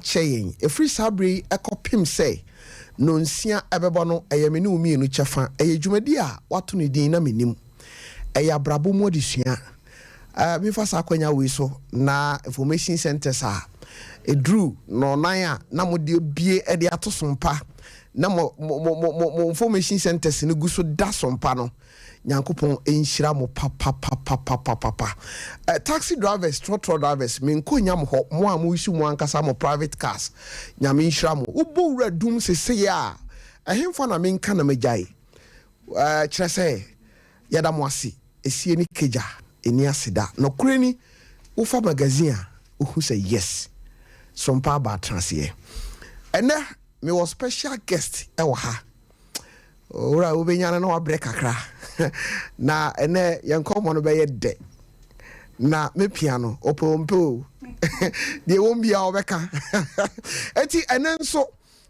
akyɛ yɛn. Ɛfiri saa berɛ yi kɔpem sɛ nnɔnsia ɛbɛbɔ no, ɛyɛ me ne wo mmienu kyɛfa. Ɛyɛ dwumadie a wɔato no din na mennim. Ɛyɛ abrabɔ mu adesua. Memfa saa akwanya wei so na information centers a ɛduru nnɔnnan a na mode abue de ato so mpa na mo, mo, mo, mo, mo information centers no gu so da so mpa no, Nyankopɔn nhyira mo papapapapapapa. Taxi drivers, trɔtrɔ drivers, menkɔ nya mo hɔ, mo a mo use mo ankasa mo private cars, Nyame nhyira mo. Wobɔ wura dum sesei a, ɛhenfa na menka na magyae? Kyerɛ sɛ, yɛda mo ase, esie ne kegya, ɛni aseda. Nɔkorɛ ni, wofa magazine a, wohu sɛ yes, Sompa aba atenaseɛ. Ɛnɛ, mewɔ special guest ɛwɔ ha. Owura, wobɛnya no na wabrɛ kakra, na ɛnɛ yɛn nkɔmmɔ no bɛyɛ dɛ, na mepia no ɔpɛ ɔmpɛ o, deɛ wɔm bia ɔbɛka. Ɛnti ɛnɛ nso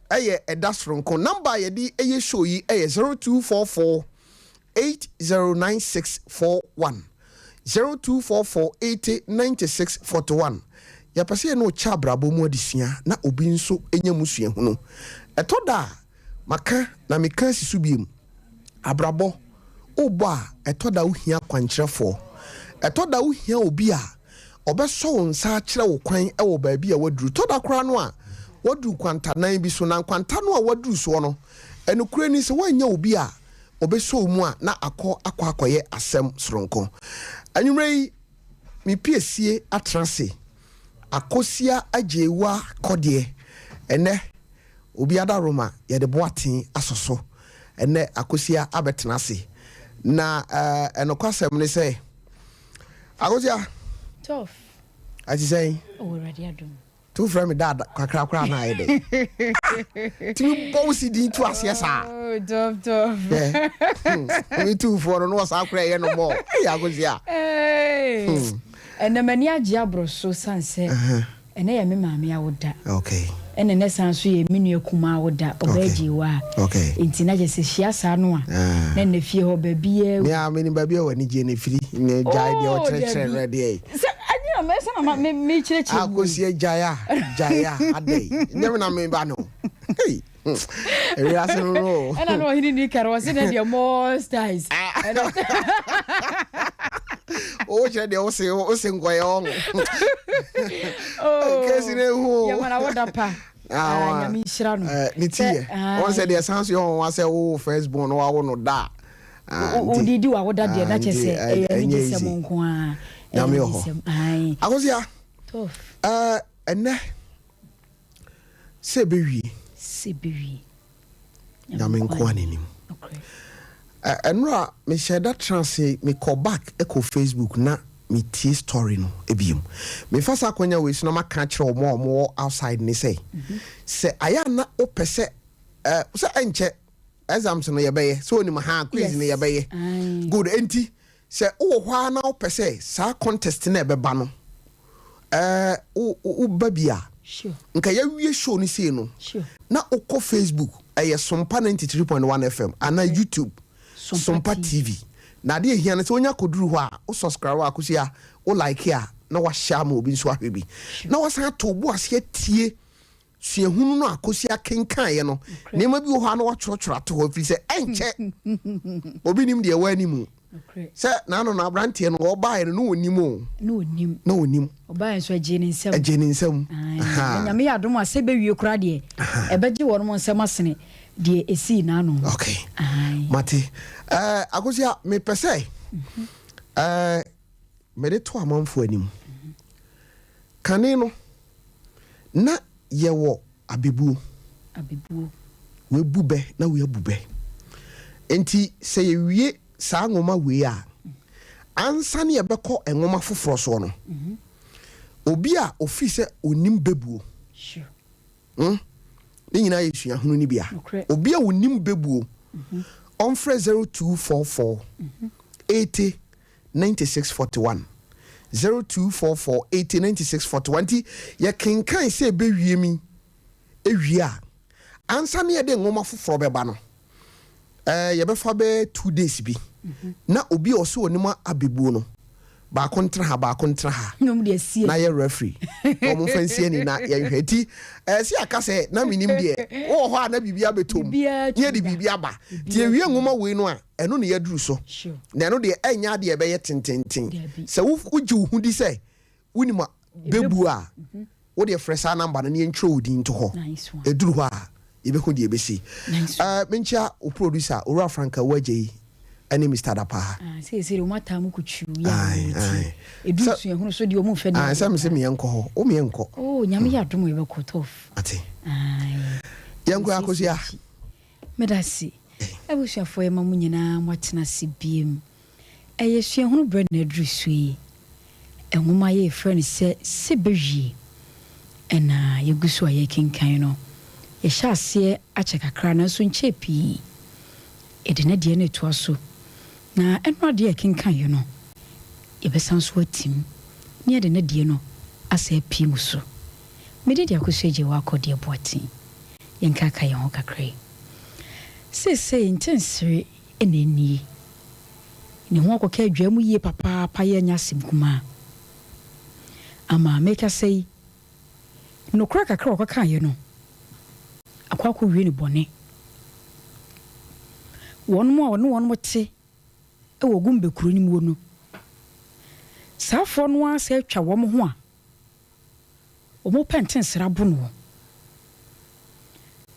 ɛyɛ ɛda soronko. Number a yɛde ɛyɛ show yi ɛyɛ 0244 809641, 0244 80 96 41. Yɛpɛ sɛ yɛne ɔkyɛ abrabɔ mu adesua na obi nso nya mu suahunu. Ɛtɔ da a maka na meka si so biem, abrabɔ wobɔ a, ɛtɔ da wohia kwankyerɛfoɔ, ɛtɔ da wohia obi a ɔbɛsɔ wo nsa akyerɛ wo kwan wɔ baabi a waduru. Tɔ da koraa no a waduru kwantanan bi so, na nkwanta no a waduru soɔ no, ɛnokorɛ ni sɛ woanya obi a ɔbɛsɔ wo mu a, na akɔ akɔ akɔyɛ asɛm soronko. Anwummerɛ yi mepiesie atena ase Akosia Agyewa Kɔdeɛ. Ɛnɛ obi adaroma yɛde boaten asɔ so. Ɛnɛ Akosia abɛtena ase, na ɛnokwasɛm ne sɛ, Akosia, Tough. ati sɛn? Oh, Awurade adom. Tu frɛ me dad kakra koraa na ayɛ dɛ tumi bɔ wo si din to aseɛ saa. Oh, tough, tough. Mi tuufoɔ no na wɔsaa koraa ɛyɛ no mɔ ɛyɛ Akosia. Hey. Ɛnɛ m'ani agye aboro so san sɛ ɛnɛ yɛ me maame awoda. Ɛnɛ nɛ san so yɛ me nua kumaa awoda, ɔbaa Gyewa a. Nti na kyerɛ sɛ hyia saa no a, na ɛnɛ fie hɔ baabiara. Me a menim baabi a w'ani gye no firi ne gyae deɛ Oh, ɔkyerɛkyerɛ no dabi. deɛ. Sɛ ɛnyɛ na mɛ sɛ na ma me me kyerɛkyerɛ mu. Akosia gyae a, gyae a, adɛn? Nyɛ me na meba no. Hey. Ewiase no no. Ɛna na ɔhene ni kare ɔse ne deɛ more styles. Ɛna Wo kyerɛ deɛ wose wose nkɔyɛ ɔho. Oh. Kesi ne hu. Yɛ mana woda pa. Ah, Nyame nhyira no. Ne ti yɛ. Ah. Wɔn sɛ deɛ san so yɛ wɔn wa sɛ wo first born no wawo no da. Ah, Wodidi wawoda deɛ na kyɛ nti, sɛ ɛyɛ ɛnyɛ anigyesɛm easy. nko ara. Nyame wɔ hɔ. Anigyesɛm. Ae. Akosia, Tough. ɛnɛ sɛ ɛbɛwie. Sɛ ɛbɛwie. Nyame nko a n'anim. Nokorɛ. Ɛnora mehyɛ da tena ase, mekɔ back ɛkɔ Facebook na metie story no ebiem. Mefa saa akwanya wei so na maka akyerɛ wɔn a wɔwɔ outside ne sɛ, sɛ ayɛ a na wopɛ sɛ sɛ ɛnkyɛ exams no yɛbɛyɛ sɛ onim ha quiz no yɛbɛyɛ. Aye. Good. Enti sɛ wowɔ hɔ a na wopɛ sɛ saa contest no ɛbɛba no, woba bi a, nka yɛawie show no sei no, na wokɔ Facebook, ɛyɛ Sompa 93.1 FM, anaa YouTube, Sompa TV. Na adeɛ ehia no sɛ wonya kɔduru hɔ a, wo subscribe a, Akosua, wo like a, na wahyɛ ama obi nso ahwɛ bi, na wasan ato wo bo ase atie suahunu no a Akosua kenkaeɛ no. Nneɛma bi wɔ hɔ a na watwerɛtwerɛ ato hɔ, ɛfiri sɛ ɛnkyɛ obi nim deɛ ɛwɔ animu. Sɛ n'ano no aberanteɛ no ɔbaeɛ no na ɔnim o. Na ɔnim. Na ɔnim. Ɔbaeɛ nso ɛgyee ne nsam. Ɛgyee ne nsam. Ae, na Nyame yɛ adom a sɛ ɛbɛwie koraa deɛ, ɛbɛgye wɔnom nsam asene deɛ ɛsii n'ano no. Okay. Ae. Mate. Akosua, mepɛ sɛ mede to amanfoɔ anim. Kane no, na yɛwɔ abɛbuo. Abɛbuo. Webu bɛ na weabu bɛ. Nti sɛ yɛwie saa nwoma wei a, ansa ne yɛbɛkɔ nwoma foforɔ soɔ no, obi a ofiri sɛ onim bɛbuo, Ne nyinaa yɛ suahunu no bi a, obi a onim bɛbuo, ɔmfrɛ 0244 80 96 41, 0244 80 96 41. Nti yɛkenkan sɛ ɛbɛwie mi ewie a, ansa ne yɛde nwoma foforɔ bɛba no, yɛbɛfa bɛyɛ 2 days bi na obi a ɔsɛ onim abɛbuo no. Baako ntena ha, baako ntena ha. Na wɔn de asie. Na yɛ referee. Na wɔn mfa nsie ni na yɛnhwɛ. Nti ɛsɛ aka sɛ na menim deɛ wowɔ hɔ a na biribi abɛtɔ mu. Biribiara Ne yɛde tumi ba. Biribi aba. Nti yɛwie nwoma wei no a, ɛno ne yɛaduru so. Na ɛno deɛ ɛnyɛ adeɛ ɛbɛyɛ tententen. Dabi. Sɛ wogye wo ho di sɛ wonim a bɛbu a, wodeɛ frɛ saa number no na yɛntwerɛ wo din nto hɔ. Nice one. Ɛduru hɔ a, yɛbɛhu deɛ ɛbɛsi. Nice one. Menkyia wo producer, Owura Frank Awuagyei ne Mr. Dapaa. Ah, seesei deɛ wɔn ataa mu kutwuu yɛ a Aye, wɔn aye. ti. Edu Sɛ- suahunu so deɛ wɔn mfɛ ne Aye, sɛ mese meyɛnkɔ hɔ, wo meyɛnkɔ. Oh, Nyame yɛ adom a yɛbɛkɔ tough. Ate. Aye. Yɛnkɔ, Akosua. Meda ase. Abusuafoɔ, yɛma mo nyinaa moatena ase biem. Ɛyɛ suahunu berɛ na aduru so yi. Nwoma yɛ yɛfrɛ no sɛ Sɛbɛwie ɛna yɛgu so a yɛkenkan no. Yɛhyɛ aseɛ akyɛ kakra nanso nkyɛɛ pii. Yɛde ne deɛ no etoa so. Na ɛno adeɛ a yɛkenkan no, yɛbɛsan so atim ne yɛde ne deɛ no asɛ apue mu so. Mede de Akosua gye wɔ akɔdeɛ boaten. Yɛnkaka yɛn ho kakra yi. Seesei Nkyɛnsere na ɛnie. Ne ho akɔka adwa mu yie papaapa yɛ nyɛ asɛm kumaa. Ama mekasa yi, nokora kakra a wɔkɔkaeɛ no, akɔ akɔwie ne bɔne. Wɔn a ɔne wɔn te wɔ Gumbe kuro no mu no, saafoɔ no ara sɛ atwa wɔn ho a wɔn pɛ Nkyɛnsere abo no.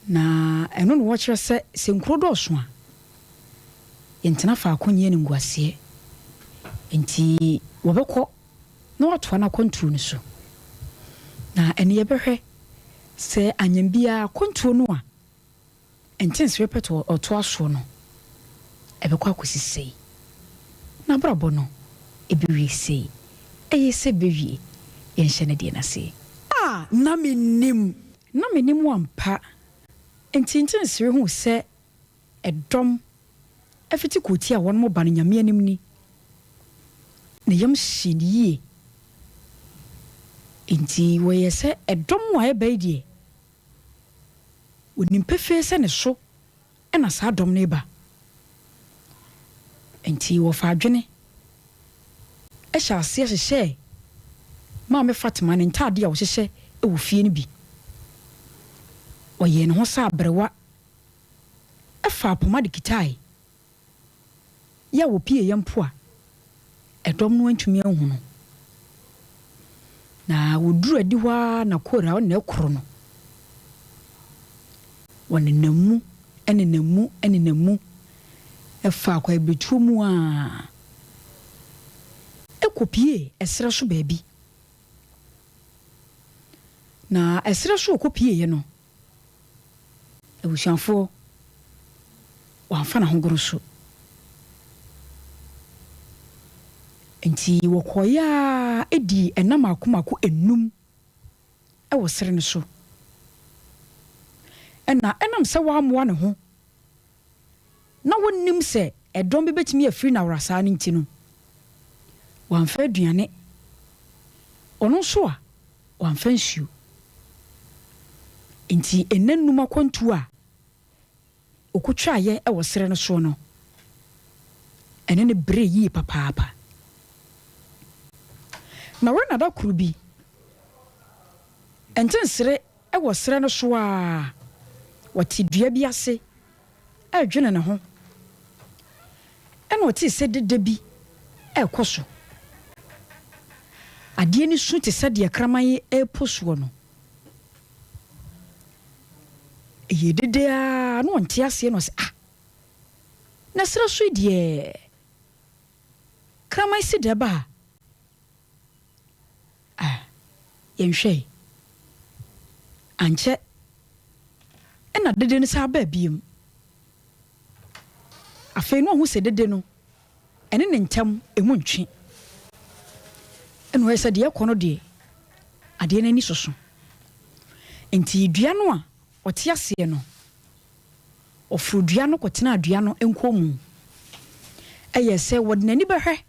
Na ɛno na wɔkyerɛ sɛ sɛ nkuro dɔɔso a, yɛntena faako nyɛ no nguaseɛ. Nti wɔbɛkɔ na wɔatoa no akwantuo no so. Na ɛno yɛbɛhwɛ sɛ anyam biara akwantuo no a Nkyɛnsere pɛ to ɔtoa soɔ no, ɛbɛkɔ akɔsi sei. N'abrabɔ no ɛbɛwie sei. Ɛyɛ sɛ bɛwie, yɛnhyɛ no deɛ n'ase. A na mennim. Na menim ampa. Nti Nkyɛnsere hu sɛ ɛdɔm afiti kuoti a wɔn ba no Nyame anim ni. Ne yam hye ne yie. Nti wɔyɛ sɛ ɛdɔm a ɛba yi deɛ, onim pefee sɛ ne so ɛna saa dɔm no ba. Nti wɔfa adwene ɛhyɛ aseɛ hyehyɛ Maame Fatima ne ntaade a wɔhyehyɛ wɔ fie no bi. Ɔyɛɛ ne ho sɛ aberewa ɛfa poma de kitae. Yɛ a wɔpie yɛ mpo a, ɛdɔm no antumi anhu no. Na wɔduru adi hɔ ara na kora ɔna ɛkoro no. Wɔnenam mu, ɛnenam mu, ɛnenam mu, ɛfa akwaebiretuo mu a ɛkɔpie ɛserɛ so baabi. Na ɛserɛ so ɔkɔpieeɛ no, abusuafoɔ, wɔamfa n'ahogoro so. Nti wɔkɔeɛ a ɛdii ɛna mako mako enum ɛwɔ serɛ no so. Ɛna ɛnam sɛ wɔammoa ne ho na wɔnnim sɛ ɛdɔm bi bɛtumi afiri n'awurasaa no nti no, wɔamfa aduane. Ɔno nso a wɔamfa nsuo. Nti ɛnna num akwantuo a ɔkɔtwaeɛ ɛwɔ serɛ no soɔ no, ɛne ne bere yie papaapa. Na wɔrenada koro bi, Nkyɛnsere ɛwɔ serɛ no so a wɔte dua bi ase ɛredwene ne ho. Ɛna ɔtee sɛ dede bi ɛrekɔ so. Adeɛ no su te sɛ deɛ kraman ɛrepo soɔ no. Ɛyɛ dede a na ɔnte aseɛ na ɔsɛ, ah, na serɛ so yi deɛ kraman si dɛ ba a, ah, yɛnhwɛ. Ankyɛ ɛna dede no saa baa biem. Afei na ɔho sɛ dede no ɛne ne ntam emu ntwe. Ɛna ɔyɛ sɛ deɛ ɛkɔ no deɛ, adeɛ no ani soso. Nti dua no a ɔte aseɛ no, ɔforo dua no kɔtena dua no nkɔn mu. Ɛyɛ sɛ wɔde n'ani bɛhwɛ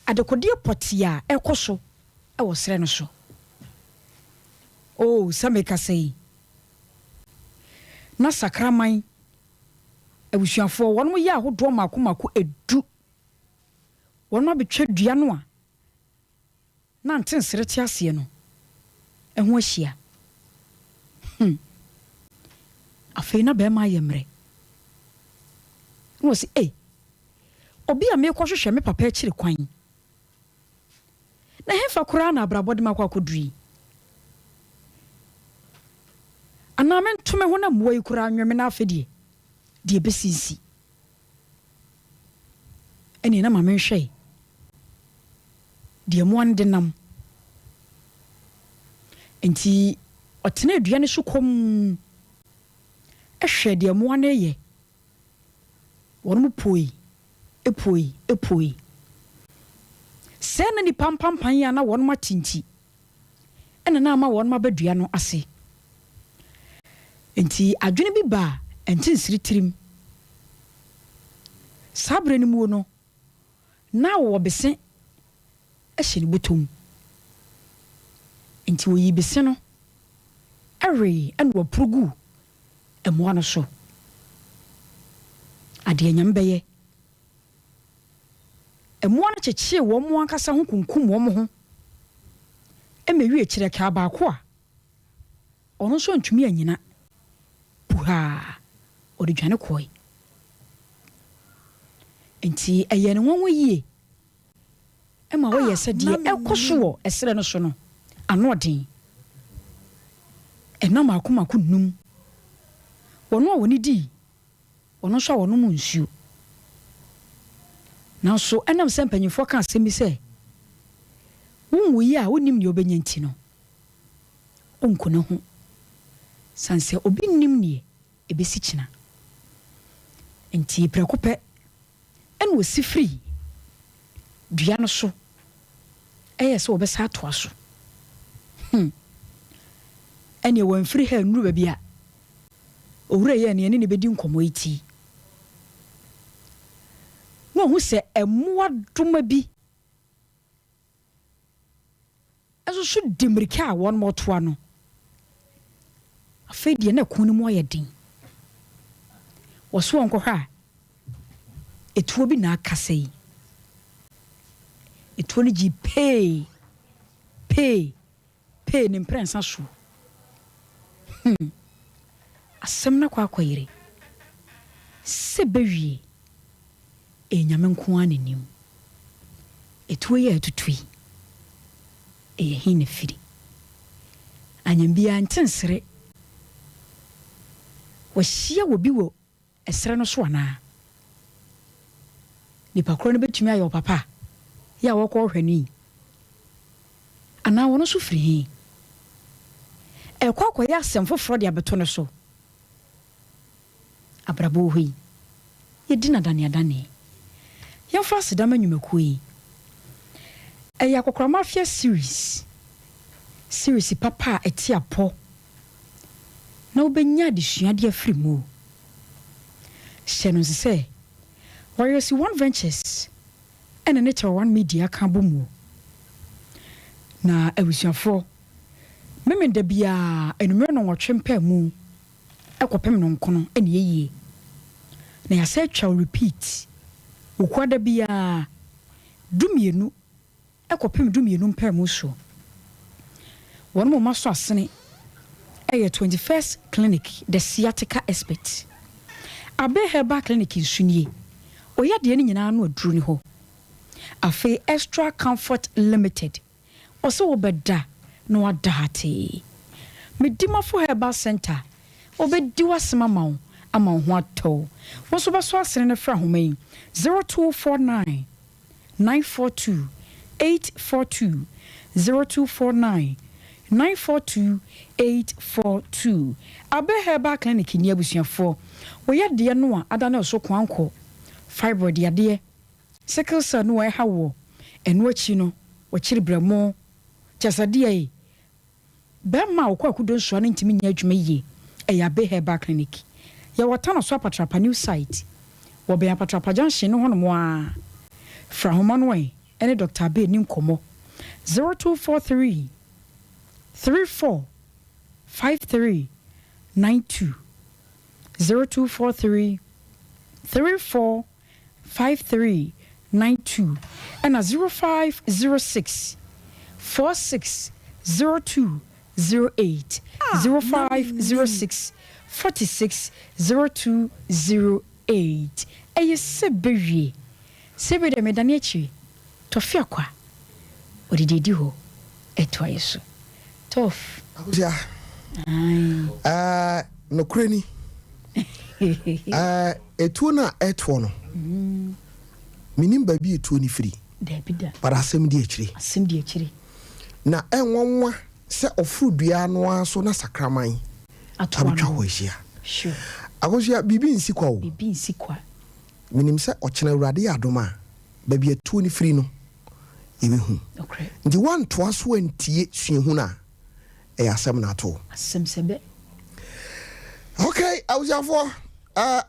adekodeɛ pɔtee a ɛkɔ so ɛwɔ serɛ no so. Oo, sɛ mekasa yi, na sakraman abusuafoɔ wɔn yɛ ahodoɔ mako mako 10. Wɔnom abɛtwa dua no a na ntensere te aseɛ no ho ahyia. Hmm. Afei na barima ayɛ mmerɛ. Na ɔse, Ei, obi a merekɔhwehwɛ me papa akyiri kwan, na ɛhefa koraa na abrabɔ de me akɔ akɔduru yi? Anaa mento me ho na mmoa yi koraa nwe me na afei deɛ, deɛ ɛbɛsi nsi. Ɛnneɛ na ma menhwɛ deɛ mmoa no de nam. Enti ɔtenaa dua no so komm hwɛɛ deɛ mmoa no reyɛ. Wɔn puei, puei, puei. Sɛɛ na nnipa mpampan a na wɔn ate nti na na ama wɔn aba dua no ase. Enti adwene bi baa Nkyensere tirim. Saa berɛ no muo no, na ɔwɔ bese hyɛ ne bɔtɔ mu. Enti ɔyii bese no wee na waporo guu mmoa no so. Adeɛ Nyame bɛyɛ. Mmoa no kyekyee wɔn ankasa ho kunkum wɔn ho ma ewiee kyerɛkaa baako a ɔno nso antumi annyina puhaa, ɔde dwane kɔe. Enti ɛyɛɛ no nwanwa yie ma ɔyɛɛ A sɛ na deɛ ɛrekɔ so mennim. wɔ ɛserɛ no so no ano ɔden. Ɛnna mmaako mmaako nnum, wɔn a wɔn dii Wɔn nso a wɔnom nsuo. Nanso ɛnam sɛ mpanimfoɔ ka asɛm bi sɛ, Wonwui a wonnim deɛ wobɛnya nti no, wonku ne ho, sane sɛ obi nnim deɛ ɛbɛsi kyena. Enti prɛko pɛ ɛna ɔsi firii dua no so yɛɛ sɛ wɔbɛsan atoa so. Hmm. Ɛnneɛ wɔamfiri ha annuru baabi a owura yi a nea ɛne no bedi nkɔmmɔ yi te yi, na ohu sɛ mmoadoma bi nso so di mmirika a wɔretoa no. Afei deɛ na ɛko no mu ayɛ den. Wɔso wɔn kɔhwɛ a, etuo bi na akasa yi. Etuo no gyee pee, pee, Pee ne mprɛnsa soɔ. Hmm. Asɛm no akɔ akɔyere. Sɛ bɛwie, ɛyɛ Nyame nko ara na nim. Etuo yi a atutu yi, ɛyɛ he na firi? Anyɛ biaa ntensere. Wahyia obi wɔ ɛserɛ no so anaa? Nipa korɔ no bɛtumi ayɛ ɔpapa yi a wɔkɔ hwɛ no yi? Anaa ɔno nso firi he? Ɛrekɔ akɔyɛ asɛm foforɔ de abɛto no so. Abrabɔ wɔ hɔ yi, yɛdi no adaneadane. Yɛmfa aseda ma nnwumakuo yi. Ɛyɛ Akɔkora Mafia series, series papa a ɛte apɔ na wobɛnya adesua de afiri mu. Hyɛ no nso sɛ, Warriors One Ventures ɛna ne Kyerɛ One Media ka bɔ mu. Na abusuafoɔ, Memenda biara anwummerɛ nnɔnwɔtwe mpaamu kɔpem nnɔnkono na ɛyie. Na yɛasan atwa wo repeat Wukuada biara dumienu kɔpem dumienu mpaemu soɔ. Wɔn moma so asene yɛ 21st Clinic the Sciatica Expert. Abe Herbal Clinic nso nie, ɔyadeɛ no nyinaa ano aduro ni hɔ. Afei Extra Comfort Limited, ɔse wobɛda na wada hatee. Medimafo Herbal Centre, ɔbɛdi w'asem ama wo ama wo ho atɔ wo. Wo nso bɛsɔ asene no frɛ ahoma yi, 0249 942 842 0249 942 842 Abe Herbal Clinic ni abusuafoɔ wo yadeɛ no a adane wo so koankɔ, fibroid yadeɛ, sickle cell no a ɛha woɔ, ɛno akyi no wakyiri brɛmo, kyɛsɛ deɛ yi Bɛrima a ɔkɔ akudo nsoa no ntumi nyɛ adwuma yie. Ɛyɛ Abe Herbal Clinic. Yɛwɔ Tanoso Apatrapa New Site. Wɔbɛn Apatrapa Junction no hɔnom ara. Frɛ ahoma no ɛ ne Dɔkta Abe nni nkɔmmɔ. 0243 34 53 92 0243 34 5392. 92 ɛna 0506 46 02 08, 0506 46 02 08. Ɛyɛ sɛ bɛwie sɛ bɛ deɛ medane akyiri tɔfe akwa ɔde deɛ di hɔ ɛtoa yɛ so tɔf. Akosua, nokorɛ ni, ɛtuo no a ɛtoɔ no, menim baabi ɛtuo no firi. Daabi da. But asɛm di akyire. Asɛm di akyire. Na ɛnwanwa sɛ ɔforo dua no ara so na sakraman atoa abɛtwa no hɔ ahyia. Akosua, biribi nsi kwa o. Biribi nsi kwa. Menim sɛ ɔkyena Awurade yɛ adom a, baabi atuo no firi no yɛbɛhu. Nti woantoa so antie suahu no a, ɛyɛ asɛm no ato. Asɛm sɛ bɛ. Okay, abusuafoɔ,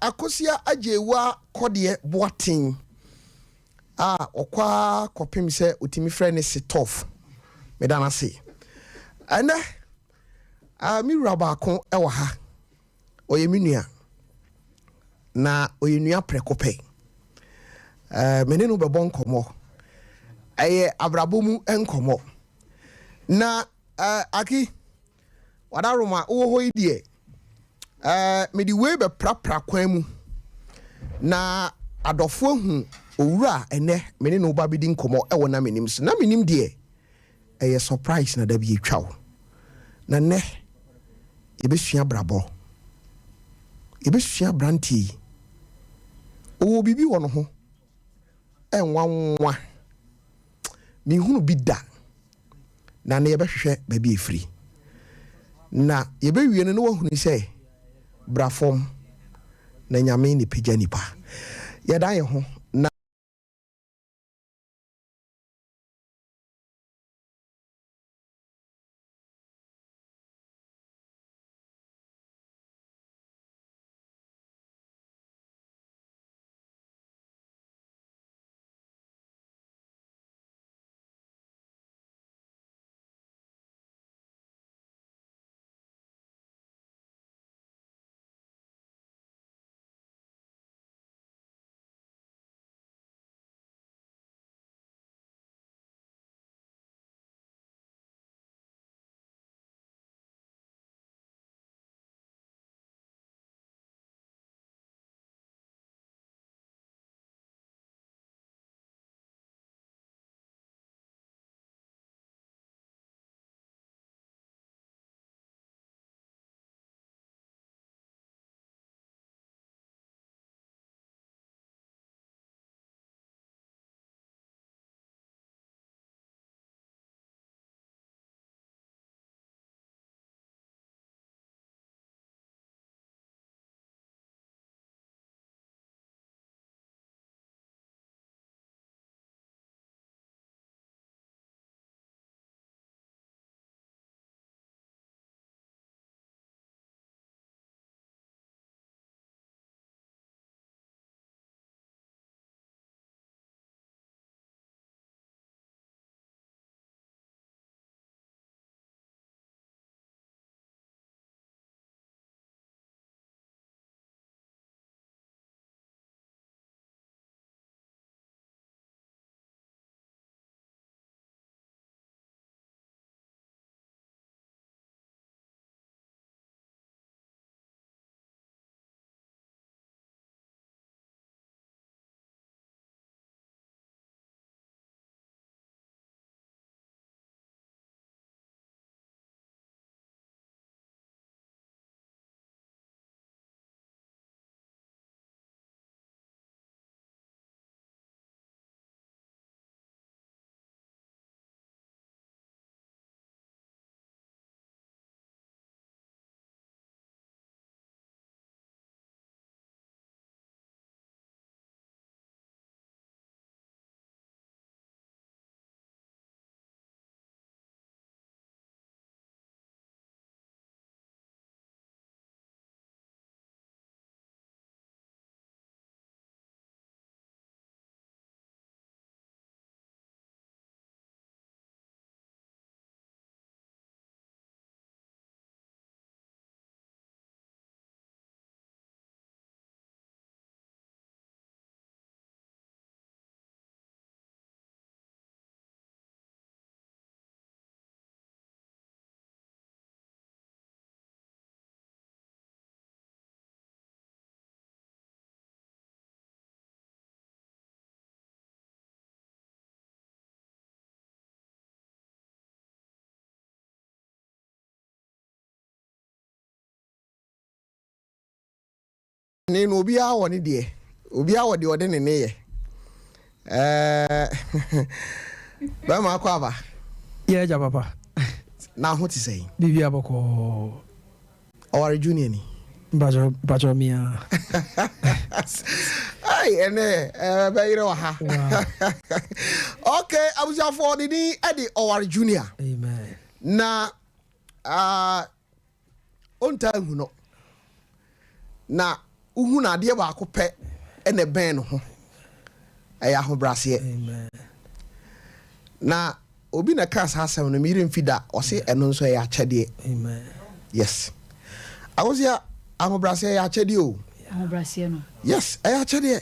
Akosua Agyewa Kɔdeɛ Boaten a ɔkɔ a kɔpem sɛ ɔtumi frɛ ne setɔf, meda no ase. Ɛnɛ me wura baako ɛwɔ ha, ɔyɛ me nua na ɔyɛ nua prɛko pɛ. Me ne no bɛbɔ nkɔmmɔ, ɛyɛ abrabɔ mu nkɔmmɔ. Na aki wadaroma wowɔ hɔ yi deɛ, mede wei bɛprapra kwan mu na adɔfoɔ ahu owura a ɛnɛ me ne no ba bɛdi nkɔmmɔ ɛwɔ na menim so. Na menim deɛ ɛyɛ surprise na da bi ɛtwa wo. Na nnɛ yɛbɛsua abrabɔ, yɛbɛsua aberanteɛ yi. Ɔwɔ biribi wɔ no ho ɛnwanwa, mehunu bi da. Na ne yɛbɛhwehwɛ baabi ɛfiri na yɛbɛwie no na wahunu sɛ bra fam na Nyame ne pagya nipa. Yɛda yɛ ho na Ne no obiara wɔ ne deɛ, obiara wɔ deɛ ɔde ne ne yɛ. Ɛɛ bɛrima akɔ aba. Yɛ agya papa. Na ho te sɛn? Biribi abɔkɔɔ. Ɔware junior ni. Mpatsɔ mpatsɔ mia. Ai ɛnɛ ɛɛ bɛyerɛ wɔ ha. Okay, abusuafoɔ ne din ɛde Ɔware Junior. Amen. Na uh, ɔntaa nhu no na wohu no adeɛ baako pɛ ɛna ɛbɛn no ho ɛyɛ ahobraseɛ na obi na ɛka saa asɛm no meyere mfi da ɔse ɛno nso ɛyɛ akyɛdeɛ. Yes, awosia, ahobraseɛ yɛ akyɛdeɛ o. Ahobraseɛ no. Yes, ɛyɛ akyɛdeɛ.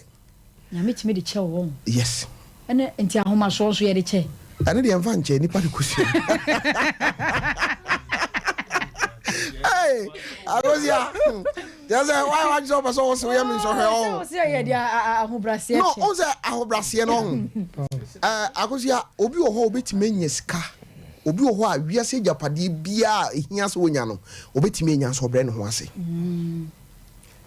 Nyame tumi de kyɛ wo wɔn. Yes. Ɛne nti ahomasoɔ nso yɛde kyɛ. Ɛno deɛ mfa nkyɛ nipa de kosua. Hey, agosia. Kyerɛ sɛ wayɛ wagye sɛ ɔpɛ sɛ ɔwɔ sɛ woyɛ me nsɔhwɛ ɔho. Sɛ ɔsɛ yɛde ahobraseɛ kyɛ. No, ɔhu sɛ ahobraseɛ no ɔho. Agosia, obi wɔ hɔ a obɛtumi anya sika. Obi wɔ hɔ a wiase agyapadeɛ biara a ɛhia sɛ ɔnya no, obɛtumi anya nso ɔbrɛ ne ho ase.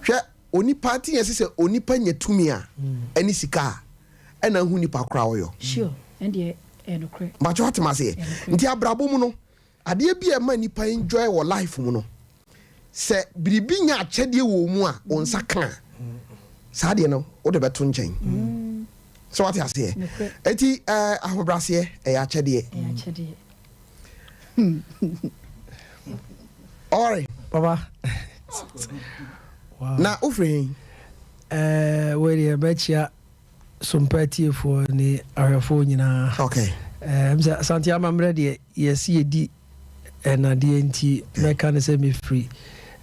Hwɛ, onipa nti yɛse sɛ onipa nya tumi a ɛne sika a ɛna ahu nipa koro a ɔyɔ. Sure, ɛndeɛ ɛyɛ nokorɛ. Mpakyɛ wate maseɛ? Nti abrabɔ mu no adeɛ bi a ɛma nipa enjoy wɔ life mu no sɛ biribi nya akyɛdeɛ wɔ mu a wo nsa ka a saa adeɛ no wode bɛto nkyɛn. Sɛ wate aseɛ? Eti ɛɛ ahobraseɛ ɛyɛ akyɛdeɛ. Ɛyɛ akyɛdeɛ. Ɔre. Papa. Wow. Na wofiri he? Eh, wei deɛ mɛkyia sompa atiefoɔ ne ahwɛfoɔ nyinaa. Okay. Eh, sɛ Asante amammerɛ deɛ yɛsi yɛdi ɛnadeɛ nti mɛka ne sɛ mefiri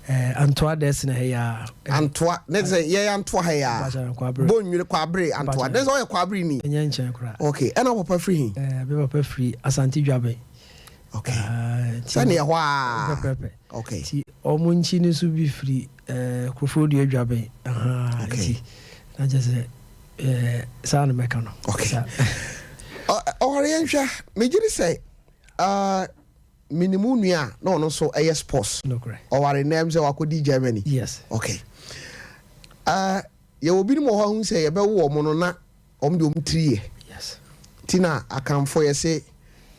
eh, Antoa Dɛsene ha yi a. Antoa, ne sɛ yɛyɛ Antoa ha yi a. Bonwire, Kwabere, Antoa. Ne sɛ ɔyɛ Kwabere ni. Ɛnyɛ nkyɛn koraa. Okay, ɛna papa firi he? Eh, me papa firi Asante Dwaben. Okay. Ah, Sɛne ɛhɔ a. Pɛpɛpɛ. Okay. Nti ɔmo nkyi no nso bi firi eh, Kurofo Dua Dwaben. Aha, okay. Nti na kyerɛ sɛ eh, saa na mɛka no. Okay. Ɔware yɛn hwɛ, megye di sɛ uh, menim wo nua a na ɔno nso ɛyɛ sports. Ɔware nnɛ sɛ wakɔdi Germany. Yes. Okay. Uh, yɛwɔ binom wɔ hɔ ahu sɛ yɛbɛwo wɔn no na Wɔn deɛ wɔn tiri yɛ. Nti na Akanfoɔ yɛse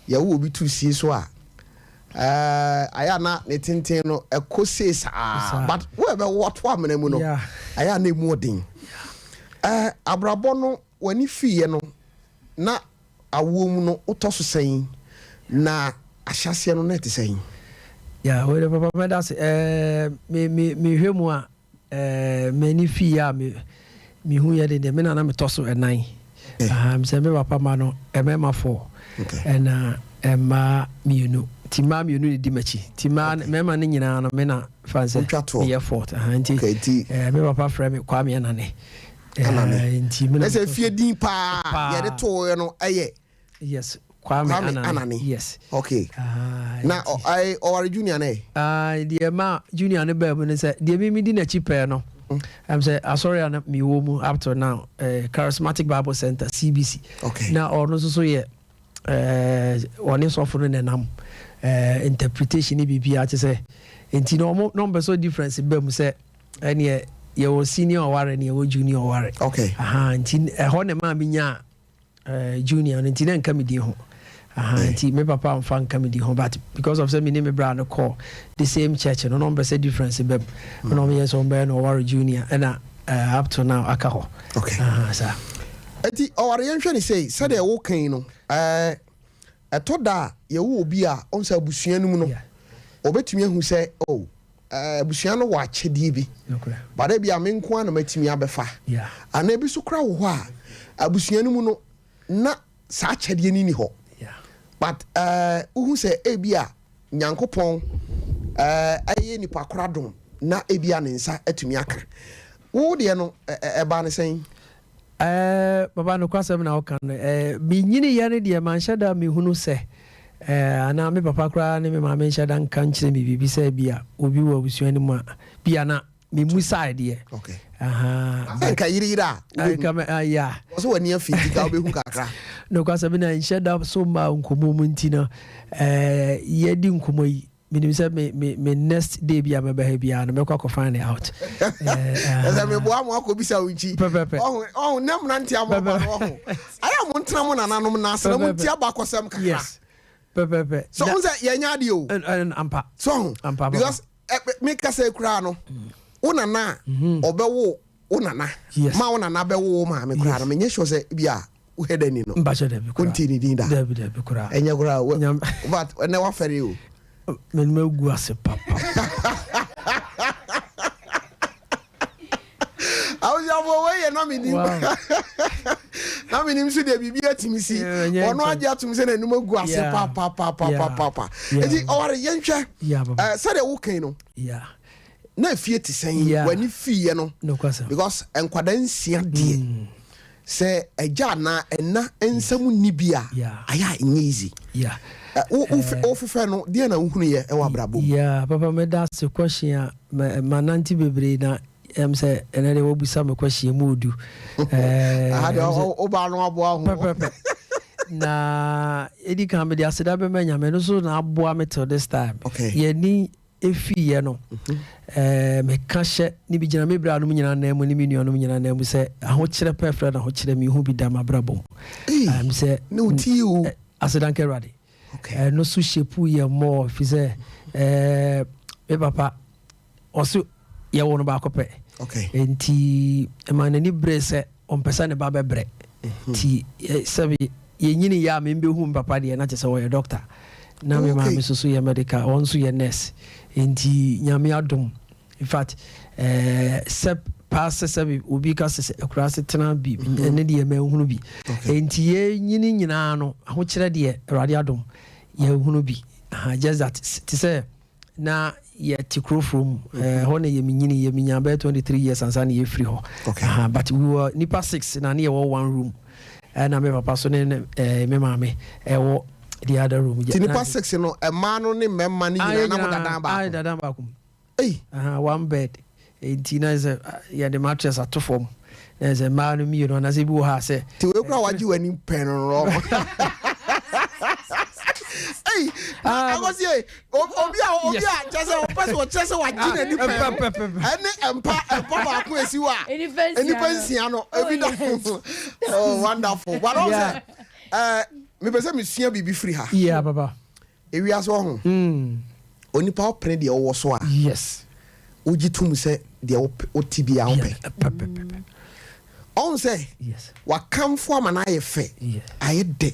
yɛwo obi to sie so a ɛɛ ayɛ a na ne tenten no ɛkɔ sei saa but wo ɛbɛwo ato amena mu no ayɛ a na emu ɔden. Ɛɛ abrabɔ no w'ani fiiɛ no na awoɔ mu no wotɔ so sɛn na ahyɛaseɛ no na ɛte sɛn? Yeah, wei de papa mɛda ase. Ɛɛ me me mehwɛ mu a Eh, m'ani fii a me mehu yɛ de deɛ me na na metɔ so ɛnan. Aha, sɛ me papa ma no mmarima fɔ ɛna mmaa mmienu. Nti mmaa mmienu na di m'akyi. Nti mmaa mmarima no nyinaa no me na fa sɛ meyɛ fourth. Aha, nti eh, me papa frɛ me Kwame Anane. Anane. Nti me na ɛsɛ fie din paa yɛde tooɛ no ɛyɛ Yes, Kwame, Kwame Anane. Anane. Yes. Okay. Ah, na ɔware junior no ɛ? Ah, deɛ ma junior no baa mu no sɛ deɛ mimi di n'akyi pɛɛ no. Ɛm sɛ asɔre a na mewɔ mu up to now, eh, Charismatic Bible Center CBC. Okay. Na ɔno nso so yɛ eh, ɔne sɔfo no nenam eh, interpretation ne biribiara kyɛ sɛ nti na ɔmo na ɔmo pɛ sɛ difference ba mu sɛ ɛneɛ yɛwɔ senior ɔware ne yɛwɔ junior ɔware. Okay. Aha, nti ɛhɔ ne maa mi nyaa Eh, junior no nti na nka me din ho aha eh. nti me papa mfa nka me din ho but because of sɛ me ne me bra no kɔ the same church no na ɔmpɛ sɛ difference bɛm mm. na ɔmyɛ sɛ ɔmbɛyɛ no ɔware junior ɛna uh, up to now aka hɔ okay. uh, saa ɛti ɔware yɛnhwɛ ne sei sɛdeɛ wokan no eh, ɛtɔ da a yɛwo obi a ɔn sɛ abusua no mu no ɔbɛtumi ahu sɛ oh, abusua no wɔ akyɛdeɛ bi but ebia me nko ara na matumi abɛfa anaa ebi so koraa wɔ hɔ a abusua no mu no na saa akyɛdeɛ no ni hɔ but wohu sɛ ebia Nyankopɔn ɛyɛ nipa koro adom na ebia ne nsa atumi aka wo deɛ no ɛbaa ne sɛn? Ɛɛ papa nokwasɛm na woka no. Ɛɛ menyiniiɛ no deɛ manhyɛ da mehunu sɛ ɛɛ anaa me papa koraa ne me maame nhyɛ da nka nkyerɛ me biribi sɛ bi a obi wɔ abusua no mu a bi a na memusae deɛ. Okay. Ahaa. Sɛ nka yereyere a wobɛhu. Nka mɛ ah ya. Wɔ sɛ w'ani afi nti ka wobɛhu kakra. Nokwasɛm na nhyɛ da so mmaa nkɔmmɔ mu nti no ɛɛ yɛdi nkɔmmɔ yi. Menim sɛ me me me next day bi a mɛba ha biara no, mɛkɔ akɔ find it out. Ɛsɛ meboa mo akɔbisa wo nkyi. Pɛpɛpɛ. Ɔho ɔho nɛ mmerante a moaba no, ɔho ayɛ a montena mo nananom nan ase na montie abakɔsɛm kakra. Yes. Pɛpɛpɛ. So wohu sɛ yɛnyɛ adeɛ o. Ampa. So ɔho. Ampa. Because meka sɛ koraa no, wo nana a ɔbɛwo wo nana ma wo nana bɛwo wo maame koraa no, menyɛ sure sɛ bi a wohɛ dɛ ni no. Mpakyɛ dabi koraa. Wontie ne din da. Dabi dabi koraa. Ɛnyɛ koraa. But ɛnɛ wafɛre o. Menim agu ase papa. Abusuafoɔ, wei yɛ na menim. Na menim nso deɛ biribi atumi si. Ɔno agye atom sɛ n'anim agu ase papapapapapa. Eti ɔware, yɛnhwɛ sɛdeɛ wokan no. Na efie te sɛn w'ani fiiɛ no? Because nkwadaa nsia deɛ, sɛ agya anaa ɛna nsɛm nni bi a, ayɛ a ɛnyɛ easy. Wofefɛ no deɛ na wohunuyɛ ɛwɔ abrabɔ mu? Yeah, papa, meda ase. Question a manante bebree na sɛ ɛnɛ deɛ wɔbusa me question mu odu. Aha deɛ, wobaa no aboa ho. Pɛpɛpɛ. Na ɛdi kan, mede aseda bɛma Nyame no so na aboa me till this time. Yɛni ɛfiiɛ no, meka hyɛ ne bi gyina me berɛ anom nyinaa nan mu ne me nuanom nyinaa nan mu sɛ ahokyerɛ pɛ frɛ no ahokyerɛ, mehu bi da mabrabɔ mu sɛ ne wotie o. Aseda nka Awurade. Ɛno so shape yɛ mmɔɔ, fi sɛ me papa ɔso yɛwɔ no baako pɛ, nti ɛma n'ani bere sɛ ɔmpɛ sɛ ne ba bɛbrɛ. Nti sɛbi yɛnyini yɛ a, membɛhu me papa deɛ, na kyɛ sɛ ɔyɛ doctor, na me maame nso so yɛ medical, ɔno nso yɛ nurse. Nti Nyame adom, in fact, sɛ paa sɛ sɛbi obi ka sɛ akura ase tena bi, ɛne deɛ manhunu bi. Nti yɛnyini nyinaa no, ahokyerɛ deɛ, Awurade adom, yɛhunu bi. Just that te sɛ na yɛte kuroforo mu hɔ na yɛmenyini, yɛmenya bɛyɛ 23 years ansa na yɛfiri hɔ. But we were nipa six na ne yɛwɔ one room, ɛna me papa so ne me maame ɛwɔ the other room. Ti nipa six no, mmaa no ne mmarima no nyinaa na mo dadan baako? Dadan baako mu, one bed. Nti na sɛ yɛde mattress ato fam na sɛ mmaa no mmienu anaasɛ bi wɔ ha sɛ. Ti wei kura wagye w'ani pɛn no ei, akɔsi obi a obi a kyerɛ sɛ ɔpɛ sɛ ɔkyerɛ sɛ wagye n'ani pɛn no, ɛne mpa baako esi hɔ a nipa nsia no ebi da. Oh, wonderful. But ɔn sɛ mepɛ sɛ mesua biribi firi ha. Yeah, papa. Ewiase wɔ ho, onipa ɔpene deɛ ɔwɔ so a, wogye tom sɛ deɛ wote bia wopɛ. Ɔn sɛ wakamfo ama no ayɛ fɛ, ayɛ dɛ,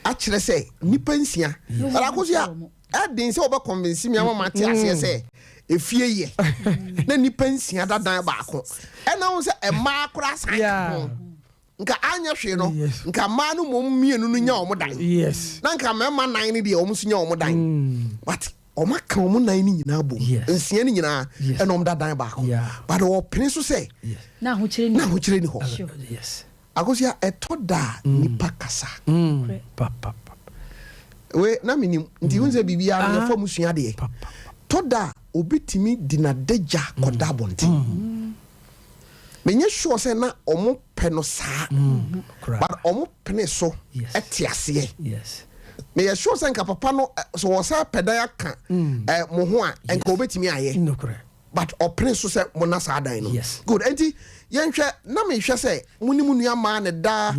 akyerɛ sɛ nipa nsia baako so a, ɛden sɛ wɔbɛ convince mi ama ma te aseɛ sɛ efie yɛ na nipa nsia dadan baako. Ɛna wɔn sɛ mmaa koraa san ka ho, nka anyɛ hwee no, nka mmaa no mmom mmienu no nya wɔn dan, na nka mmarima nan no deɛ, wɔn nso nya wɔn dan, but wɔn aka wɔn nan no nyinaa bom, nsia no nyinaa ɛna wɔn da dan baako, but wɔpene so sɛ na ahokyere ni hɔ. Akosia, ɛtɔ da a nipa kasa we na menim nti hu sɛ biribiara no yɛfa mu sua adeɛ. Tɔ da a, obi tumi di n'adagya kɔda abɔnten. Menyɛ sure sɛ na ɔmo pɛ no saa, but ɔmo pene so ɛte aseɛ. Meyɛ sure sɛ nka papa no sɛ wɔsan pɛ dan aka mo ho a, nka obetumi ayɛ, but ɔpene so sɛ mo na saa dan no. Good. Nti yɛnhwɛ na mehwɛ sɛ mo ne mo nua maa ne daa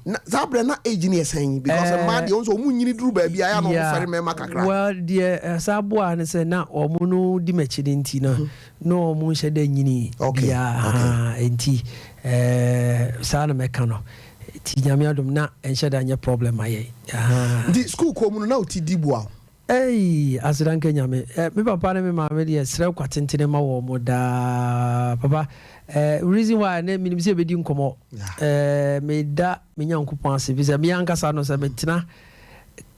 na saa berɛ na age ne yɛ sɛn? Because mmaa deɛ, wɔn nso wɔn nyini duru baabi a, ɛyɛ a na wɔn fɛre mmarima kakra. Well, deɛ ɛsa aboa ne sɛ na wɔn no di m'akyi no, nti na wɔn nhyɛ dɛ nyini biara. Nti saa na mɛka no. Nti Nyame adom na ɛnhyɛ da nyɛ problem ayɛ. Nti school kɔ mu no, na o ti di bua o? Ei, aseda nka Nyame. Me papa ne me maame deɛ, serɛ kwa tentene ma wɔ mo daa. Papa, reason why ne menim sɛ yɛbɛdi nkɔmmɔ, meda me Nyankopɔn ase fi sɛ me ankasa no, sɛ metena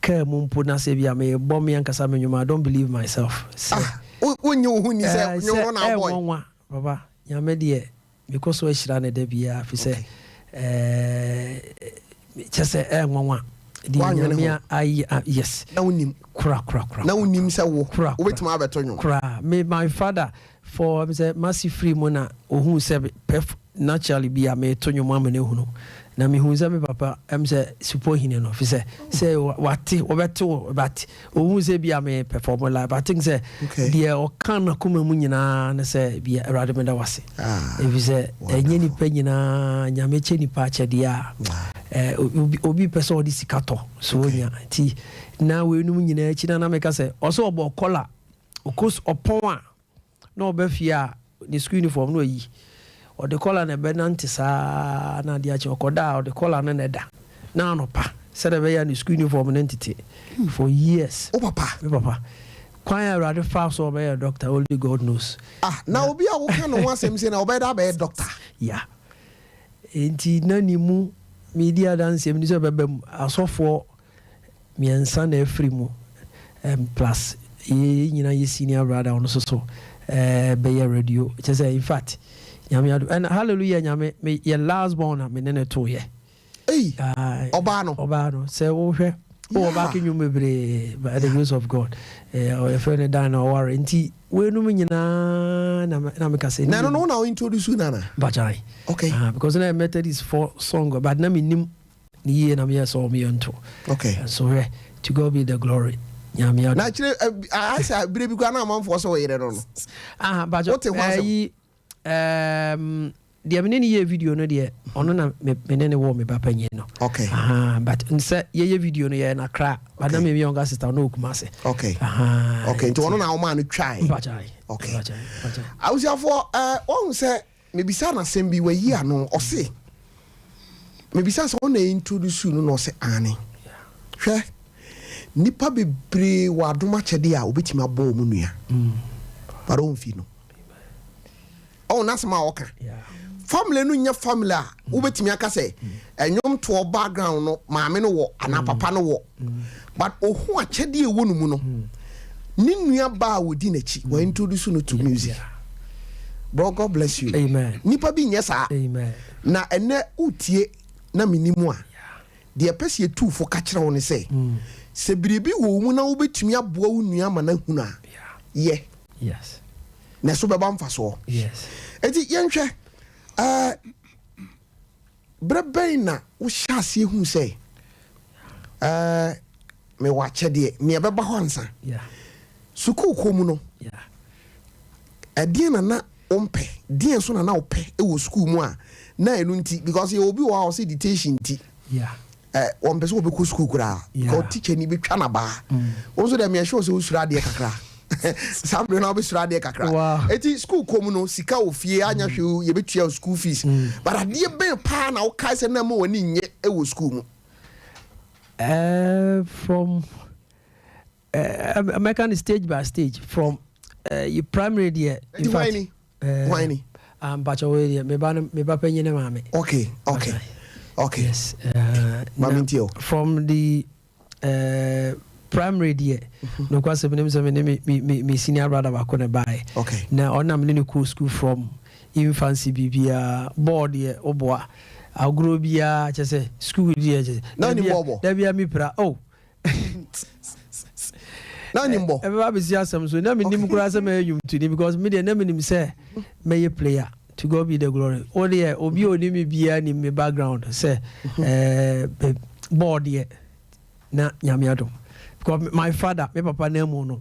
kaa mu mpo na sɛ bia mebɔ me ankasa me nnwom, I don't believe myself sɛ Ah, wonye wo ho ni sɛ nnwom no na wobɔe? Ɛnwanwa, papa. Nyame deɛ, mekɔ so ahyira no da biara, fi sɛ kyɛ sɛ ɛnwanwa deɛ Woanwene Nyame ho? ayɛ. Ah, yes. Na wonim kora kora kora. Na wonim sɛ wo Kora. wobɛtumi abɛto nnwom? Kora. Me, my father, for sɛ masi firi mu na ohun sɛ pɛf naturally bi a meto nnwom ama no ehunu. Na mehuu sɛ me papa ɛm sɛ supɔ hini no fi sɛ sɛ wate wɔbɛte wo, but ohuu sɛ bi a me perform live. I think sɛ deɛ ɔka n'akoma mu nyinaa ne sɛ bia Awurade meda wase, Ah, ɛfiri sɛ ɛnyɛ nipa nyinaa Nyame kyɛ nipa akyɛdeɛ a obi pɛ sɛ ɔde sika tɔ so ɔnya. Nti na weinom nyinaa akyi na meka sɛ ɔsɛ ɔbɔ kɔla ɔkɔ ɔpɔn a na ɔba fie a, ne school uniform no ayi, ɔde kɔla na ɛbɛnante saa na adeɛ akyi ɔkɔda a, ɔde kɔla no na ɛda na anɔpa sɛdeɛ ɛbɛyɛ a ne school uniform no ntete for years. Wo papa? Me papa, kwan a Awurade fa so ɔbɛyɛ doctor, only God knows. Ah, na obi a woka ne ho asɛm sei na ɔbɛyɛ dɛ abɛyɛ doctor? Ya, nti na ne mu medi adanseɛ meni sɛ ɔbɛba mu. Asɔfoɔ mmiɛnsa na afiri mu, plus yɛ nyinaa yɛ senior brother, ɔno nso so bɛyɛ radio kyɛ sɛ in fact Nyame adom ɛna hallelujah. Nyame me yɛ last born na me ne ne to yɛ. Ei, ɔbaa no? Ɔbaa no. Sɛ wohwɛ wowɔ ɔbaa ke nnwom bebree, by the grace of God, ɔyɛfrɛ no Dan na ɔware. Nti weinom nyinaa na meka sɛ Na ɛno no wo na wo introduce nana? Bagyae. Because na yɛ Methodist for song, but na menim ne yie na meyɛ sɛ ɔmeyɛ nto. So hwɛ, to God be the glory, Nyame adom. Na akyire ayɛ sɛ berɛ bi koraa na amanfoɔ sɛ wɔyere no. Aha, bagya. Wote ho asɛm? Ɛyi deɛ mene ne yɛ video no deɛ, ɔno na me ne ne wɔ me ba panyin no. Aha, but sɛ yɛyɛ video no yɛyɛ nakra, but na me younger sister no wɔ Kumase. Aha. Okay, nti ɔno na ɔmaa no twae? Mpagyae. Mpagyae, mpagyae. Abusuafoɔ, wɔn sɛ mebisa n'asɛm bi, wayi ano. Ɔse mebisa sɛ ɔna introduce no na ɔsɛ ane. Hwɛ, nipa bebree wɔ adom akyɛdeɛ a obɛtumi abɔ wɔn nua, but ɔmfi no ɔwɔ n'asɛm a ɔka. Family no nyɛ family a wobɛtumi aka sɛ ɛnwom toɔ background no, maame no wɔ anaa papa no wɔ, but ohu akyɛdeɛ ɛwɔ no mu no, ne nua baa a wɔdi n'akyi wɔ introduce no to music. Bro, God bless you. Amen. Nipa bi nyɛ saa. Amen. Na ɛnɛ wotie na menim a, deɛ ɛpɛ sɛ yɛtu fo ka kyerɛ wo ne sɛ, sɛ biribi wɔ wo mu na wobɛtumi aboa wo nua ama no ahunu a, yɛ na ɛso bɛba mfasoɔ. Enti yɛnhwɛ, berɛ bɛn na wohyɛ aseɛ hu sɛ mewɔ akyɛdeɛ? Nea ɛbɛba hɔ ansa, sukuu kɔ mu no, ɛdeɛn na na wompɛ, deɛn so na na wopɛ wɔ sukuu mu a na ɛno nti? Because yɛ obi wɔ hɔ a ɔsɛ dictation nti wɔmpɛ sɛ wɔbɛkɔ sukuu koraa because teacher ni bɛtwa nabaa. Wo nso deɛ, meɛhwɛ wo sɛ wosuro adeɛ kakra. Saa bere na wobɛsuro adeɛ kakra. Eti sukuu kɔ mu no, sika wɔ fie anya hwee, yɛbɛtua school fees, but adeɛ bɛn paa na wokae sɛ na ma w'ani nyɛ wɔ sukuu mu? From mɛka no stage by stage, from primary deɛ, in fact Hwan ni? Mpakyɛ, wei deɛ me ba no, me ba panyin ne maame. Okay. Yes. Maame ntie o. From the primary deɛ, nokwasɛm nim sɛ me ne me senior brother baako ne baeɛ. Na ɔnam ne kɔ school from infancy. Biribiaa bɔɔl deɛ, woboa agorɔ biaa kyɛ sɛ school deɛ kyɛ sɛ Na nim bɔɔl bɔ? Da bia mepira oh. Na nim bɔ? Ɛbɛba bɛsi asɛm so na menim koraa sɛ mɛyɛ nnwomtoni, because me deɛ na menim sɛ mɛyɛ player. To God be the glory. Wo deɛ, obi a onim me biara nim me background sɛ bɔɔl deɛ na Nyame adom, because my father, me papa na mu no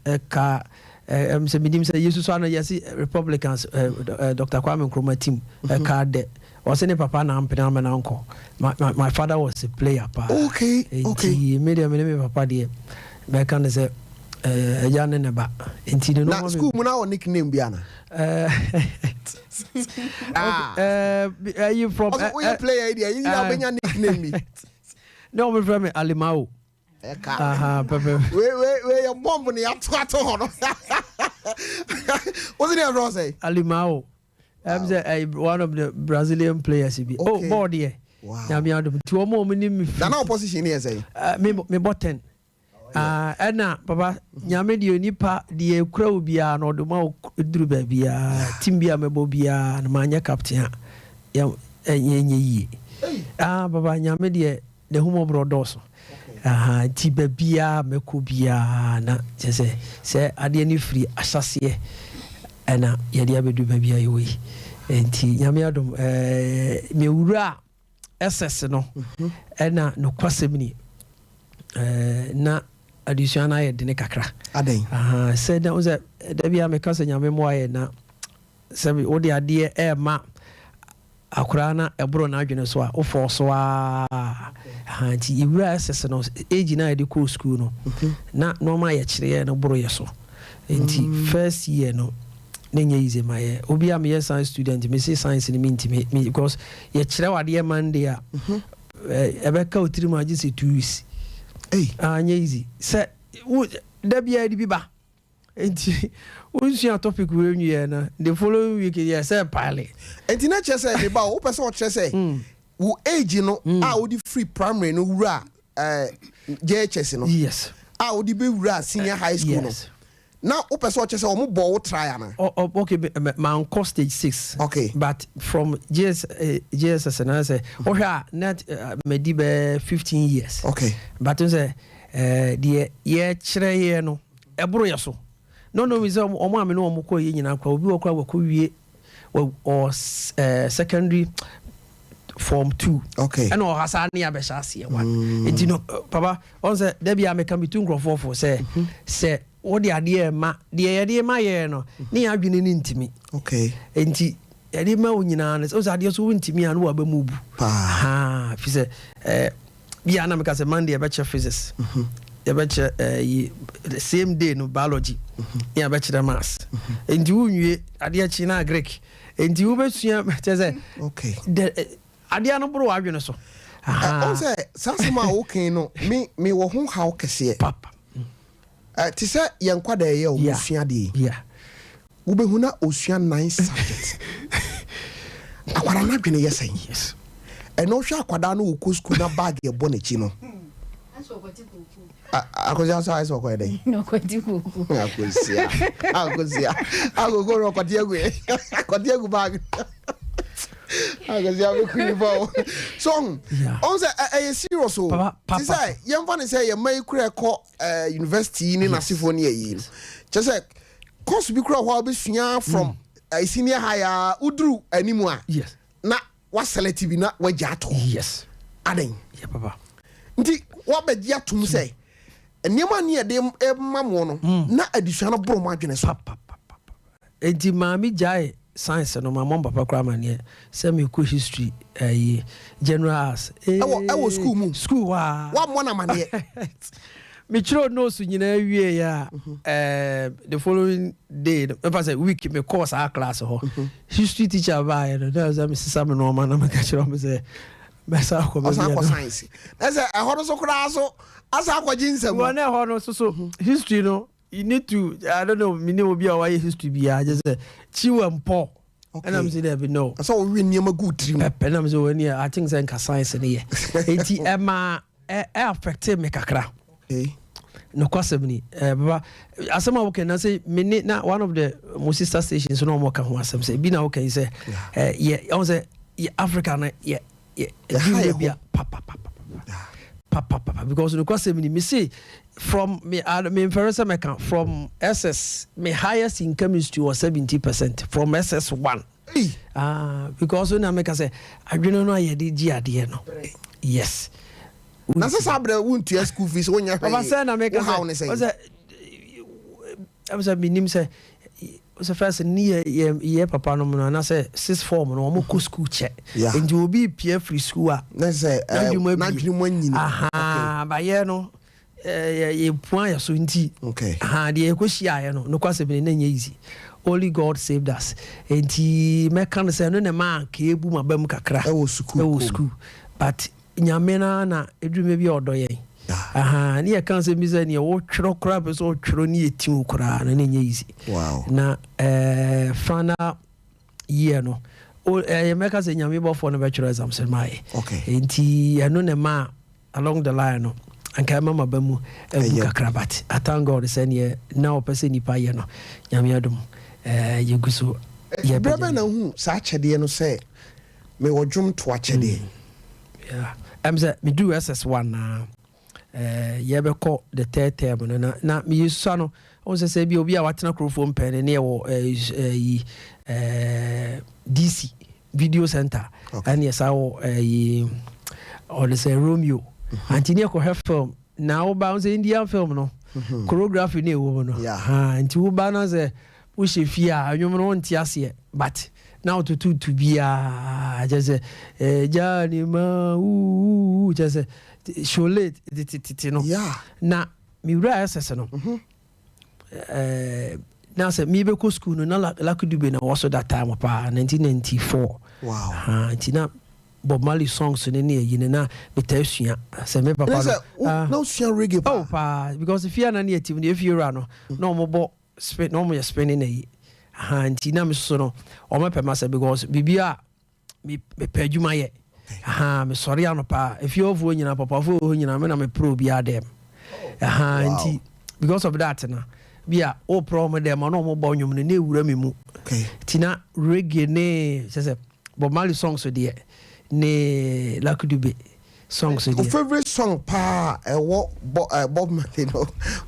ɛka sɛ menim sɛ yesu so ano yɛse Republicans, Dr Kwame Nkrumah team ɛka dɛ ɔsɛ ne papa na ampene ama na nkɔ. My father was a player paa. Nti me deɛ, me ne me papa deɛ, mɛka ne sɛ ɛgya ne ne ba nti ne Na school mu na wɔ nickname bi ana? Ɛyi from Ɔsɛ woyɛ player yi deɛ, yi na wobɛnya nickname bi. Ne wɔn frɛ me Alimao. Ɛka. Aha, pɛpɛ. Wei wei wei yɛ bomb ne yɛato ato hɔ no. Wo se ne yɛfrɛ wo sɛ? Alimao. Sɛ one of the Brazilian players bi. Oh, bɔɔl deɛ. Nyame adom nti wɔn a wɔn nim me firi. Na na opposition ne yɛ sɛ? Me bɔ 10. Ah, ɛna papa, Nyame deɛ, nipa deɛ ekura wo biara na ɔde ma wo duru baabiara. Team bi a mɛbɔ biara no, manyɛ captain a, yɛ ɛnyɛ nyɛ yie. Ah, papa, Nyame deɛ, n'ahummɔborɔ dɔɔso. Aha, nti baabiara mɛkɔ biara na kyerɛ sɛ adeɛ no firi ahyɛseɛ ɛna yɛde abɛdu baabi a yɛwɔ yi. Nti Nyame adom, mewura. SS no, ɛna nokwasɛm ni, na adesua no ayɛ dene kakra. Adɛn? Aha, sɛ na wo sɛ da bia meka sɛ Nyame mmoa yɛ na sɛ wode adeɛ ɛɛma akoraa na ɛboro n'adwene so a, wofɔɔ so a. Aha, nti yɛwura SS no, age no a yɛde kɔɔ school no, na nɔɔma a yɛkyerɛɛ no boro yɛ so. Nti first year no na nyɛ easy ma yɛ. Obi a meyɛ science student, mese science no mentimi me, because yɛkyerɛ wo adeɛ Monday a, ɛbɛka wo tirim agye sɛ 2 weeks. Ei. Ah, nyɛ easy sɛ wo da biara de bi ba, nti wonsua topic wei nwiɛ no, the following week yɛ sɛ pile. Nti na kyerɛ sɛ meba o, wopɛ sɛ ɔkyerɛ sɛ wo age no a wode free primary no wura JHS no, a wode bɛwura senior high school no, na wopɛ sɛ ɔkyerɛ sɛ ɔmo bɔ wo try ana? Oh, okay, mankɔ stage six. But from JSS na sɛ wohwɛ a net madi bɛɛ 15 years. But n sɛ deɛ yɛkyerɛ yɛ no ɛboro yɛ so. No, mi sɛ ɔmo a me ne ɔmo kɔ yɛ nyinaa kora, obi wɔ kora wɔkɔ wie wɔ secondary form two. Ɛna ɔha saa ne abɛhyɛ aseɛ one. Nti no papa, ɔn sɛ dabi a meka metu nkurɔfoɔ fo sɛ wode adeɛ ma deɛ yɛde ma yɛ no ne yɛ adwene no ntimi. Nti yɛde ma wo nyinaa no, sɛ adeɛ so wontimi a, ne waba mu bu. Paa. Fi sɛ bia na meka sɛ Monday yɛbɛkyɛ physics, yɛbɛkyɛ yi, the same day no biology, ne yɛbɛkyerɛ maths. Nti wonwie, adeɛ kyi na Greek. Nti wobɛsua kyɛ sɛ adeɛ no boro w'adwene so. Ɔn sɛ saa asɛm a wokan no, me mewɔ ho haw kɛseɛ. Papa. Te sɛ yɛn nkwadaa yɛ ɔmo sua adeɛ yi, wobɛhu na osua nine subject. Akwadaa no adwene yɛ sɛn? Ɛna wohwɛ akwadaa no wɔkɔ sukuu na bag ɛbɔ n'akyi no, Akosua sɛ ayɛ sɛ ɔkɔyɛ dɛn? Ɔkɔte koko. Akosua, Akosua, akoko no ɔkɔte agu, akɔte agu bag. Akosua bɛku nipa o. So ɔn sɛ ɛyɛ serious o. Papa, te sɛ yɛmfa ne sɛ yɛma yi kura ɛkɔ university ne n'asefoɔ ne yɛyi no, kyɛ sɛ course bi kura hɔ a wobɛsua from senior high a woduru anim a, na waselect bi na wagya ato hɔ. Adan? Yeah, papa. Nti wabɛgye atom sɛ nneɛma ne yɛde ma mo no na adesua no boro mo adwene so. Papa papa. Enti maame gyae science no ma mɔm papa koraa ma neɛ sɛ mekɔ history, ɛyi, general arts. Ɛwɔ school mu? School waa. Wammɔ no amanneɛ? Mekyerɛw notes nyinaa wie a, the following day no, mɛfa sɛ week, mekɔɔ saa class hɔ, history teacher baeɛ no na sɛ mesesa me nɔɔma na meka kyerɛ ɔmo sɛ mɛsa akɔ. Ɔsan baabi akɔ a no. Science na sɛ ɛhɔ no so koraa so asa akɔgye nsɛm. Wɔ ne ɛhɔ no so history no, you need to, I don't know, mene obi a wayɛ history biara gye sɛ Chew and Paul. Ɛna m sɛ dɛbi, no. Sɛ wowe nneɛma gu wo tirim. Pɛpɛ na m sɛ wɔni, I think sɛ nka science no yɛ, enti ɛma ɛ affect me kakra. Nokwasɛm ni, baba, asɛm a woka na sɛ mene na one of the mo sister stations na ɔmɔka ho asɛm sɛ bi na woka yi sɛ yɛ ɔhu sɛ yɛ Africa no yɛ Yɛha yɛ bi a papapapapa because nokwasɛm ni, me se from me memfɛre sɛ mɛka from SS, me highest in chemistry was 70% from SS1. Ei. Ah, because na meka sɛ adwene no a yɛde gye adeɛ no, yes. Na sɛ saa berɛ wontua school fees, wonyɛ Papa, sɛ na meka wo haw ne sɛ sɛn? Ɔsɛ ɛm sɛ menim sɛ first ne yɛ papa nom no anaasɛ six form no, ɔmo kɔ school kyɛ. Nti obi pia firi school a, na sɛ n'adwuma bie. N'adwene mu anyini. Aha, bayɛ no yɛpua yɛ so nti, aha, deɛ yɛkɔhyiaeɛ no, nokwasɛm ni, na ɛnyɛ easy. Only God saved us. Nti mɛka no sɛ ɛno ne maa nka ɛbu maba mu kakra. Ɛwɔ sukuu ɛwɔ kom. School, but Nyame no na ɛduruma bi a ɔdɔ yɛn. Aha, ne yɛka sɛ bi sɛ neɛ wotwerɛ koraa pɛ sɛ wotwerɛ ne yɛti wo koraa no, ne ɛnyɛ easy. Na final year no, mɛka sɛ Nyame bɔfoɔ no bɛtwerɛ exams no maayɛ. Nti ɛno ne ma along the line no anka ɛma maba mu abu kakra, but I thank God sɛ neɛ na ɔpɛ sɛ nipa yɛ no, Nyame adom, yɛgu so. Berɛ bɛ na hu saa akyɛdeɛ no sɛ mewɔ dwom to akyɛdeɛ? Yeah. Ɛm sɛ meduru SS1 na yɛbɛkɔ the third term no na meyɛ sua no, ɔhu sɛ bi obi a watena kurofoɔ mpɛn no ne yɛwɔ yi DC. Video Center. Ɛne yɛsa wɔ ɛyi ɔde sɛ Romeo. Anti ne yɛkɔhwɛ film na woba wo sɛ Indian film no, choreography ne ɛwɔ mu no. Ha, nti woba no sɛ wohyɛ fie a, ɛnwom no wonte aseɛ, but na wotototo biaa kyɛ sɛ gya ne ma wuu, kyɛ sɛ Sholay tetetete no. Na mewura SS no, na sɛ mebɛkɔ school no, na Lucky Dube na wɔ so that time paa, 1994. Nti na Bob Marley songs no ne ayi no na metaa sua sɛ me papa no. Na wosua reggae paa? Oh, paa, because fie a na ne yɛtim no, yɛfie wura no na ɔmobɔ spin na ɔmo yɛ spinning na yi. Aha, nti na me soso no ɔmo pɛ ma sɛ because biribi a mepɛ adwuma yɛ. Aha, mesɔre anɔpa a, efie hɔfoɔ nyinaa, papafoɔ wɔ hɔ nyinaa, me na mepere obiara dɛm. Aha, nti because of that na bi a wopere ɔmo dɛm a, na ɔmo bɔ nnwom no na ewura mi mu. Nti na reggae ne kyɛ sɛ Bob Marley songs deɛ ne Lucky Dube songs Wo deɛ. Favourite song paa ɛwɔ Bob Marley no?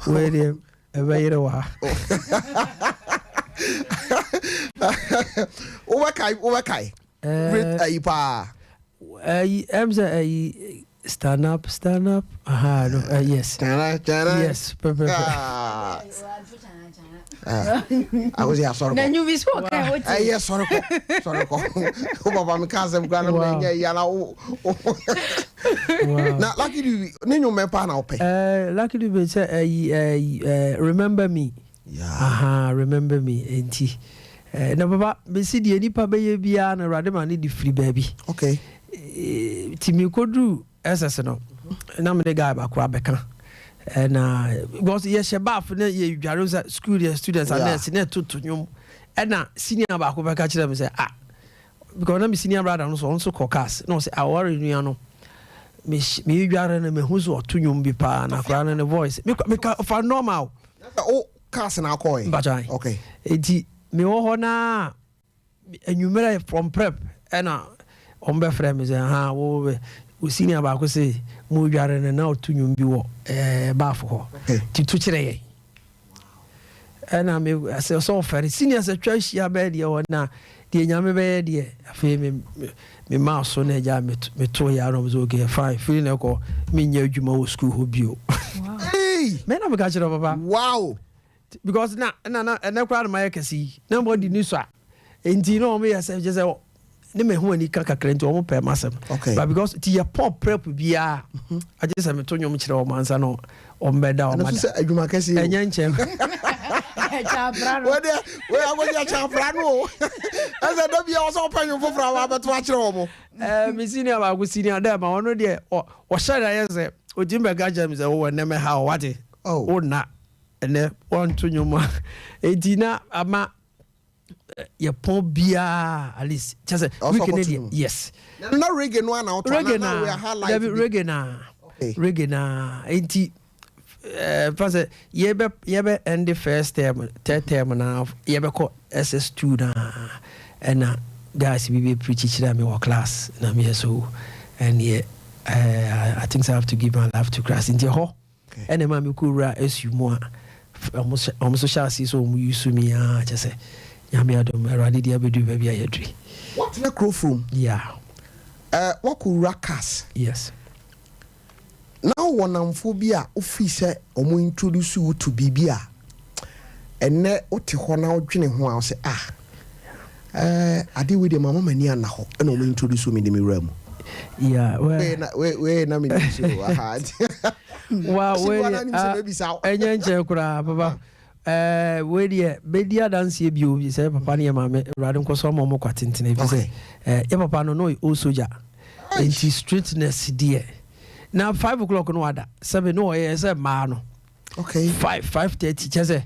Wei deɛ ɛbɛyere wɔ ha. Wobɛkae favorite ayi paa? Ɛyi sɛ ɛyi "Stand Up, Stand Up", aha no, yes. Tana, tana. Yes, pɛpɛpɛ. Ah. Akosi asɔre Na kɔ. nnwom bi so ɔka wote. Ɛyɛ sɔre kɔ, sɔre kɔ. Wo papa mi ka asɛm kura na mo nyɛ yi ana wo. Na Lucky Dube ne nnwom bɛn paa na wopɛ? Lucky Dube sɛ ɛyi "Remember Me". Aha, "Remember Me". Nti na papa mesi deɛ nipa bɛyɛ biara na Awurade ma ne de firi baabi. Nti mekɔduru SS no, na mene guy baako abɛka ɛna because yɛhyɛ baaf na yɛdware sɛ school yɛ students a nurse na ɛtoto nnwom, ɛna senior baako bɛka kyerɛ me sɛ, ah, because na me senior brother no so ɔno nso kɔ cars, na ɔsɛ awɔre nua no meyɛdware no, mehu so ɔto nnwom bi paa na akwaraa no ne voice meka fa normal. Wo cars na akɔɛ? Mpatwan. Nti mewɔ hɔ naa anwummerɛ from prep, ɛna ɔmo bɛfrɛ me sɛ ha wo senior baako sɛ mo dware no na ɔto nnwom bi wɔ baafo hɔ. Nti to kyerɛ yɛn, ɛna me sɛ ɔfɛre senior sɛ twa ahyia bɛɛ deɛ wɔ na deɛ Nyame bɛyɛ deɛ, afei me maa so na agya meto yɛ anam sɛ okay, fine, firi na ɛkɔ menyɛ adwuma wɔ school hɔ bio. Hey! Mɛ na meka kyerɛ papa. Because na ɛnɛ koraa na mayɛ kɛse yi na mbɔ ni so a, nti na ɔmo yɛ sɛ kyɛ sɛ ne mehu ani ka kakra, nti ɔmo pɛ m'asɛm. But because ti yɛ pɔ prep biara agye sɛ meto nnwom kyerɛ ɔmo ansa na ɔmo bɛda. Ɛno ɔmo so ada. Sɛ adwuma kɛse yi o. Ɛnyɛ nkyɛn. Kyapra no. Wɔdeɛ wei akɔsi akyɛnfra no o, ɛsɛ da bia wɔ sɛ wopɛ nwom foforɔ a wɔabɛto akyerɛ wɔ mo. Me senior baako, senior dɛ ma ɔno deɛ ɔhyɛ da yɛ sɛ ɔtumi bɛka kyerɛ me sɛ wowɔ nnɛ mɛha wo wate. Oh. Wonna ɛnɛ wɔnto nnwom a, enti na ama yɛpɔn biara at least kyɛ sɛ Ɔsɔ week ne kɔto deɛ nnwom. Yes. Na reggae no ana wotɔ? Reggae na na wei aha life dabi bi? Reggae na. Reggae na, enti fa sɛ yɛbɛ end first term, third term na yɛbɛkɔ SS2 na ɛna guys bi bɛ preach kyerɛ me wɔ class na meyɛ so ɛneɛ I think I have to give my life to Christ, nti ɛhɔ ɛna ɛma mekɔ wura SU mu a ɔmo nso hyɛ ase sɛ ɔmo use me a, kyɛ sɛ Nyame adom, Awurade deɛ abɛduru baabi a yɛduri. Woatena kuro from? Yeah. Woakɔwura cars? Yes. Na wowɔ namfoɔ bi a wofii sɛ ɔmo introduce wo to biribi a ɛnɛ wote hɔ na wodwene ho a wo sɛ, ah, ade wei deɛ mama m'ani anna hɔ ɛna ɔmo introduce me de me wura mu? Yeah, well, Wei na menim so aha. Wa Ɔsi wei bi wa na nim sɛ ah, mɛbisa wo. Ɛnyɛ nkyɛn koraa papa, wei deɛ bɛdi adanseɛ bio sɛ papa ne yɛ maame, Awurade nkɔ so ama ɔmo kwa tentene fi sɛ yɛ papa no na ɔyɛ old soldier, nti strictness deɛ na 5 o'clock no wada sɛbi na ɔyɛ sɛ mmaa no 5, 5:30, kyɛ sɛ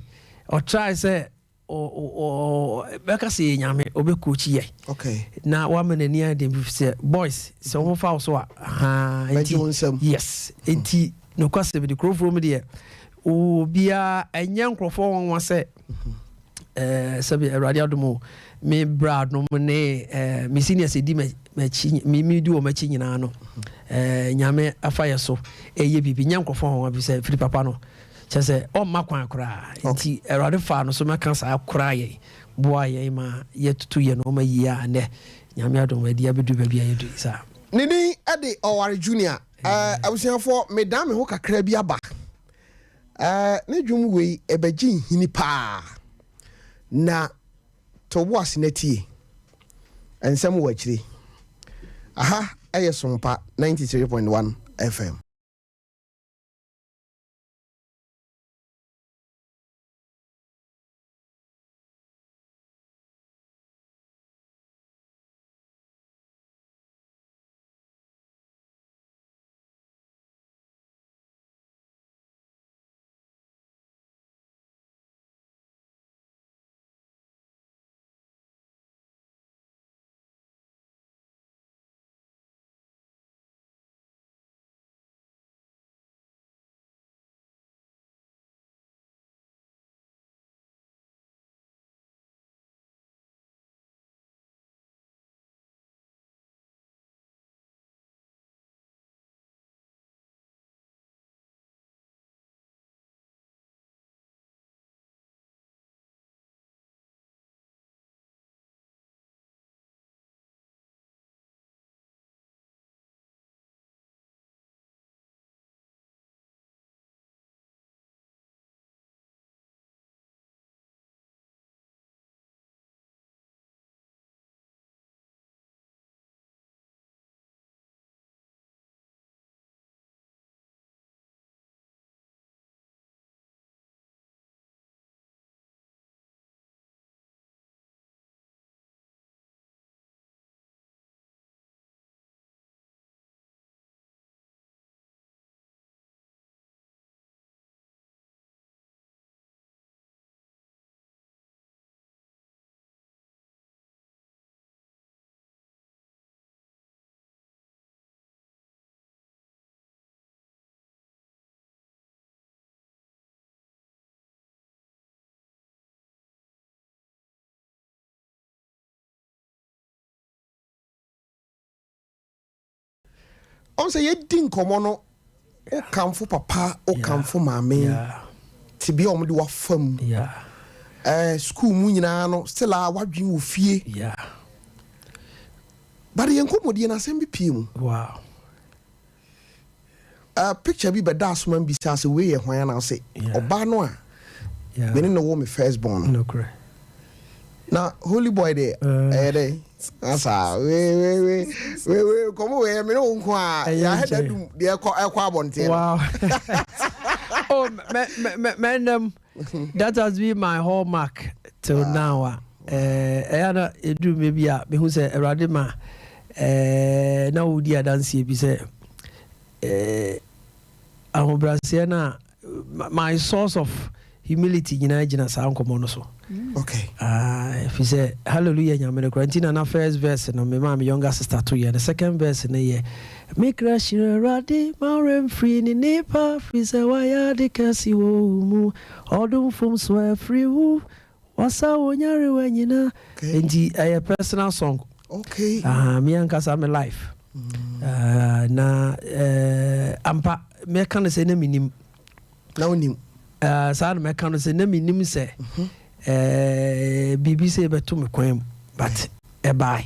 ɔtry sɛ bɛka sɛ yɛ Nyame ɔbɛkɔkyi yɛ na wama n'ani ayɛ den fi sɛ boys sɛ wɔmfa wo so a ahaa, Bɛgye wo nsam. Yes, nti nokwasɛm de kurofuo mu deɛ obiaa ɛnyɛ nkurɔfoɔ nwanwa sɛ sɛbi Awurade adom o, me bra nom ne me seniors ɛdi m'akyi, me di wɔ m'akyi nyinaa no, Nyame afa yɛ so ɛyɛ biribi nyɛ nkurɔfoɔ nwanwa bi sɛ firi papa no kyɛ sɛ ɔmma kwan koraa, nti Awurade faa no so mɛka saa koraa yɛ. boa yɛn ma yɛtutu yɛn nneɛma yie a nnɛ Nyame adom adi abɛdu baabi a yɛdu yi saa. Ne din de Ɔware Junior. Eh, abusuafoɔ, medan me ho kakra bi aba. Eh, ne dwom wei ɛbɛgye nhini paa. Na to bo ase na tie. Nsɛm wɔ akyire. Aha ɛyɛ Sompa 93.1 FM. Ɔn sɛ yɛdi nkɔmmɔ no, wokamfo papa, wokamfo maame, tebea a wɔde wafa mu, sukuu mu nyinaa no, still a wadwen wɔ fie. But yɛn nkɔmmɔdie no asɛm bi pie mu. Wow. Picture bi bɛda asoma bisa sɛ wei yɛ hwan anaa sɛ ɔbaa no a me ne no wo me first born no. Na holy boy deɛ ɛyɛ dɛ asa wei wei wei wei wei nkɔmɔ wei me ne wo nko a yɛahɛ da dum deɛ ɛkɔ ɛkɔ abɔnten no. Wow. Oh, me me me me that has been my hallmark till now a ɛyɛ na ɛduru mmerɛ bi a mehu sɛ Awurade ma na wodi adanseɛ bi sɛ ahobrɛaseɛ no a my source of humility nyinaa gyina saa nkɔmmɔ no so. Okay. Ɛfiri sɛ hallelujah nyame no kora nti na na first verse no me maa me younger sister to yɛ no, second verse no yɛ me kra hyira Awurade ma werɛ mfiri ne nnepa firi sɛ wayɛ ade kɛse wɔ wo mu ɔdom fom so afiri wo wasa wo nyarewa nyina. Nti ɛyɛ personal song. Me ankasa me life. Na ampa mɛka no sɛ na menim. Na wonim. Saa na mɛka no sɛ na menim sɛ biribi sɛ ɛbɛto me kwan mu, but ɛbae.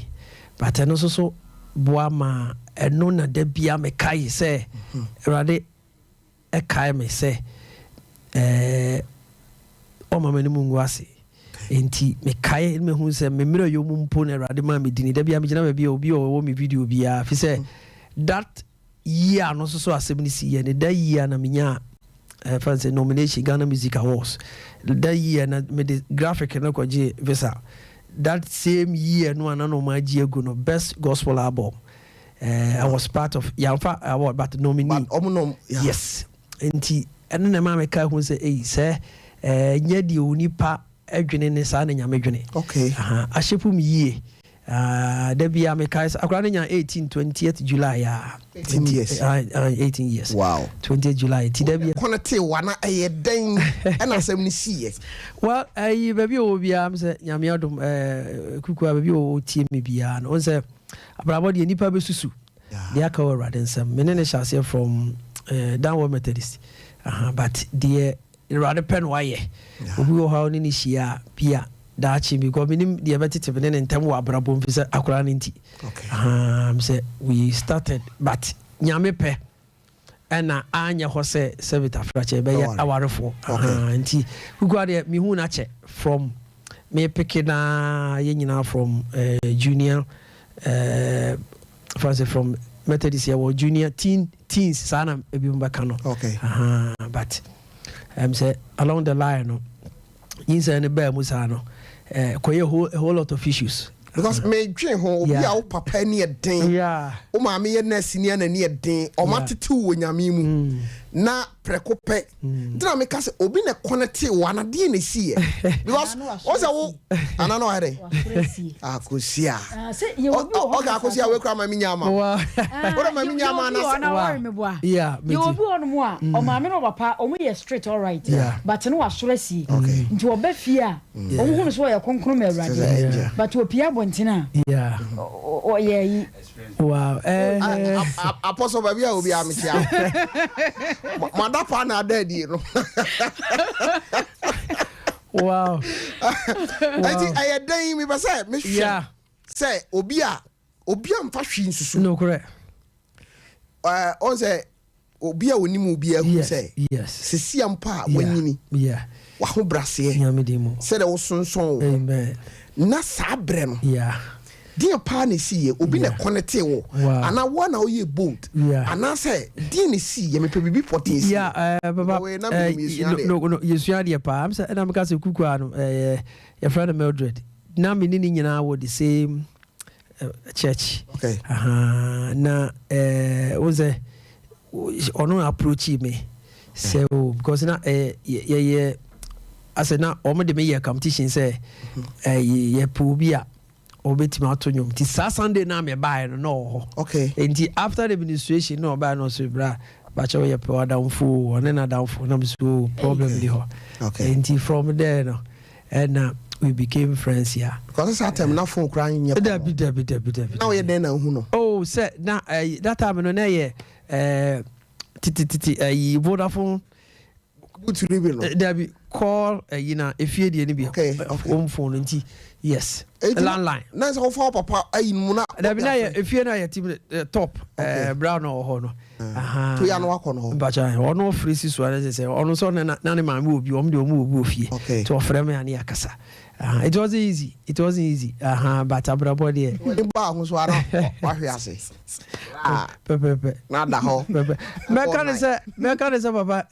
But ɛno nso so boa ma ɛno na da bia mekae sɛ Awurade ɛkae me sɛ ɔma m'anim ngu ase. Enti mekae na mehu sɛ me mmerɛyɛ mu mpo na Awurade maa me dini. Da bia megyina baabi a obi a ɔwɔ me video biara fi sɛ that year no nso so asɛm no si yɛ ne da year na menyaa ɛfɛn sɛ nomination Ghana Music Awards. That year na mede graphic no kɔgye visa. That same year no a na na ɔmo agye agu no best gospel album. I was part of yɛamfa award but nominee. But ɔmo nom, yeah. Yes. Nti ɛno na ɛma meka hu sɛ ei sɛ nyɛ deɛ onipa dwene ne saa na Nyame dwene. Ahyɛ mu yie. Da bia mekae sɛ akora no nya 18 20th July a. 18 years. 18 years. Wow. 20th July. Nti da bia. Kɔnɔ te wa na ɛyɛ dɛn ɛna asɛm no siiɛ? Well, ɛyi baabi a ɔwɔ biara m sɛ Nyame adom kuku a baabi a ɔwɔ tie me biara no. Ɔn sɛ abrabɔ deɛ nipa bɛsusu deɛ aka wɔ Awurade nsɛm. Me ne ne hyɛ aseɛ from Downward Methodist. But deɛ Awurade pɛ no wayɛ. Obi wɔ hɔ a ɔne ne hyia a bia. Daakye because menim deɛ ɛbɛtete me ne ne ntɛm wɔ abrabɔ mu fi sɛ akwadaa no nti. Okay. Sɛ we started, but Nyame pɛ ɛna anyɛ hɔ sɛ Servite Afrakyɛ bɛyɛ awarefoɔ. Nti kukua deɛ mehu no akyɛ from me peke na yɛn nyinaa from junior fancy from Methodist, yɛwɔ junior teens saa na ebi mu bɛka no. But sɛ along the line no, nyinsɛn no bɛɛ mu saa no, kɔyɛ a whole lot of issues. Because medwen ho, obi a wo papa ani yɛ den, wo maame yɛ nurse ni, ana ani yɛ den, ɔma tete wɔ Nyame mu na prɛko pɛ nti na meka sɛ obi na kɔnɛte wo anadeɛ na ɛsiiɛ, because wo sɛ wo ana na ɔyɛ dɛ Akosia, ɔka Akosia wekura ma menya ama wode ma menya ama. Ana yɛ obi wɔ nom a ɔmaame no ɔpapa ɔmo yɛ straight, alright, but no wasoro asie, nti ɔbɛ fie a ɔmo hu no so ɔyɛ kronkron ma Awurade, but opie abɔnten a ɔyɛ yi. Apostle, baabi a obi a mekyia mada paa na ada adie no. Ɛnti ɛyɛ dɛn? Mepɛ sɛ mehwɛ sɛ obi a mfa hwee nsusu. Nokorɛ. Ɔn sɛ obi a onim obi ahu sɛ sesia mpo a wanyini, wahobraseɛ sɛdeɛ wosonsɔn wo na saa berɛ no deɛ paa na ɛsi yɛ, obi na kɔnɛte wo anaa woa na woyɛ bold anaasɛ deɛ na ɛsi yɛ? Mepɛ biribi pɔtee si. Yɛsua deɛ paa sɛ ɛna meka sɛ kukua no, yɛfrɛ no Mildred, na mene ne nyinaa wɔ the same church. Na wo sɛ ɔno approach me sɛ o, because na yɛyɛ asɛ na ɔmo de me yɛ competition sɛ yɛpɛ obi a ɔbɛtumi ato nnwom, nti saa Sunday na mebaeɛ no na ɔwɔ hɔ. Nti after the ministration na ɔbaeɛ no, ɔsɛ, "Bra, bakyɛ woyɛ pɛ wadamfo o," ɔne n'adamfo na mesɛ o, problem di hɔ. Nti from there no ɛna we became friends, yeah. Because saa time na phone koraa nyɛ. Dabi, dabi, dabi, dabi. Na woyɛ dɛn na wohu no? Oh, sɛ na that time no na yɛ titi titi ɛyi Vodafone. Buturu bi no. Dabi, call ɛyi na efie deɛ ni bi. Home phone nti, yes, landline. Na sɛ wofa wo papa ayi mu na. Dabi, na yɛ efie na yɛ team top brown wɔ hɔ no. To ya no wakɔ no hɔ. Mpakyɛ ɔno ɔfiri si so ɛsɛ sɛ ɔno nso na ne maame wɔ bi, ɔmo de ɔmo wɔ bi wɔ fie. Nti ɔfrɛ mi ani akasa. It wasn't easy, it wasn't easy, but abrabɔ deɛ. Ne ba ho so ara wahwe ase. Pɛpɛpɛ. Na da hɔ. Pɛpɛ. Mɛka ne sɛ papa,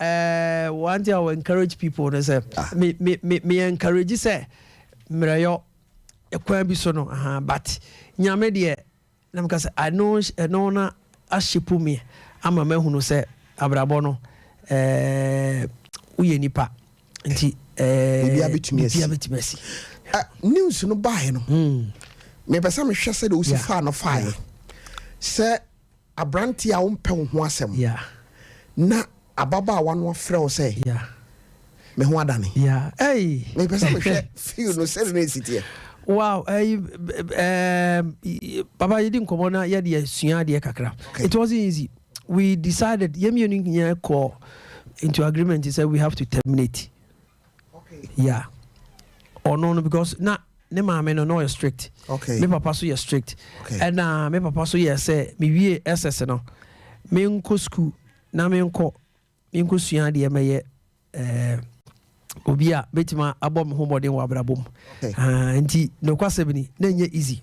one thing I will encourage people ne sɛ me encourage sɛ mmerɛyɔ ɛkwan bi so no, but Nyame deɛ na meka sɛ ɛno ɛno na ahyɛ me ama mahunu sɛ abrabɔ no, woyɛ nipa nti biribiara bɛtumi asi. Biribiara bɛtumi asi. News no baeɛ no, mepɛ sɛ mehwɛ sɛ de wosi faa no faeɛ sɛ aberanteɛ a wompɛ wo ho asɛm na ababaawa no afrɛ wo sɛ me ho adane. Mepɛ sɛ mehwɛ feel no sɛde no ɛsi teɛ. Wow, papa, yɛdi nkɔmmɔ na yɛde yɛsua adeɛ kakra. It wasn't easy. We decided, yɛn mmienu nyinaa kɔ into agreement sɛ we have to terminate. Yeah, ɔno no, because na ne maame no na ɔyɛ strict. Me papa so yɛ strict. Ɛna me papa so yɛ sɛ mewie SS no, menkɔ school na menkɔ sua adeɛ, mɛyɛ obi a bɛtumi abɔ me ho mmɔden wɔ abrabɔ mu. Ah, nti nokwasɛm ni, na ɛnyɛ easy.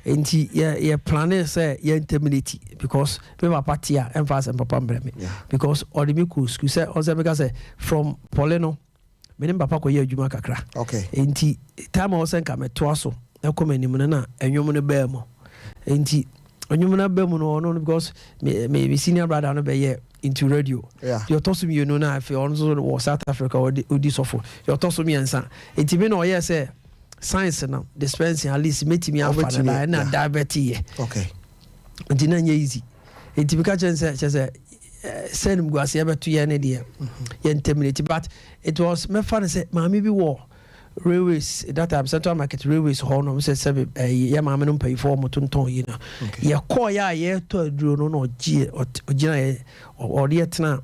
Nti yɛ plan sɛ yɛn terminate because me papa te a ɛmfa asɛm papa mbrɛ me. Because ɔde me kɔ school sɛ ɔsɛ meka sɛ from poly no, me ne me papa kɔyɛ adwuma kakra. Nti time a ɔsɛ nka mɛtoa so ɛkɔ m'anim no, na ɛnwom no baa mu. Nti ɛnwom no baa mu no, ɔno no, because me senior brother no bɛyɛ into radio. Deɛ ɔtɔ so mmienu no, afei ɔno nso wɔ South Africa, ɔde ɔdi sɔfo. Deɛ ɔtɔ so mmiɛnsa, nti me na ɔyɛ sɛ science no dispensing, at least mɛtumi afa no da ɛna divert yɛ. Nti na nyɛ easy. Nti meka kyerɛ no sɛ kyerɛ sɛ sɛ nimguaseɛ bɛto yɛn ne deɛ yɛn terminate, but it was mɛfa no sɛ maame bi wɔ railways that time, Central Market railways hɔ nom, sɛ sɛbi ɛyi yɛ maame no mpanyinfoɔ ɔmo tontɔn yi no, yɛkɔɔ yɛ a yɛtɔ aduro no na ɔgye ɔgyina yɛ ɔde yɛ tena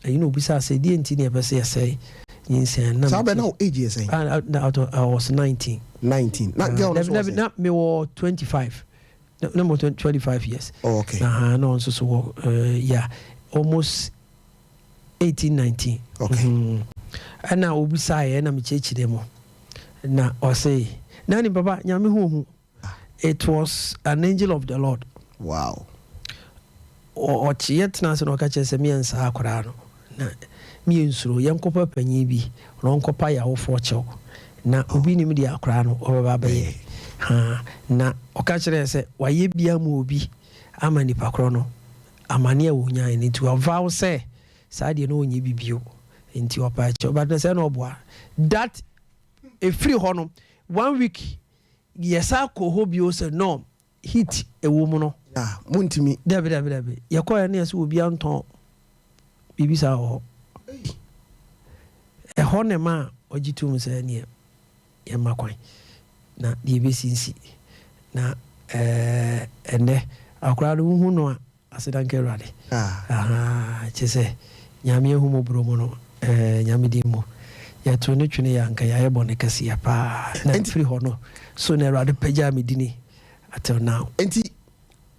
ɛyi na obisa sɛ deɛ nti ne yɛpɛ sɛ yɛsɛe. Nyinsɛn na Saa bɛ na wo age yɛ sɛn? Ah, na I was 19. 19. Na girl no so wɔ sɛn? Na me wɔ 25. Na mo 25 years. Oh, okay. Na ha na ɔnso so wɔ yeah, almost 18 19. Okay. Ɛna obisaeɛ na mekyerɛkyerɛ mu. Na ɔse, na ni papa Nyame hu hu. It was an angel of the Lord. Wow. Ɔkye yɛtena ase na ɔka kyerɛ sɛ meyɛ akwaraa no na meyɛ nsuro, yɛnkɔpa panyin bi na ɔnkɔpa yɛawofoɔ kyɛw na obi nim deɛ akwaraa no ɔbɛba bɛyɛ ha. Na ɔka kyerɛ sɛ wayɛ bia ma obi ama nipa korɔ no amane a wɔnyae no, nti wavow sɛ saa deɛ no ɔnyɛ bi bio, nti ɔpa kyɛw. But na sɛ na ɔboa that ɛfiri hɔ no, one week yɛsa kɔ hɔ bio sɛ no heat ɛwɔ mu no. Ah, muntimi. Dabi, dabi, dabi, yɛkɔɛ ne yɛsɛ obi antɔn biribi saa wɔ hɔ. Ɛhɔ ne ma a ɔgye tom sɛ neɛ yɛma kwan na deɛ ɛbɛsi nsi na ɛnɛ akoraa no wohu no a, aseda nka Awurade. Ah. Kyɛ sɛ Nyame ahu mmɔborɔ mu no, Nyame din mu yɛto ne twene yɛ anka yɛayɛ bɔne kɛseɛ paa na firi hɔ no so na Awurade pagyaa me dini until now. Nti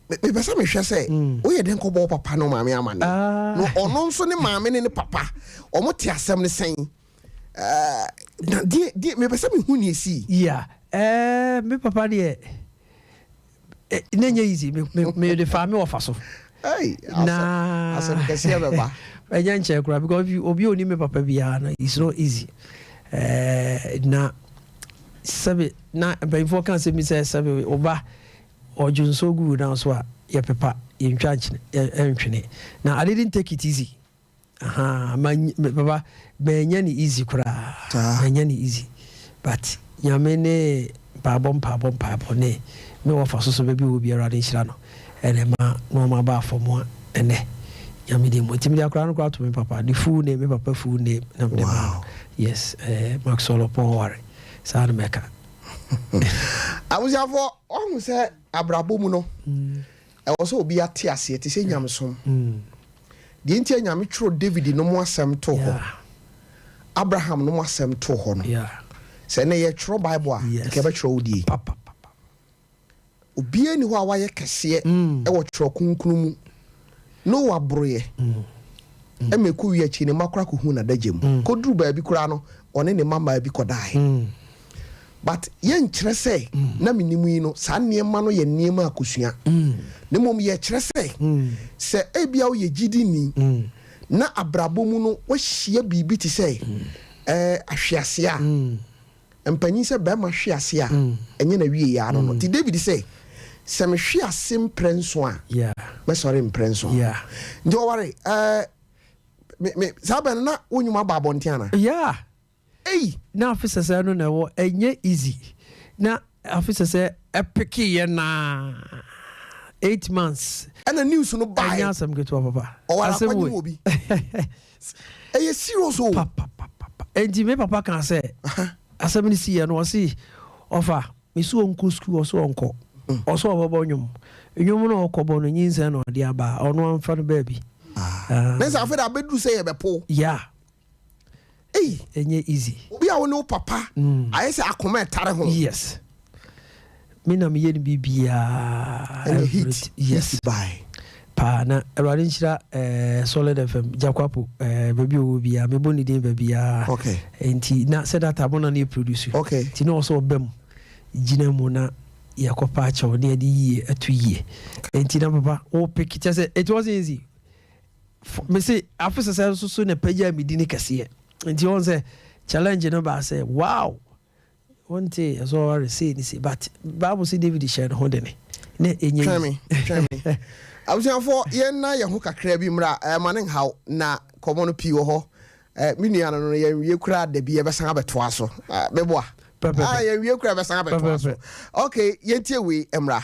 mepɛ sɛ mehwɛ sɛ woyɛ dɛn kɔbɔ wo papa ne wo maame amane Ah. na ɔno nso ne maame ne ne papa ɔmo te asɛm no sɛn? Na deɛ mepɛ sɛ mehu ne ɛsii. Yeah, me papa deɛ ne nyɛ easy. Me de fa me wɔfa so. Hey, na asɛm kɛseɛ bɛba. Ɛnyɛ nkyɛn koraa because obi a onim me papa biara no, it's not easy. Na sɛbi na mpanyinfoɔ ka sɛ mi sɛ sɛbi ɔba ɔdwo nsuo gu na so a yɛpepa yɛntwa nkyene ɛntwene na I didn't take it easy. Aha, ma papa mɛnyɛ ne easy koraa. Mɛnyɛ ne easy, but Nyame ne mpaabɔ mpaabɔ mpaabɔ ne me wɔfa so so baabi wɔ biara de nhyira no ɛnɛ ma nneɛma ba afɔm a ɛnɛ Nyame de mu nti mede akwaraa no koraa to me papa ne full name, me papa full name na mede ma no. Yes, Maxwell Ɔpɔn Ware, saa no mɛka. Abusuafoɔ, ɔhu sɛ abrabɔ mu no ɛwɔ sɛ obi ate aseɛ te sɛ nyamesom deɛ nti a Nyame twerɛ David no mu asɛm to hɔ, Abraham no mu asɛm to hɔ no, sɛ ɛnɛ yɛtwerɛ Bible a, nka yɛbɛtwerɛ wo die. Papa papa. Obiara ni hɔ a wayɛ kɛseɛ ɛwɔ twerɛ kronkron mu. Noa boroyɛ ɛma ɛkɔ wie akyi ne mma koraa kɔhu n'adagya mu kɔduru baabi koraa no, ɔne ne mma bi kɔdaeɛ. But yɛnkyerɛ sɛ na menim yi no saa nneɛma no yɛ nneɛma akosua, na mmom yɛkyerɛ sɛ sɛ ebia woyɛ gyidini na abrabɔ mu no wahyia biribi te sɛ ahwease a mpanyin sɛ bɛrima hwe ase a ɛnyɛ na wie yɛ ano no. Nti David sɛ mehwe ase mprɛ nso a, mɛsɔre mprɛ nso. Nti ɔware me saa bɛn no na wo nnwuma ba abɔnten ana? Yeah. Ei. Na afe sɛsɛ no na ɛwɔ ɛnyɛ easy na afe sɛsɛ ɛpeke yɛ naa 8 months. Ɛna news no bae. Ɛnyɛ asɛm ketewa papa. Ɔware Asɛm akɔgye wei. mu obi ɛyɛ serious o. Papapapa, enti me papa ka sɛ asɛm no siiɛ no, ɔse ɔfa mesi ɔnkɔ sukuu, ɔso ɔnkɔ, ɔso ɔbɛbɔ nnwom, nnwom no ɔkɔbɔ no nyinsɛn na ɔde aba a, ɔno amfa no baabi. Ah. Ne sɛ afei de abɛduru sɛ yɛbɛpo. Ei. Ɛnyɛ easy. Obi a wo ne wo papa ayɛ sɛ akoma ɛtare ho. Yes, me na meyɛ no biribiaa. Ɛnyɛ hit. Yes. Hit bae. Paa, na Awurade nhyira Solid FM Jakwapo, baabi a ɔwɔ biaa mebɔ ne din baabiaa. Nti na sɛ data mo na ne yɛ produce. Nti na ɔsɛ ɔba mu gyina mu na yɛkɔpa akyɛw ne yɛde yie ato yie. Nti na papa wo pick kyɛ sɛ it wasn't easy. Mese afe sɛsɛ nso so na pagya me di ne kɛseɛ, nti wɔn sɛ challenge no baa sɛ wow, wonte ɛsɛ ɔware sei ne sei, but Bible sɛ David hyɛ ne ho dene na ɛnyɛ Twɛn easy. Me, twɛn me. Abusuafoɔ, yɛnna yɛn ho kakra bi mmra. Ɛma ne nhaw na kɔmmɔ no pii wɔ hɔ. Me nua no, yɛnwie koraa da bi yɛbɛsan abɛtoa so. Meboa. Pɛpɛpɛ. Ah, yɛnwie koraa yɛbɛsan abɛtoa so. Pɛpɛpɛ. Okay, yɛntie wei mmra.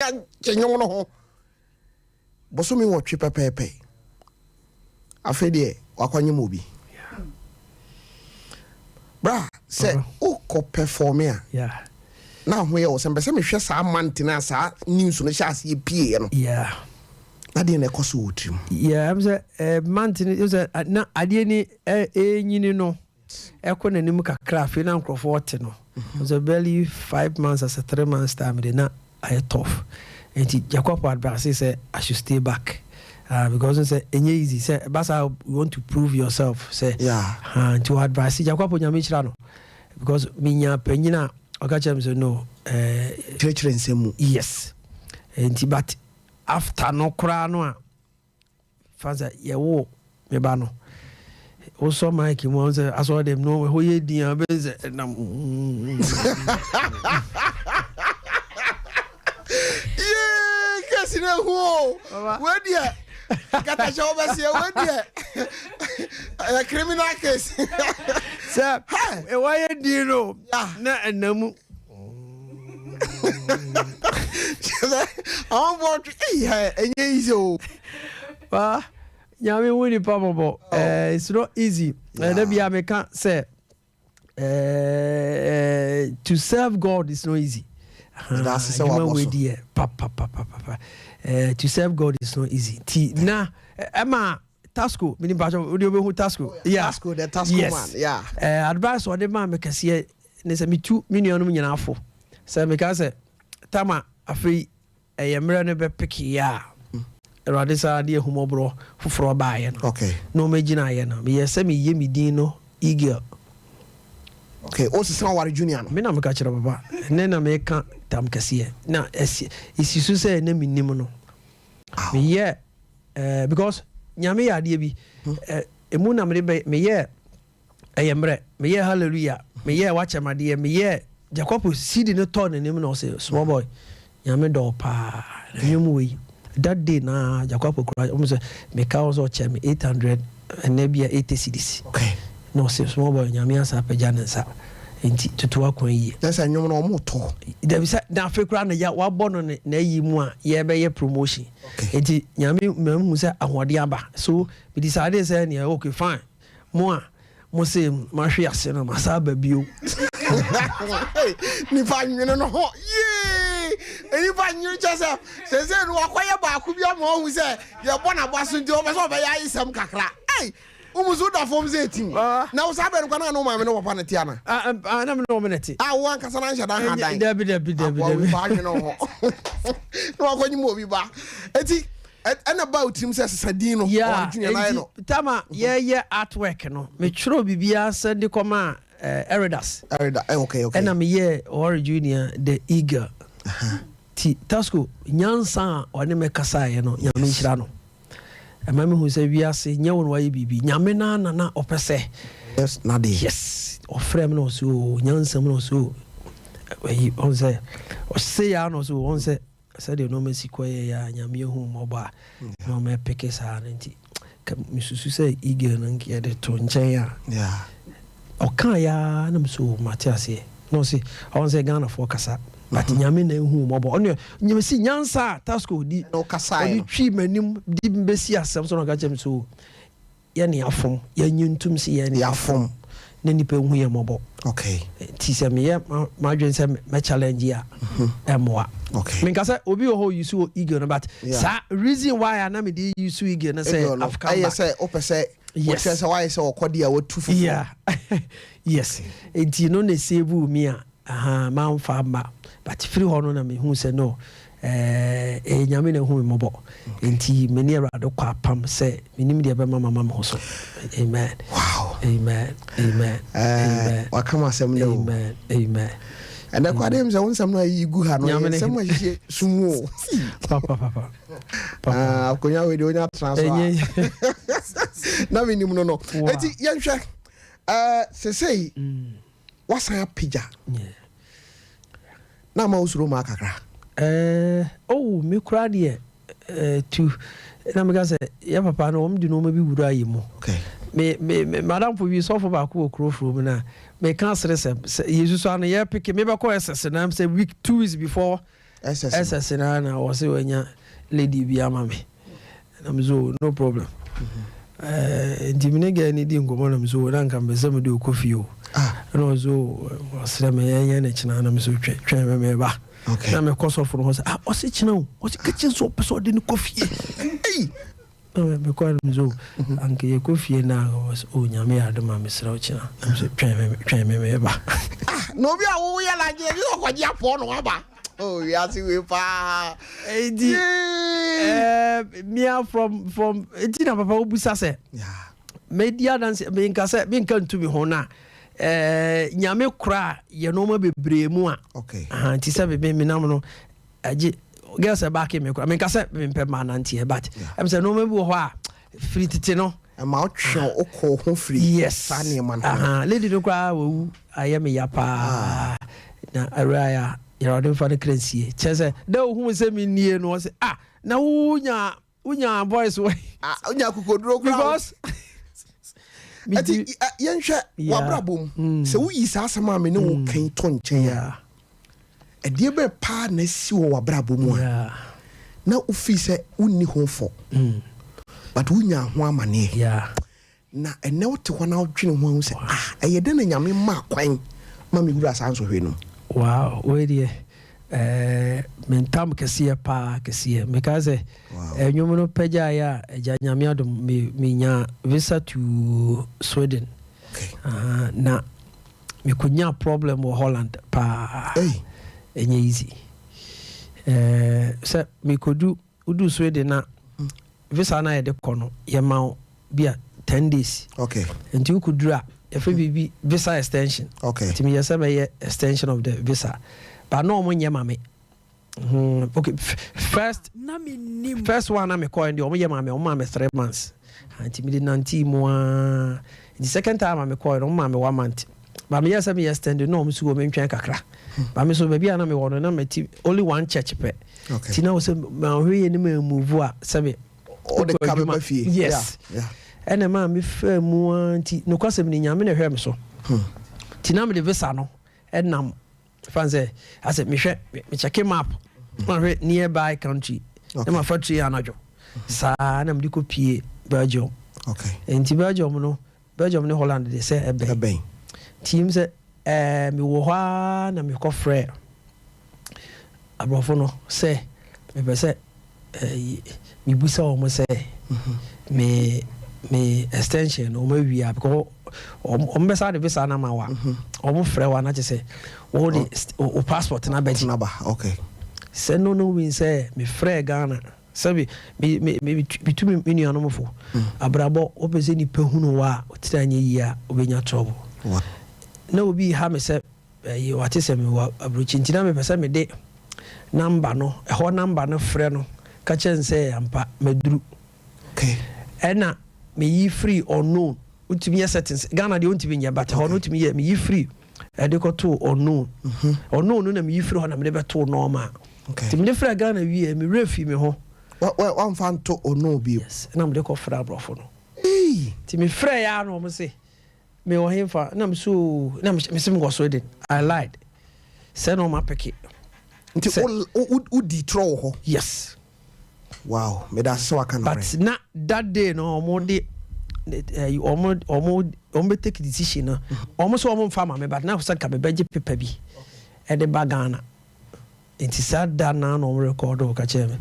agye nwom no ho bosome 8 pɛpɛɛpɛ. Afei deɛ wakɔnyem obi. Bra, sɛ wokɔ perform a, na ho yɛ wo sɛ mpɛ sɛ mehwɛ saa mantene a saa news no hyɛ aseɛ pieɛ no, na deɛ na ɛkɔ so wɔ tirim? Yeah, ɛm sɛ mantene sɛ na adeɛ ni ɛnyini no ɛkɔ n'anim kakra. Afei na nkurɔfoɔ te no sɛ barely 5 months as a 3 months time de na ayɛ tough, nti Jacob advice sɛ I should stay back because sɛ ɛnyɛ easy sɛ ɛba saa, you want to prove yourself sɛ nti wɔ advice Jacob, Nyame kyerɛ no, because menya panyin a ɔka kyerɛ me sɛ no. Kyerɛkyerɛ nsɛm mu. Yes, nti but after no koraa no a fa sɛ yɛwo me ba no, wosɔ mic mu a, sɛ asɔre dɛm no ɛhɔ yɛ din a, bɛyɛ sɛ ɛnam. Yee, kɛsi no ahu o. Wedeɛ katahyɛ wobɛseɛ, wedeɛ ɛyɛ criminal case. Sɛ ɛwɔ yɛ din no na ɛnam. Kyerɛ sɛ amanfoɔ twe ei, ɛnyɛ easy o. Wa Nyame hu nipa mmɔbɔ. It's not easy. Ɛda bia meka sɛ to serve God is not easy. Ɛda ase sɛ adwuma wabɔ wei so. Deɛ papapapapa, to serve God is not easy, nti na ɛma Tasco mini mpatsɔ wode wobɛhu Tasco, yeah. Tasco, the Tasco man, yeah. Advice ɔde maa me kɛseɛ ne sɛ metu me nuanom nyinaa fo sɛ meka sɛ tama afei ɛyɛ mmerɛ no bɛpekeeɛ a, Awurade saa de ahumɔborɔ foforɔ baeɛ no na ɔmɛgyinaeɛ no, meyɛ sɛ meyɛ me din no Eagle. Okay, wosesa Ɔware Junior no? Me na meka kyerɛ papa, ɛnɛ na meka tam kɛseɛ na ɛsi ɛsi so sɛ ɛnɛ menim no meyɛ because Nyame yɛ adeɛ bi ɛmu na mede bɛ meyɛ ɛyɛ mmerɛ meyɛ hallelujah, meyɛ wakyɛmadeɛ, meyɛ Jacob CD no tɔɔ n'anim na ɔsɛ, "Small boy, Nyame dɔ wo paa na nnwom wei." That day na Jacob kura ɔmo sɛ meka wo sɛ ɔkyɛ me 800, ɛnɛ bia 80 cedis na ɔsɛ, "Small boy, Nyame asa apagya ne nsa, nti tutu akwan yie." Kyerɛ sɛ nnwom no ɔmo tɔ. Dabi, sɛ na afei koraa na ya wabɔ no ne n'ayi mu a yɛbɛyɛ promotion. Nti Nyame mahu sɛ ahoɔden aba so me decide sɛ neɛ, okay, fine, mo a mo se mahwe ase no, masa aba bio. Nipa nwene no ho yee, nipa nwene kyɛ sɛ sɛsɛ no wakɔyɛ baako bi ama ɔhu sɛ yɛbɔ n'aba so, nti ɔbɛ sɛ ɔbɛyɛ ayesɛm kakra. Ei, womu so da fam sɛ ɛtim na wo saa bɛ no kwa na ne wo maame ne wo papa no te ana? Ah, ah, na me ne wɔn na te. A wo ankasa na nhyɛ da ha dan? Dabi, dabi, dabi. Aboa dabi. Nipa adwene ho na wakɔnyim obi ba, eti ɛna ba wo tirim sɛ sesa din no. Ɔware Junior na ayɛ no. Nti tama yɛyɛ artwork no, metwerɛ biribiara sɛ de kɔma Eridas. Ɛreda okay. Ɛna meyɛ Ɔware Junior the Eagle ti. Tasco nyansa a ɔne me kasaeɛ no, Nyame nhyira no, ɛma mehu sɛ wiase nyɛ wo no wayɛ biribi, Nyame no na na ɔpɛ sɛ Yes, na de yes, ɔfrɛ me na ɔsɛ o nyansa mu na ɔsɛ o ɛyi ɔn sɛ ɔse ya na ɔsɛ o ɔn sɛ sɛdeɛ nneɛma si kɔ yɛ a Nyame ehu mmɔbɔ a nneɛma ɛpeke saa no, nti ka mesusu sɛ Eagle no nka yɛde to nkyɛn a ɔka ya na mesɛ o mate aseɛ na ɔse ɔn sɛ Ghanafoɔ kasa, but Nyame na ehu mmɔbɔ, ɔno nyame si nyansa a Tasco di Na ɔkasaeɛ ɔde no. twi m'anim de bɛsi asɛm so na ɔka kyerɛ me sɛ o yɛne afom, yɛnye ntom sɛ yɛne Yɛafom. Na nipa ehu yɛ mmɔbɔ. Nti sɛ meyɛ m'adwene sɛ mɛ challenge a, ɛmmoa. Menka sɛ obi wɔ hɔ use wɔ Eagle no, but saa reason why a na mede use Eagle no sɛ Eagle no I've come ɛyɛ back. Sɛ wopɛ sɛ Yes. wokyerɛ sɛ woayɛ sɛ ɔkɔde a watu foforɔ. Yeah, yes, nti no na save me a aha mamfa mma, but firi hɔ no na mehu sɛ no ɛyɛ Nyame na ɛhu me mmɔbɔ, nti me ne Awurade kɔ apam sɛ menim deɛ ɛbɛma mama me ho so. Amen. Amen, amen. Amen. Waka m asɛm no o. Amen, amen. Ɛnɛ kɔ adeɛ m sɛ wo nsɛm no ayi gu ha no Nyame ɛyɛ ne nsɛm a hyehyɛ sum o. Papa, papa. Ah, akonnwa wei deɛ wonya tena so a Ɛnyɛ na menim no. Enti yɛnhwɛ sesei wasan apagya na ama wo suro maa kakra. Oh, me kora deɛ tu na meka sɛ yɛ papa no wɔn de nneɛma bi wura yɛ mu. Me madamfo bi sɔfo baako wɔ kuro furo mu na meka sere sɛ yesu so ano yɛ peke mebɛkɔ ɛsɛsɛ na sɛ week 2 weeks before. SS no na wɔ sɛ wanya lady bi ama me, na me so no problem. Nti me ne girl no di nkɔmmɔ na me so na nka mpɛ sɛ mede ɔkɔ fie o. Ɛna ɔso ɔsrɛ me yɛnyɛ ne kyena, na me so twɛn me meba. Na mekɔ sɔfo no hɔ sɛ, ah, ɔse kyena o, ɔse kakye nso ɔpɛ sɛ ɔde ne kɔ fie. Mekɔ no, me so anka yɛkɔ fie na ɔsɛ o, Nyame yɛ adom a, mesrɛ wo kyena. Na me so twɛn me meba. Na obi a woyɛ lagye bi ɔkɔgye apɔ no waba oh, wiase wei paa. Enti mia from enti na papa wobusa sɛ medi adanse, menka sɛ menka ntu me ho no a, Nyame kora yɛ nɔɔma bebree mu a. Nti sɛ menam no agye girls ɛbaake me kora, menka sɛ mempɛ ma nanteɛ, but ɛm sɛ nɔɔma bi wɔ hɔ a firi tete no. Ɛma wotwe wokɔ ho firi saa nneɛma no. Lady no koraa wawu, ayɛ me ya paa, na awura a yɛrɛwade mfa no kra nsie, kyerɛ sɛ dɛ wohu sɛ mennie no, ɔsɛ ah, na wonya boys wɔ. Wonya akokoduro koraa. Because ɛti yɛnhwɛ wabrabɔ mu sɛ woyi saa asɛm a me ne wo kan to nkyɛn a, ɛdeɛ bɛɛ paa na asi wɔ wabrabɔ mu a na wofii sɛ wonni ho fɔ, but wonya ho amanneɛ, na ɛnɛ wote hɔ na wodwene ho ahu sɛ, ah, ɛyɛ dɛn na Nyame maa kwan ma mewura saa nsɔhwɛ no mu? Wow, wei deɛ mentam kɛseɛ paa kɛseɛ. Meka sɛ ɛnwom no pɛgyaeɛ a, agya Nyame adom, menya visa to Sweden. Na mekɔnya problem wɔ Holland paa. Ɛnyɛ easy sɛ mekɔdu, wodu Sweden na visa no a yɛde kɔ no, yɛma wo bi a 10 days. Nti wokɔduru a, yɛfrɛ biribi visa extension. Nti meyɛ sɛ mɛyɛ extension of the visa, but na ɔmo nyɛ ma me. Okay, first one na mekɔɛ deɛ, ɔmo yɛ ma me, ɔmo ma me 3 months. Nti mede nante mu aa. Nti second time a mekɔɛ no, ɔmo ma me one month, but meyɛ sɛ meyɛ extend na ɔmo si wɔ me ntwɛn kakra. But me so baabi a na mewɔ no, na meti only one church pɛ. Nti na wɔ sɛ mahwɛ yɛ ne ma move a sɛbe Ɔde ka bɛba fie. Yes, ɛna maa me faa mu a. Nti nokwasɛm ni, Nyame na ɛhwɛ me so. Nti na mede visa no ɛnam fan sɛ asɛ mehwɛ, mekyɛke map, mahwɛ nearby country na mafa train anadwo saa na mede kɔ pie Belgium. Nti Belgium no, Belgium ne Holland de sɛ ɛbɛn. Nti m sɛ mewɔ hɔ a, na mekɔfrɛ aborɔfo no sɛ mepɛ sɛ mebusa wɔn sɛ me extension no wɔn awie a, because wɔn bɛsa de visa no ama wa, wɔn frɛ wa na kyerɛ sɛ wɔn de o passport na bɛgye. Sɛ no win sɛ mefrɛ Ghana sɛbi me me me metu me nuanom fo, abrabɔ wɔpɛ sɛ nipa hunu wa a ɔtiri anyɛ yie a, obɛnya trouble. Na obi ha me sɛ ɛyi wate sɛ mewɔ aburokyi, nti na mepɛ sɛ mede number no, ɛhɔ number no, frɛ no ka kyerɛ n sɛ ampa maduru. Ɛna meyi firi unknown. Wotumi yɛ settings, Ghana deɛ wontumi nyɛ, but hɔ no wotumi yɛ. Meyi firi ɛde kɔtoo unknown. Unknown no na meyi firi hɔ na mede bɛtoo normal. Nti mede frɛ Ghana wie, mewerɛ fi me ho. Wamfa nto unknown bio? Yes, na mede kɔfrɛ aborɔfo no. Nti mefrɛ yɛ a, na ɔmo se mewɔ hemfa, na meso na mese mewɔ Sweden. I lied sɛ na ɔma pɛke. Nti wodi torɔ wɔ hɔ? Yes. Wow, meda ase sɛ waka no. But na that day no, ɔmo de ɔmo bɛ take decision no, ɔmo sɛ ɔmo nfa ma me, but na sɛ nka mebɛgye paper bi ɛde ba Ghana. Nti saa da na ɔmo record ka kyerɛ me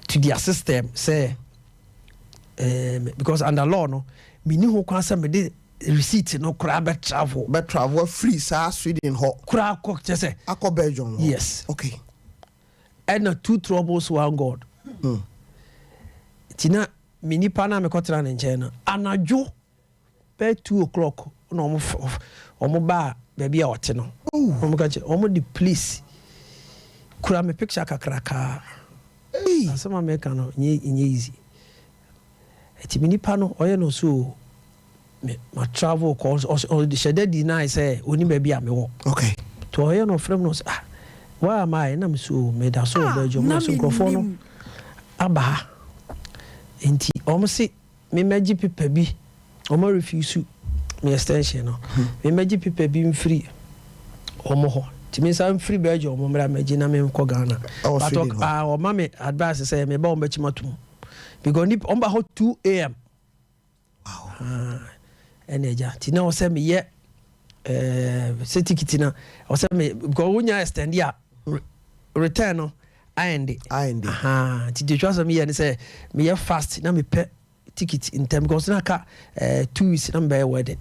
to their system sɛ because under law no, menni ho kwan sɛ mede receipt no koraa bɛ travel. Bɛ travel afiri saa Sweden hɔ. Koraa kɔ kyɛ sɛ. Akɔ Belgium hɔ. Yes. Ɛna two troubles, one God. Nti na me nipa na mekɔtena ne nkyɛn no, anadwo bɛyɛ 2 o'clock na ɔmo baa baabi a ɔte no. Ɔmo ka kyerɛ ɔmo de police kura me picture kakrakaa. Asɛm a meka no nyɛ easy. Ɛti me nipa no ɔyɛ no so me ma travel kɔ, ɔde hyɛ dɛ deny sɛ onim baabi a mewɔ. Nti ɔyɛ no, ɔfrɛ mu no sɛ, ah, where am I? Na me so meda so wɔ Belgium. Na so nkurɔfoɔ no aba ha, nti ɔmo se memɛgye paper bi. Ɔmo refuse me extension no, memɛgye paper bi mfiri ɔmo hɔ. Nti Nti me nsa mfiri Belgium ɔmo mmra mɛgye na menkɔ Ghana. Ɛwɔ But Sweden hɔ. Ah, ɔma me advice sɛ meba, ɔmo bɛkyi ma tom because nipa ɔmo ba hɔ 2 a.m. Ah, ɛna agya nti na ɔsɛ meyɛ sɛ ticket na ɔsɛ me because wonya extend a return no ayɛnde. Ayɛnde. Aha, nti deɛ twa sɛ meyɛ ne sɛ meyɛ fast na mepɛ ticket ntɛm because na ka 2 weeks na mebɛyɛ wedding.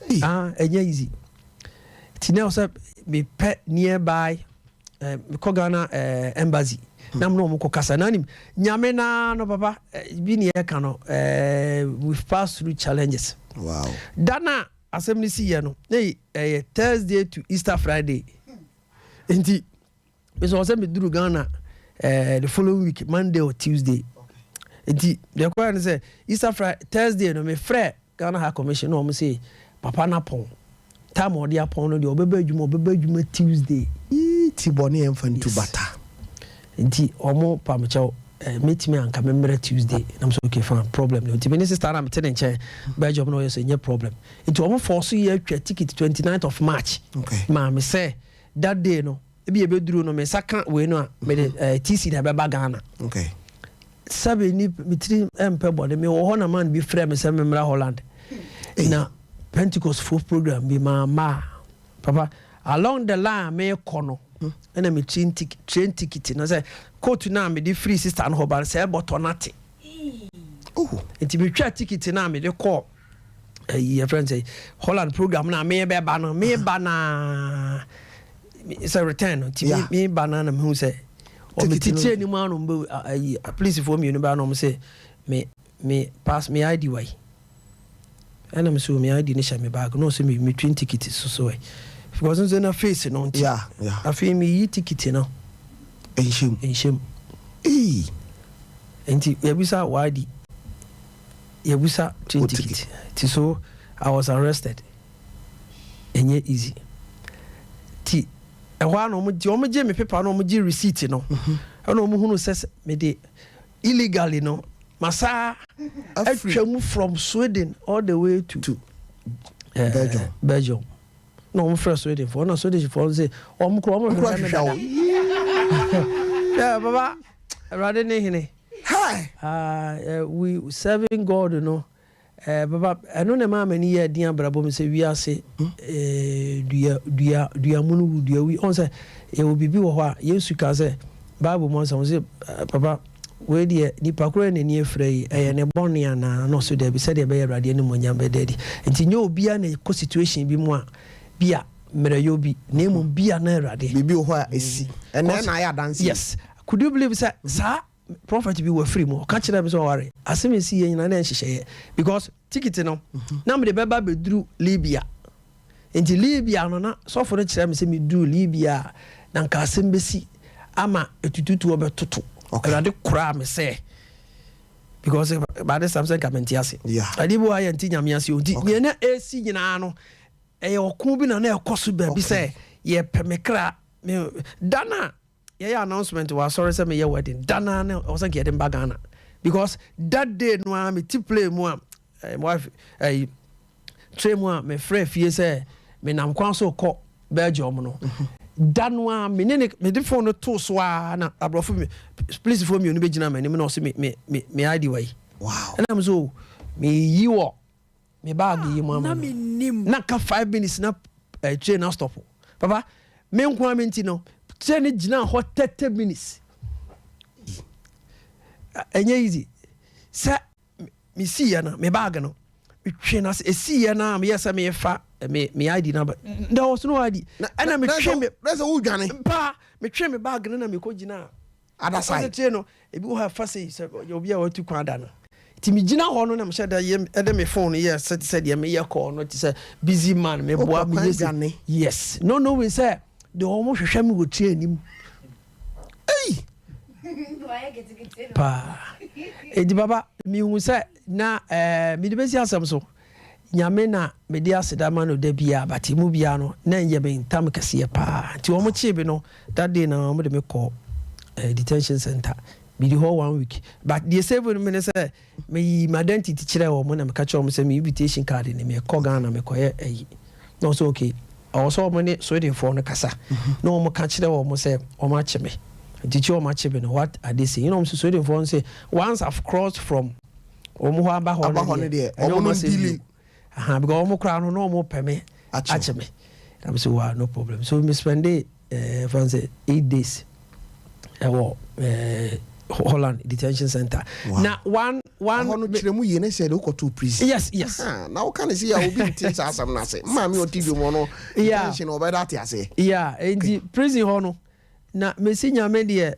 Hey. Ah, ɛnyɛ easy. Nti na ɔsɛ mepɛ nearby mekɔ Ghana embassy na mo na ɔmo kɔ kasa na anim Nyame naa no papa bi ne yɛka no, we've passed through challenges. Da na asɛm no siiɛ no na ɛyɛ Thursday to Easter Friday, nti mesɛ ɔsɛ meduru Ghana the following week, Monday or Tuesday. Nti deɛ kɔɛ no sɛ Easter Friday, Thursday no, mefrɛ Ghana High Commission na ɔmo sɛ papa no apɔn time a ɔde apɔn no deɛ, ɔbɛba adwuma, ɔbɛba adwuma Tuesday. Yii, ti bɔne yɛmfa ntu Yes. bata. Nti ɔmo pamekyɛw mɛtumi anka memmerɛ Tuesday na m sɛ okay, fine, problem no. Nti me ne sister na mete ne nkyɛn Belgium no, ɔyɛ sɛ nyɛ problem. Nti ɔmo fɔ so yɛ atwa ticket 29th of March maa me sɛ that day no ebi ebɛduru no, me nsa ka wei no a mede TC na ɛbɛba Ghana. Sɛbe ni metiri mpɛ bɔne, mewɔ hɔ na man bi frɛ me sɛ memmra Holland na Pentecost fo program bi maa maa papa. Along the line meekɔ no, ɛna me train ticket no sɛ coat no a mede firi sister no hɔ ba no sɛ ɛbɔtɔ no ate. Oh. Nti metwa ticket no a mede kɔ ayi yɛfrɛ no sɛ Holland program no a mebɛba no, meba naa sɛ return no nti meba naa na mehu sɛ Ticket no- ɔmetitire anim ano mbɛ ayi polisifoɔ mmienu baa na ɔmo sɛ me pass, me ID wai, ɛna me so me ID no hyɛ me bag na ɔsɛ me train ticket so so ɛ because nso na face no nti afei meyi ticket no. Ɛnhyɛ mu. Nhyɛ mu. Ee. Nti yɛbisa wɔ ID, yɛbisa train Wo ticket. Nti so I was arrested. Ɛnyɛ easy. Ti ɛhɔ a na ɔmo gye, ɔmo gye me paper na ɔmo gye receipt no, ɛna ɔmo hunu sɛ mede illegally no masaa Afiri. atwa mu from Sweden all the way to, To Belgium. Belgium. Na ɔmo frɛ Sweden foɔ na Swedish foɔ no sɛ ɔmo kora ɔmo Kora hwehwɛ me hwehwɛ wo. dada. Yeah, baba, Awurade ne hene. Hi. We serving God no, baba, ɛno na maa m'ani yɛ den abrabɔ mu sɛ wiase dua dua dua mu no wu dua wi ɔn sɛ yɛwɔ biribi wɔ hɔ a Yesu ka sɛ Bible mu ɔsɛ sɛ papa wei deɛ nipa koro yɛ n'ani afira yi, ɛyɛ ne bɔne anaa? Na ɔso daabi, sɛdeɛ ɛbɛyɛ Awurade anim onyam bɛda adi. Nti nyɛ obiara na ɛkɔ situation bi mu a bi a mmerɛyɛ bi na mmom bi a na Awurade Biribi wɔ hɔ a ɛsi ɛnɛ na ayɛ adanse. Yes, could you believe sɛ saa prophet bi wɔ firi mu, ɔka kyerɛ me sɛ ɔware asɛm ɛsi yɛ nyina na ɛnhyehyɛeɛ because ticket no na mede bɛba bɛduru Libya. Nti Libya no na sɔfo no kyerɛ me sɛ meduru Libya a na nka asɛm bɛsi ama ɛtututuɔ bɛtoto. Awurade koraa me sɛ because bade sam sɛ nka mente ase. Ade bi wɔ ha yɛ nte Nyame ase o. Nti nea na ɛsi nyinaa no ɛyɛ ɔko bi na na ɛkɔ so baabi sɛ yɛpɛ me kra. Da no a yɛyɛ announcement wɔ asɔre sɛ meyɛ wedding da no a na ɛwɔ sɛ nka yɛde mba Ghana because that day no a mete plane mu a my wife train mu a mefrɛ fie sɛ menam kwan so kɔ Belgium no, da no a mene ne mede phone no too so a na aborɔfo mi polisifoɔ mmienu bɛgyina m'anim na ɔsɛ me ID wa yi. Ɛna me so meyi wɔ me bag yi mu ama na no. Menim. Na ka 5 minutes na train na stop. Papa, me nko a me nti no train no gyina hɔ 30 minutes. Ɛnyɛ easy sɛ mesiiɛ no me bag no metwe no ase ɛsiiɛ no a meyɛ sɛ mefa me ID number, there was no ID. Ɛna metwe me Na sɛ wodwane. Paa, metwe me bag no na mekɔ gyina Other side. Ɔsɛ no ebi wɔ hɔ a fa sei sɛ ɔyɛ obi a watu kwan da no nti megyina hɔ no na mehyɛ da yɛ ɛde me phone yɛ sɛ te sɛ deɛ meyɛ call no te sɛ busy man meboa. Wopɛ kwan meyɛ sɛ dwane. Yes, no no wei sɛ deɛ ɔmo hwehwɛ me wɔ train anim. Ei. Paa, enti papa, mehu sɛ na mede bɛsi asɛm so. Nyame na mede aseda ma no da biaa, but mu biaa no na ɛyɛ me ntam kɛseɛ paa. Nti wɔn kyee me no that day na wɔn de me kɔ detention center. Medi hɔ one week, but deɛ save no me ne sɛ meyi my identity kyerɛ wɔn na meka kyerɛ wɔn sɛ me invitation card ni, mekɔ Ghana mekɔyɛ ayi, na ɔsɛ okay. Ɔwɔ sɛ wɔn ne Swedenfoɔ no kasa na wɔn ka kyerɛ wɔn sɛ wɔn akye me. Nti kye wɔn akye me no, what are they saying? Ɛna wɔn sɛ Swedenfoɔ no sɛ once I've crossed from wɔn hɔ aba hɔ no deɛ, ɛnyɛ wɔn asɛm bio. Aha, because wɔn koraa no na wɔn pɛ me akye me. Na me sɛ wow, no problem. So me spende eh, fan sɛ 8 days ɛwɔ Holland detention center. Wow. Na one one. Ɛhɔ no kyerɛ mu yie ne sɛ de wokɔtoo prison. Yes. Na woka ne sɛ yɛ obi nte saa asɛm no ase, maame ɔte dwom no detention ɔbɛda ate aseɛ. Yeah, nti prison hɔ no na mesi Nyame deɛ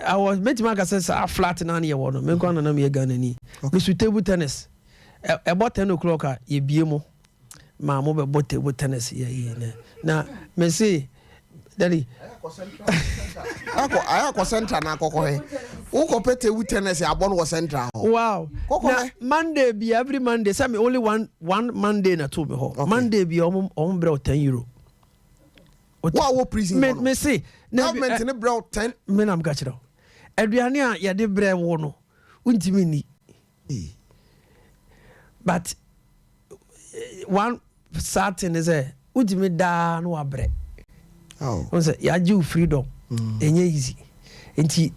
awɔ mɛtumi aka sɛ saa flat na ne yɛwɔ no, me nkwa na meyɛ Ghana ni. Mesu table tennis, ɛbɔ 10 o'clock a yɛbie mu maa mo bɛbɔ table tennis yɛ yi na mesi daddy. Akɔ ayɛ akɔ central na akɔkɔ hɛ wokɔpɛ table tennis abɔ no wɔ central hɔ. Wow, na Monday bi, every Monday, sɛ me only one Monday na to me hɔ. Monday bi ɔmo brɛ wo €10. Wo a wɔ prison hɔ no, me se government ne brɛ wo 10. Me nam ka kyerɛ wo, aduane a yɛde brɛ wo no, wontumi nni, but one sad thing is sɛ wontumi daa no wabrɛ wɔn sɛ yɛagye wo freedom. Ɛnyɛ easy, nti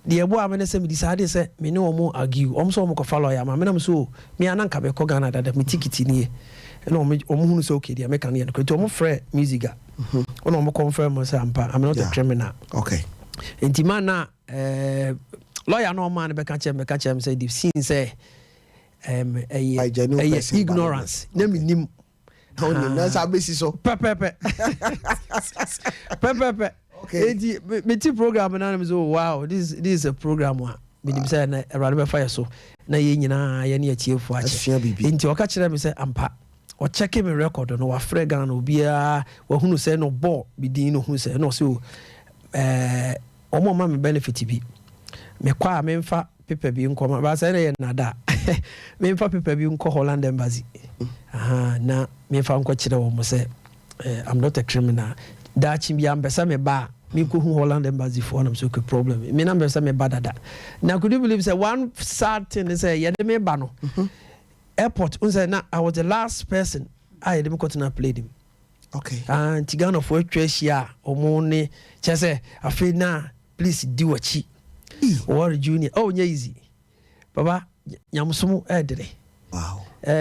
deɛ ɛboa me ne sɛ mede saa de sɛ me ne wɔn argue, wɔn sɛ wɔn kɔfa lawyer ma me nam so me a na nka mekɔ Ghana dada, me ticket nie, ɛna wɔn hunu sɛ okay, deɛ meka no yɛ nokorɛ, nti wɔn frɛ music a ɔna wɔn confirm sɛ ampa, I'm not a criminal. Nti ma na lawyer na ɔmaa no bɛka kyerɛ me sɛ they've seen sɛ ɛyɛ ɛyɛ ignorance na mi nim. Na sɛ abɛsi so. Pɛpɛpɛ pɛpɛpɛ. Eti me ti program na mi so, wow, this is a program a menim sɛ na Awurade bɛfa yɛ so na yɛn nyinaa yɛ ne atiefoɔ akyɛ. Nti ɔka kyerɛ me sɛ ampa, ɔkyɛke me record no, wafrɛ Ghana obiara, wahunu sɛ no bɔ me din no hu sɛ ɛna ɔsɛ o ɔmo ɔma me benefit bi, mekɔ a memfa paper bi nkɔ ma baasa, ɛna yɛ nada memfa paper bi nkɔ Holland Embassy. Aha, na memfa nkɔ kyerɛ wɔn sɛ I'm not a criminal. Daakye bi a mpɛ sɛ meba a, menkɔhu Holland Embassy foɔ nam sɛ okay, problem, me na mpɛ sɛ meba dada. Na could you believe sɛ one sad thing sɛ yɛde me ba no airport n sɛ na I was the last person a yɛde me kɔtena plane mu. Ah, nti Ghanafoɔ atwa ahyia a ɔmo ne kyerɛ sɛ afei na please di w'akyi Oware Junior. Oh, nyɛ easy papa, nyamesom ɛɛdene.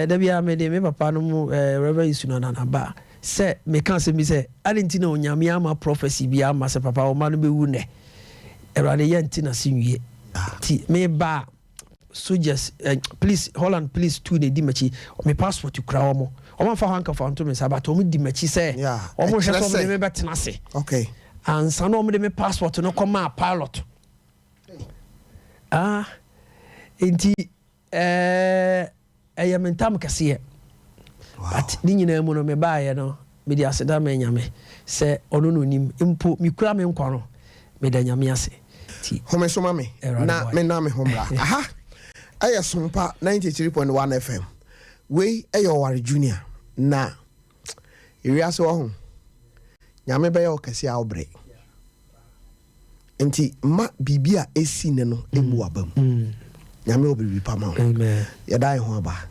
Da bia mede me papa no mu Reverend Isu no nanaba sɛ meka asɛm bi sɛ ade nti na Onyame ama prophecy bi ama sɛ papa ɔma no bɛwu nnɛ, Awurade yɛnte nase nwie. Nti meba a, soldiers, police, Holland police tu na edi m'akyi, me passport kura wɔn, wɔn afa hɔ ankafa nto me nsa, but wɔn di m'akyi sɛ wɔn hwɛ sɛ wɔn de me bɛtena ase ansa na wɔn de me passport no kɔ maa pilot. Ah, nti ɛyɛ me ntam kɛseɛ, but ne nyinaa mu no, me baayɛ no, mede aseda ma Nyame sɛ ɔno no onim mpo mekura me nkwa no, meda Nyame ase. Nti home so ma me na me na me ho mmra. Aha ɛyɛ Sompa 93.1 FM. Wei ɛyɛ Ɔware Junior na ewiase wɔ ho Nyame bɛyɛ wo kɛse a wobrɛ, nti ma biribi a ɛsi ne no ɛmu waba mu. Nyame wɔ biribi pa ma wo. Yɛda yɛ ho aba.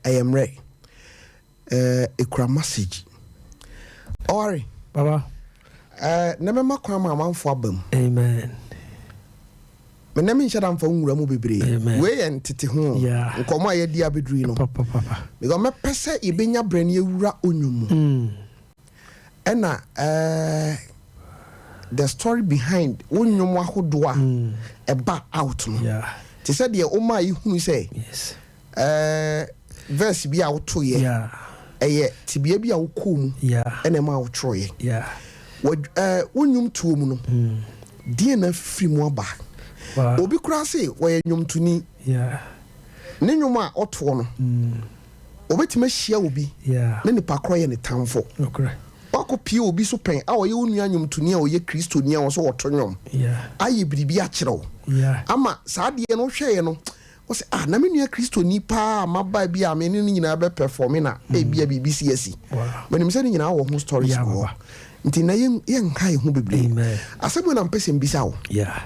Ɛyɛ mmerɛ. Ɛkura message. Ɔware. Baba. Na mɛma kwan ma amanfoɔ aba mu. Amen. Me nɛ menhyɛ da mfa wo nwura mu bebree. Amen. Wei yɛ ntete ho Yeah. nkɔmmɔ a yɛadi abɛduru yi no. Papa, papa. Because mɛpɛ sɛ yɛbɛnya berɛ no yɛwura onwom mu. Ɛna the story behind wo nnwom ahodoɔ a ɛba out no. Yeah. Te sɛ deɛ womaa yɛhunu sɛ Yes. Verse bi a wotoeɛ Yeah. ɛyɛ tebea bi a wokɔɔ mu Yeah. ɛna ɛma wotwerɛeɛ. Yeah. Wo nnwom toɔ mu no, deɛn na afiri mu aba? Wow. Obi koraa se ɔyɛ nnwomtoni. Yeah. Ne nnwom a ɔtoɔ no, ɔbɛtumi ahyia obi Yeah. na nipa korɔ yɛ ne tamfo. Nokorɛ. Woakɔpie obi so pɛn a ɔyɛ wo nua nnwomtoni a ɔyɛ Kristoni a ɔso ɔto nnwom Yeah. ayɛ biribi akyerɛ wo Yeah. ama saa adeɛ no wohwɛeɛ no wo sɛ ah na me nua Kristoni paa a maba bi a me ne no nyinaa bɛ performe na ebia biribi si asi. Wow. Menim sɛ ne nyinaa wɔ ho stories Yeah, wɔ hɔ. papa. Nti na yɛn yɛnha yɛn ho bebree. Amen. Asɛm wei na mpɛ sɛ mbisa wo. Yeah.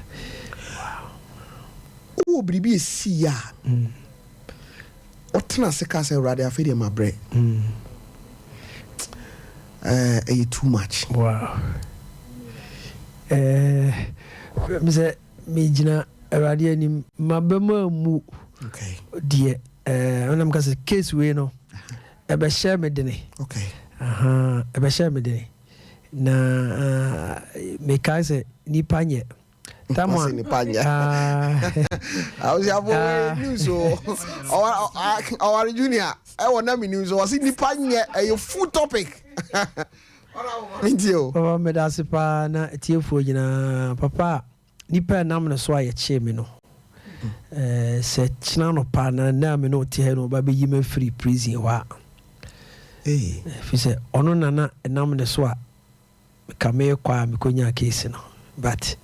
Wowɔ biribi esii a wotena ase kaa sɛ Awurade afei deɛ mabrɛ. Eh, ɛyɛ too much. Wow. Eh, sɛ megyina Awurade anim maba mu amu deɛ ɛnam ka sɛ case wei no ɛbɛhyɛ me dene. Aha, ɛbɛhyɛ me dene na mekae sɛ nipa nyɛ tam a Ɔsɛ nipa nyɛ. Ah, Abusuafo Ah. wei news o. Ɔware Junior ɛwɔ na mi news o. Ɔsɛ nipa nyɛ ɛyɛ full topic. Nti o. Papa, meda ase paa na tiefoɔ nyinaa. Papa, nipa ɛnam ne so a yɛkyee me no, sɛ kyena no pa na na me ne ɔte ha no ɔba bɛyi me afiri prison hɔ a Hey. ɛfiri sɛ ɔno nana ɛnam ne so a ka mekɔ a mekɔnya case no, but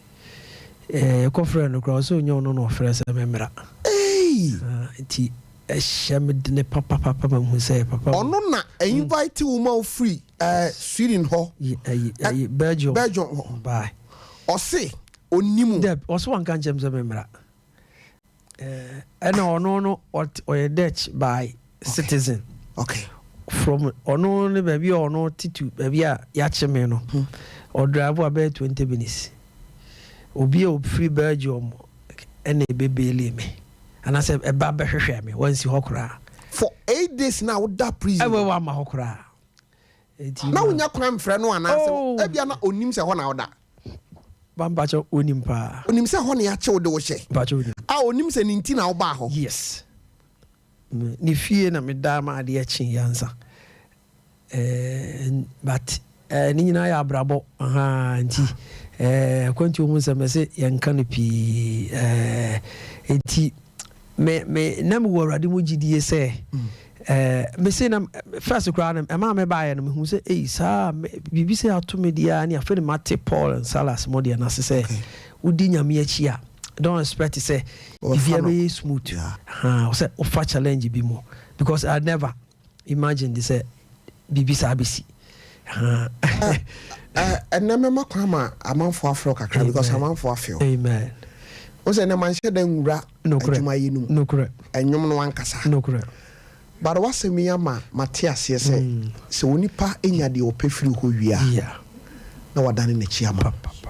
ɛkɔfrɛ no koraa ɔsɛ ɔnyɛ ɔno na ɔfrɛ sɛ memmra. Hey. Ah, nti ɛhyɛ me dene papapapa ma mehu sɛ papa Ɔno na invite wo ma wo free Sweden hɔ. Ayi, Belgium. Belgium hɔ. Bye. Ɔse onimu. Dɛ ɔso wanka nkyɛm sɛ memmra. Ɛna ɔno no ɔyɛ Dutch by citizen. From ɔno ne baabi a ɔno titu baabi a yɛakye me no, ɔdrive a bɛyɛ 20 minutes. Obi a ofiri Belgium ɛna ɛbɛbail me anaasɛ ɛba bɛhwehwɛ me, wansi hɔ koraa. For 8 days na woda prison. Ɛwɔ wama hɔ koraa. Enti Na wonya kwan mfrɛ no anaasɛ Oh. ebia na onim sɛ hɔ na woda. Bampakyɛ, onim paa. Onim sɛ hɔ na yɛakye wo de wo hyɛ. Mpakyɛ, onim. A onim sɛ ne nti na wobaa hɔ. Yes. Ne fie na meda ma adeɛ kye yansa. But ne nyinaa yɛ abrabɔ. Aha, nti akwantuo ho nsɛm ɛsɛ yɛnka no pii. Nti me me na mewɔ Awurade mu gyidie sɛ mese na first koraa no ɛma me baeɛ no mehu sɛ ei saa biribi sɛ ato me deɛ a ne afei ne mate Paul and Silas mo deɛ no ase sɛ wodi Nyame akyi a, don't expect sɛ Wɔfa biribiara no. bɛyɛ smooth. Ha, sɛ wofa challenge bi mu because I never imagined sɛ biribi saa bɛsi. Ha. Ɛnɛ mɛma kwan ma amanfoɔ afrɛ wo kakra because Amen. amanfoɔ afrɛ wo. Amen. Wo sɛ ɛnɛ manhyɛ da nwura Nokorɛ. adwuma yi no mu. Nokorɛ. Ɛnwom no ankasa. Nokorɛ. But wasɛm yi ama mate aseɛ sɛ sɛ onipa nya deɛ ɔpɛ firi hɔ wie a na wadane n'akyi ama wo. Papa.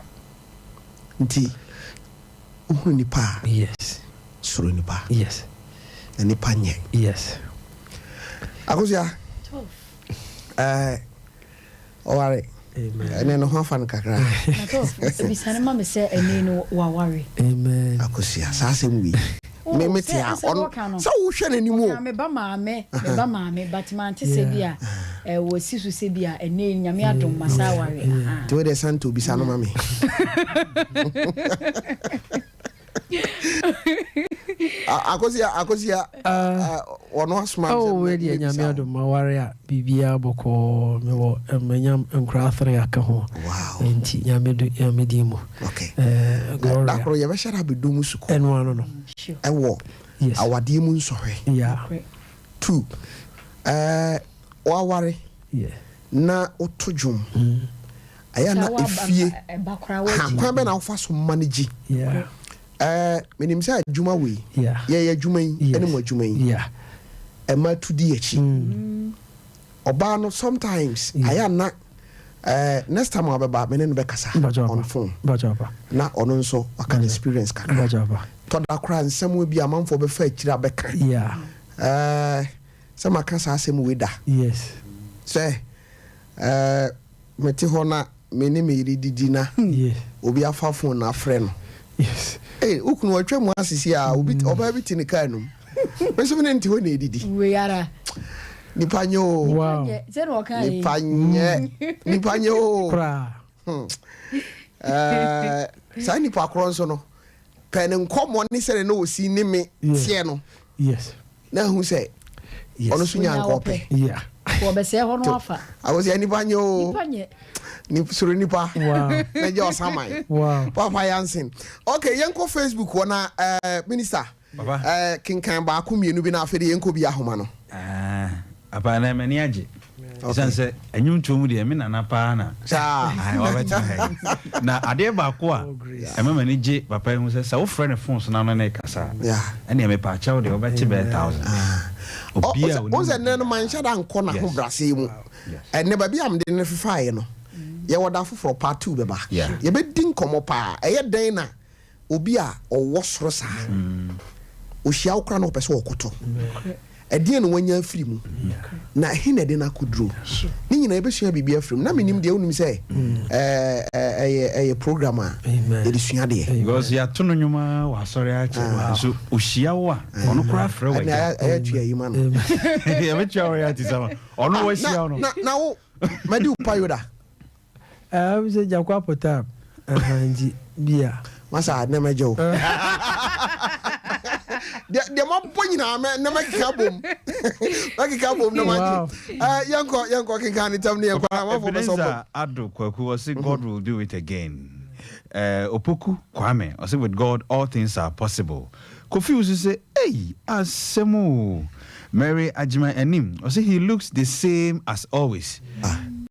Nti wohunu nipa a soro nipa na nipa nyɛ. Akosua, ɔware. Amen. Ɛnɛ no ho afa no kakra. Ebisane ma me sɛ ɛne no waware. Amen. Akosua, saa asɛm wei Oh, me mete a sɛ ɔno wɔka no. sɛ wohwɛ n'anim o. Ɔka me ba maame, me ba maame, but mante sɛ bi a wɔ si so sɛ bi a ɛne Nyame adom ma saa aware. Aha. Nti wode santa obisa no ma me. Akosua, Akosua, ɔno asoma me sɛ Oh, wei deɛ mebisa Nyame wo. adom maware a biribiara bɔkɔɔ. Mewɔ manya nkoraa three aka ho. Nti Nyame do Nyame din mu. Gloria. Da koro yɛbɛhyɛ da abɛdɔ mu sukuu. Ɛno ano no. Ɛwɔ awadeɛ mu nsɔhwɛ. Two, waware na woto dwom ɛyɛ na Sɛ efie ɛba koraa ha wɔagye. kwan bɛ na wofa so manage? Menim sɛ adwuma wei yɛyɛ adwuma yi ɛne mo adwuma yi. Ɛma tu di akyi. Ɔbaa no sometimes ayɛ ana next time a ɔbɛba, me ne no bɛkasa on phone na ɔno nso waka no experience kakra. Tɔda koraa, nsɛm bi amanfoɔ bɛfa akyiri abɛka sɛ maka saa asɛm wei da sɛ mete hɔ na me ne me yere didi na obi afa phone na afrɛ no. Ee, wokunu ɔtwa mu asisi a, obi ɔbaa bi te ne kaa nom, me nso me ne nte hɔ na edidi. Wei ara. Nipa nye o. Sɛ na ɔka yi. Nipa nye, nipa nye o. Koraa. Saa nipa korɔ nso no pɛ ne nkɔmmɔ ne sɛde na osi ne me teɛ no na ehu sɛ ɔno nso nya nka ɔpɛ. Wɔbɛsɛɛ hɔ no afa. Awosia, nipa nye o. Nipa nye. Ni soro nipa na gye ɔsaman. Papa Yansin, okay, yɛnkɔ Facebook hɔ na minister Papa. Kenkan baako mmienu bi na afei de yɛnkɔ bi ahoma no. Ah, papa, na m'ani agye ɛsiane sɛ ɛnwomtoɔ mu deɛ, me nana paa na saa. Ai, wabɛtena ha yi. Na adeɛ baako a ɛma m'ani gye papa yi ho sɛ wofrɛ ne phone so na no ne kasa a, ɛneɛ mepa akyɛw deɛ, wobɛte bɛyɛ 1,000. Obi a wo sɛ nnɛ no manhyɛ da nkɔ n'ahobrɛaseɛ mu. Ɛnnɛ baabi a mede no fefaeɛ no, yɛwɔ da foforɔ, part two bɛba. Yɛbɛdi nkɔmmɔ paa. Ɛyɛ dɛn na obi a ɔwɔ soro saa, ɔhyia wo koraa na ɔpɛ sɛ ɔkoto? Ɛdeɛn na wanya afiri mu na ɛhe na ɛde no akɔduro? Ne nyinaa yɛbɛsua biribi afiri mu. Na menim deɛ wonim sɛ ɛyɛ program a yɛde sua deɛ. Because yɛato no nnwom a wɔ asɔre akyɛ nso, ɔhyia wo a, ɔno koraa frɛ ɛne wagya. Ɛyɛ tua yi ma no. Yɛbɛtua wo yɛ ate sama ɔno wahyia wo no. Na wo madi wo payo da? Ɛɛ, sɛ gyakɔ apɔtam nti bia. Masa, ne mɛgye wo deɛ mabɔ nyinaa mɛ ne mɛkeka bom, mɛkeka bom na magye. Yɛnkɔ kenkan ne tam ne yɛnkɔ na amanfoɔ bɛ sɛ ɔbɔ. Ebenezer Ado Kwaku ɔse, "God will do it again." Opoku Kwame ɔse, "With God all things are possible." Kofi Usu say, "Hey, asɛm o." Mary Ajima Anim ɔse, "He looks the same as always."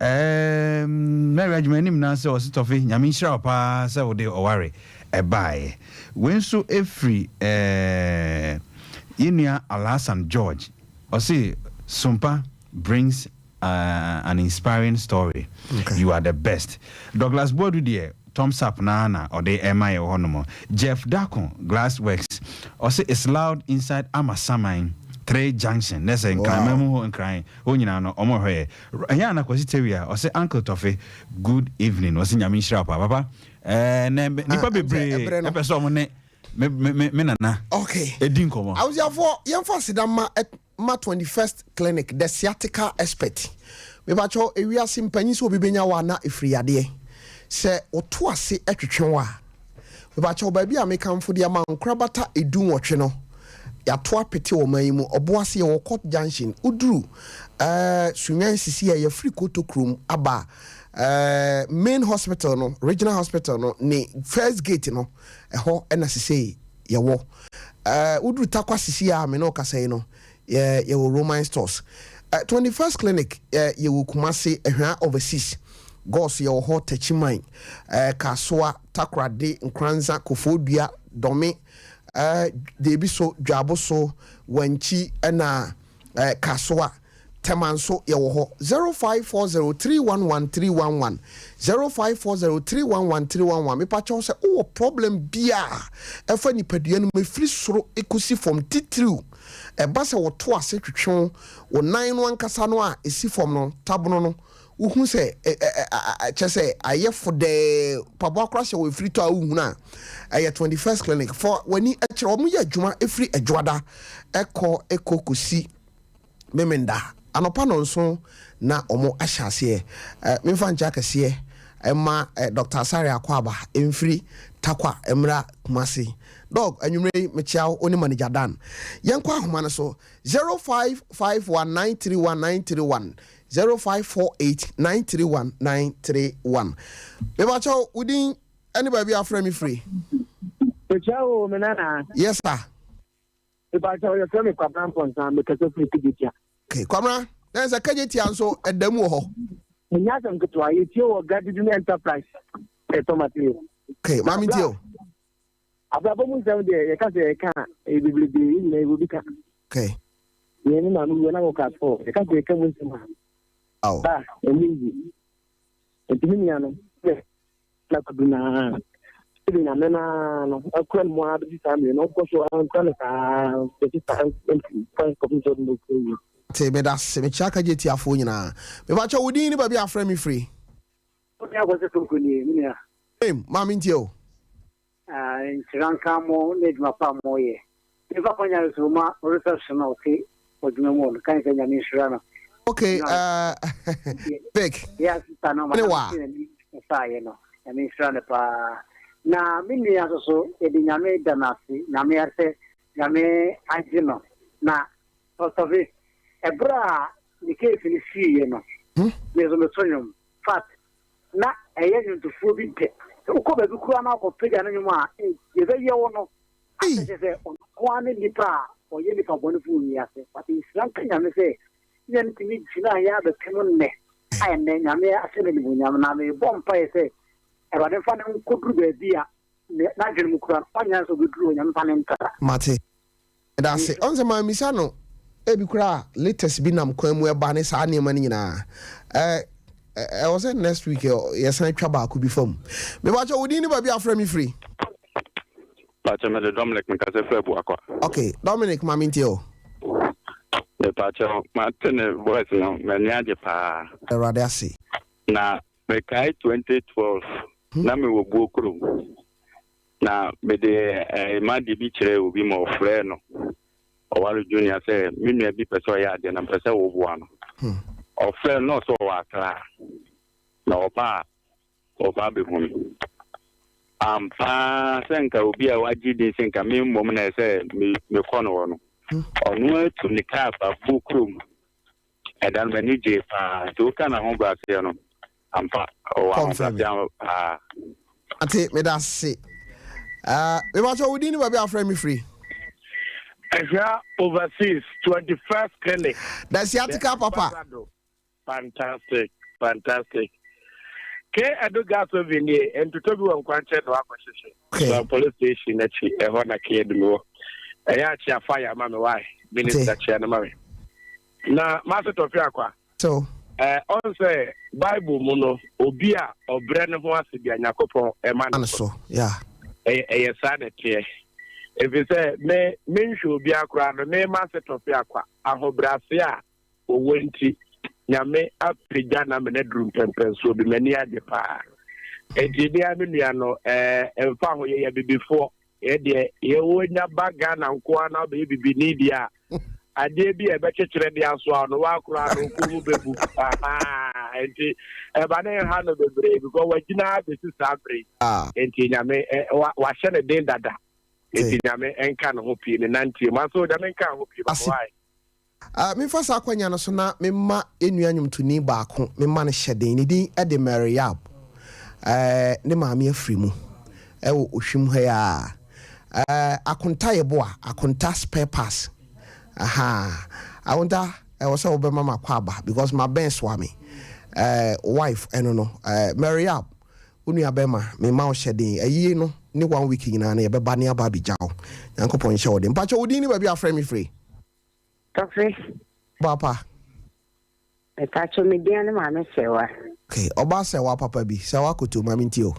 Mary Ajima Anim na sɛ ɔse, "Tɔfe, Nyame nhyira wo paa sɛ wode ɔware ɛbaeɛ." Wei nso ɛfiri yɛnnua Alhassan George, ɔse, "Sompa brings an inspiring story." You are the best. Douglas Boadu deɛ, thumbs up na ɔde ɛma yɛ wɔ hɔnom. Jeff Dako Glass Works ɔse, "It's loud inside Amasaman Three Junction." Ne sɛ Nkran mu hɔ, Nkran hɔ nyinaa no ɔmo hwɛ yɛ. Ɛnyɛ ana Kwasi Tewia ɔse, "Uncle Tɔfe, good evening." Ɔse Nyame nhyira wo paa, papa. Na nipa Ah, bebree ɛbrɛ no. ɛpɛ sɛ ɔmo ne me nana ɛdi nkɔmmɔ. Abusuafoɔ, yɛmfa aseda ma 21st Clinic, the sciatica expert. Mebakyɛw, ewiase mpanyin sɛ obi bɛnya wɔ ana ɛfiri yadeɛ sɛ woto ase atwitwe wo a, mebakyɛw, baabi a mekamfo de ama nkorabata 18 no, yɛato apete wɔ man yi mu. Ɔboase, yɛwɔ Court Junction. Woduru Sunyan sisi a yɛfiri Koto kurom aba main hospital no, regional hospital no ne first gate no, ɛhɔ ɛna sisei yɛwɔ. Woduru Takwa sisi a me ne ɔkasa yi no, yɛwɔ Roman Stores. 21st Clinic, yɛwɔ Kumase, Ɛhwea Overseas, Gɔs yɛwɔ hɔ, Tachiman, Kasoa, Takorade, Nkranza, Kofoɔdua, Dɔme, Deebi so, Dwabo so, Wankyi, ɛna Kasoa, Tɛma nso yɛwɔ hɔ. 0540311311, 0540311311. Mepakyɛw, sɛ wowɔ problem biaa ɛfa nipadua no mu, ɛfiri soro ɛkɔsi fam, titiriw ɛba sɛ wɔto ase twetwe wo nan no ankasa no a ɛsi fam no, tabono no, wohu sɛ kyɛ sɛ ayɛ fodɛɛ, paboa kora hyɛ wɔ ɛfiri tɔ a wohunu a, ɛyɛ 21st Clinic for w'ani kyerɛ. Wɔn yɛ adwuma ɛfiri Adwoada ɛkɔ kɔsi Memenda anɔpa 7 na ɔmo ahyɛ aseɛ. Memfa nkyɛ akɛseɛ ɛma Dr Asare Akɔ Aba mfiri Takwa mmra Kumase. Doc, anwummerɛ yi mekyia wo ne manager Dan. Yɛnkɔ ahoma no so: 0551931931, 0548931931. Mebakyɛw, wo din ɛne baabi a afrɛ me firi? Mekyia wo, me nana. Yes sir. Mepakyɛw, yɛfrɛ me Kwabena Mpɔnsa, mekasa firi Kejetia. Okay, Kwamra, na sɛ Kejetia nso ɛda mu wɔ hɔ. Ɛnyɛ asɛm ketewa, yɛtie wɔ Gadidin Enterprise, ɛtɔ material. Okay, maame ntie o. Abrabɔ mu nsɛm deɛ, yɛka sɛ yɛka a, ɛyɛ bebrebe, yɛn nyinaa yɛwɔ bi ka. Me me maame wuo na wɔ class 4. Yɛka sɛ yɛka mu nsɛm a. Ba, ɛnyɛ easy. Nti me nua no, na kudu naa. Sɛdeɛ Nyame no ara no akura no mu ara bɛsi saa mmerɛ no, ɔnkɔ so ara nkura no saa ara bɛsi saa kwan kɔpem sɛ ɔde no bɛkɔ awie. Te medase mekyia kagye tiafoɔ nyinaa. Mepakyɛw wo din ne baabi a afrɛ me firi. Wo nua Kwasi Sonko nie, me nua. Name, ma mentie o. Nhyira nka mo ne adwuma pa a moyɛ. Memfa kwanya no so ma reception a ɔte adwuma mu hɔ no, kan sɛ Nyame nhyira no. Okay, Vic, Yeah, sister no, ne wa? Saayɛ no, Nyame nhyira no paa. Na me nua nso so, yɛde Nyame da no ase, Nyame asɛ, Nyame agye no. Na Pastor Vic, ɛberɛ a ne case no siiɛ no, me nso meto nnwom. Fact, na ɛyɛ nnwontofoɔ bi dɛ. Sɛ wokɔ baabi koraa na wokɔpagya ne nnwom a, deɛ ɛbɛyɛ wo no, asɛ kyerɛ sɛ ɔno nko ara ne nipa a ɔyɛ nipa bɔnefoɔ wɔ wiase. But nhyira nka Nyame sɛ ne nua no tumi gyinaeɛ ara bɛpem nnɛ a ɛnnɛ Nyame ahyɛ no animuonyam. Na mebɔ mpaeɛ sɛ Awurade mfa no nkɔduru baabi a n'adwene mu koraa no ɔnyɛ sɛ ɔbɛduru hɔ, Nyame mfa no ntra. Mate. Medase. Ɔn sɛ mammisa no ebi koraa a latest bi nam kwan mu ɛba ne saa nneɛma no nyinaa. Ɛ ɛwɔ sɛ next week yɛsan twa baako bi fa mu. Mepakyɛ wo din ne baabi a afrɛ me firi? Pakyɛ mede Dominic mekasa firi Abuakwa. Ok Dominic ma mentie o. Mepakyɛ mate ne voice no m'ani agye paa. Awurade ase. Na mekae 2012 na mewɔ buo kurom. Na mede m'adeɛ bi kyerɛɛ obi ma ɔfrɛɛ no Ɔware Junior sɛ me nua bi pɛ sɛ ɔyɛ adeɛ na mepɛ sɛ woboa no. Ɔfrɛɛ no na ɔsɛ ɔwɔ Accra na ɔba a ɔba abɛhu me. Ampa ara sɛ nka obi a wagye din sɛ nka me mmom na ɛsɛ mekɔ no hɔ no, ɔno atu ne kaa ba Bo kurom. Ɛda no m'ani gyee paa. Nti woka n'ahobrɛaseɛ no, ampa ɔwɔ ahobrɛaseɛ paa. Ate, meda ase. Uh, mebakyɛ wo din ne baabi a afrɛ me firi. Ɛhwɛ overseas 21st clinic. The sciatica papa. Fantastic, fantastic. K Edo gas oven nie, ntotɔ bi wɔ nkwankyɛn na wakɔhyehyɛ. Okay. So police station akyi ɛhɔ na K Edo wɔ. Ɛyɛ akyi afa yɛ ama me why? Minister kyia no ma me. Na mase tɔfe akwa. So. Eh, ɔn sɛ Bible mu no, obi a ɔbrɛ ne ho ase bia Nyakopɔn ɛma no so. Yeah. Ɛyɛ ɛyɛ saa na ɛteɛ. Ɛfiri sɛ me menhwɛ obiara koraa no, me mase tɔfe akwa ahobrɛase a ɔwɔ nti, Nyame apagya no ama no aduru mpɛmpɛnsoɔ bi, m'ani agye paa. Enti me ara me nua no, eh, ɛmfa ho yɛyɛ abibifoɔ, yɛ deɛ yɛwɔ nya ba Ghana nko ara na wobɛyɛ bibini deɛ a, adeɛ bi a ɛbɛkyekyerɛ de asoa no wakora no kɔn mu bɛbu. Enti ɛba ne nha no bebree because wagyina abɛsi saa bere yi. Enti Nyame wahyɛ ne den dada. Enti Nyame nka ne ho pii ne nanteɛ mu. Aso Nyame nka ho pii ma why? Ah, memfa saa akwanya no so na memma yɛn nua nnwomtoni baako, memma no hyɛden. Ne din de Mary Yab. Eh, ne maame afiri mu wɔ Ohwim ha yi ara. Eh, Akonta Yeboah, Akonta spare parts. Aha, Akonta, ɛwɔ sɛ wobɛma makɔ aba because mabɛn soa me. Eh, wife ɛno no. Eh, Mary Yab, wo nua bɛma, memma wo hyɛden. Ayie no ne one week nyinaa no yɛbɛba ne aba abɛgya wo. Nyankopɔn nhyɛ wo den. Mpakyɛ wo din ne baabi a afrɛ me firi? Tɔfe. Papa. Mepakyɛw me din ne maame Sɛwa. Okay, ɔbaa Sɛwa papa bi, Sɛwa Koto, ma me ntie o.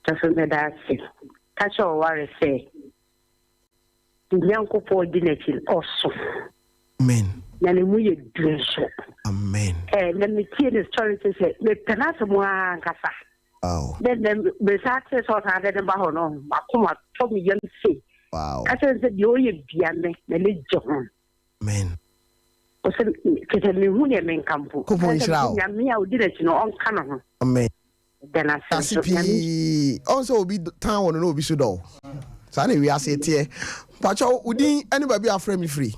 Tɔfe meda ase. Ka kyerɛ ɔware sɛ ne Nyankopɔn di n'akyi no ɔso. Amen. Na ne mu yɛ du nso. Amen. Eh, na metie ne story kyɛ sɛ mepɛ n'asɛm ara ankasa. Wow. Dɛ dɛ mesan tee sɛ ɔsan de ne ba hɔ no, m'akoma tɔ me yam sei. Wow. Ka kyerɛ no sɛ deɛ ɔyɛ bia me, m'ani gye ho. Amen. Ɔsɛ kyerɛ sɛ mehu deɛ menka mpo. Nyankopɔn nhyira wo. Nyame a ɔdi n'akyi no ɔnka ne ho. Amen. Da no ase Ase nso. Nyame pii. Ɔn sɛ obi tan wɔ no na obi so dɔ wo. Saa na wiase teɛ. Mpakyɛw wo din ne baabi a afrɛ me firi?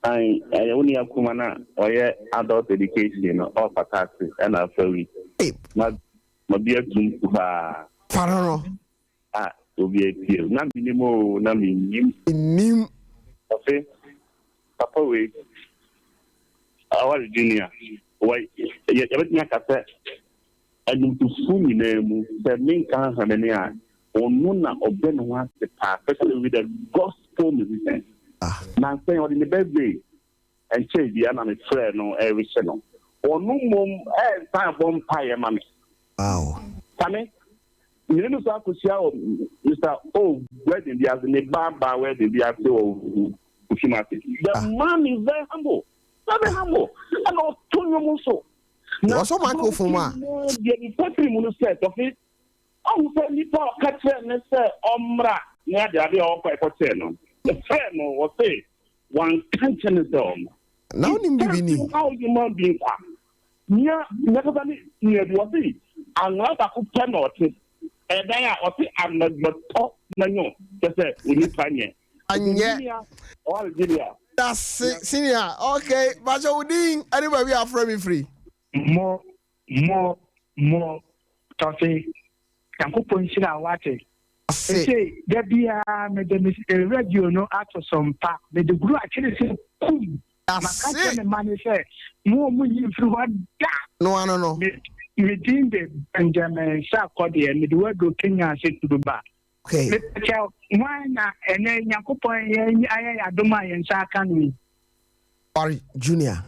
Ae, ɛyɛ wo nua kuma no a ɔyɛ adult education no ɔɔfata ase ɛna afa wi. Ma ma bi atum paa. Fa no no. A obi atie o. Na menim oo, na mennim. Nnim. Ɔse papa wei aware junior wɔ yɛbɛtumi aka sɛ Nnwontofo nyinaa mu, sɛ menka Hanani a, ɔno na ɔbrɛ ne ho ase paa, especially with the gospel musicians. Nansa yi ɔde ne birthday Ɛnkyɛe biara na mefrɛɛ no rehyɛ no. Ɔno mmom san bɔ mpaeɛ ma me. Wow. Sane, me ne no san kɔhyia wɔ Mister O wedding bi ase, ne ba baa wedding bi ase wɔ Kumasi. The ah. man is very humble, very humble. Ɛna ɔto nnwom nso. Na ɔsɔ microphone mu a. Deɛ nipa firi mu no sɛ tɔfe ɔhu sɛ nipa a ɔka kyerɛ ne sɛ ɔmmra ne ade ade a ɔkɔ ɛkɔkyerɛ no. Ɔfrɛ no ɔse wanka nkyerɛ ne sɛ ɔmmra. Na wonim bibi ni. How human beings are. Nea n'ankasa ne nua bi ɔse anwona baako pɛ na ɔte ɛdan a ɔse anadwo na nyɛ kyɛ sɛ onipa nyɛ. Anyɛ. Ɔware Gilead. Dase senior okay bakyɛ wo din ɛne baabi a afrɛ me firi. Mo mo mo Tɔfe Nyankopɔn nhyira wo wate. Ase. Sesei da biara mede me radio no ato so mpa mede guru akyere sɛ kum. Maka kyerɛ Ase. me mma no sɛ mo a monyi mfiri hɔ da. No ano no. Me me din de Benjamin Sarkodie mede wo aduro Kenya ase Turuba. Okay. Mepakyɛw hwan na ɛnɛ Nyankopɔn ayɛ yɛn adom a yɛn nsa aka no yi? Barry Junior.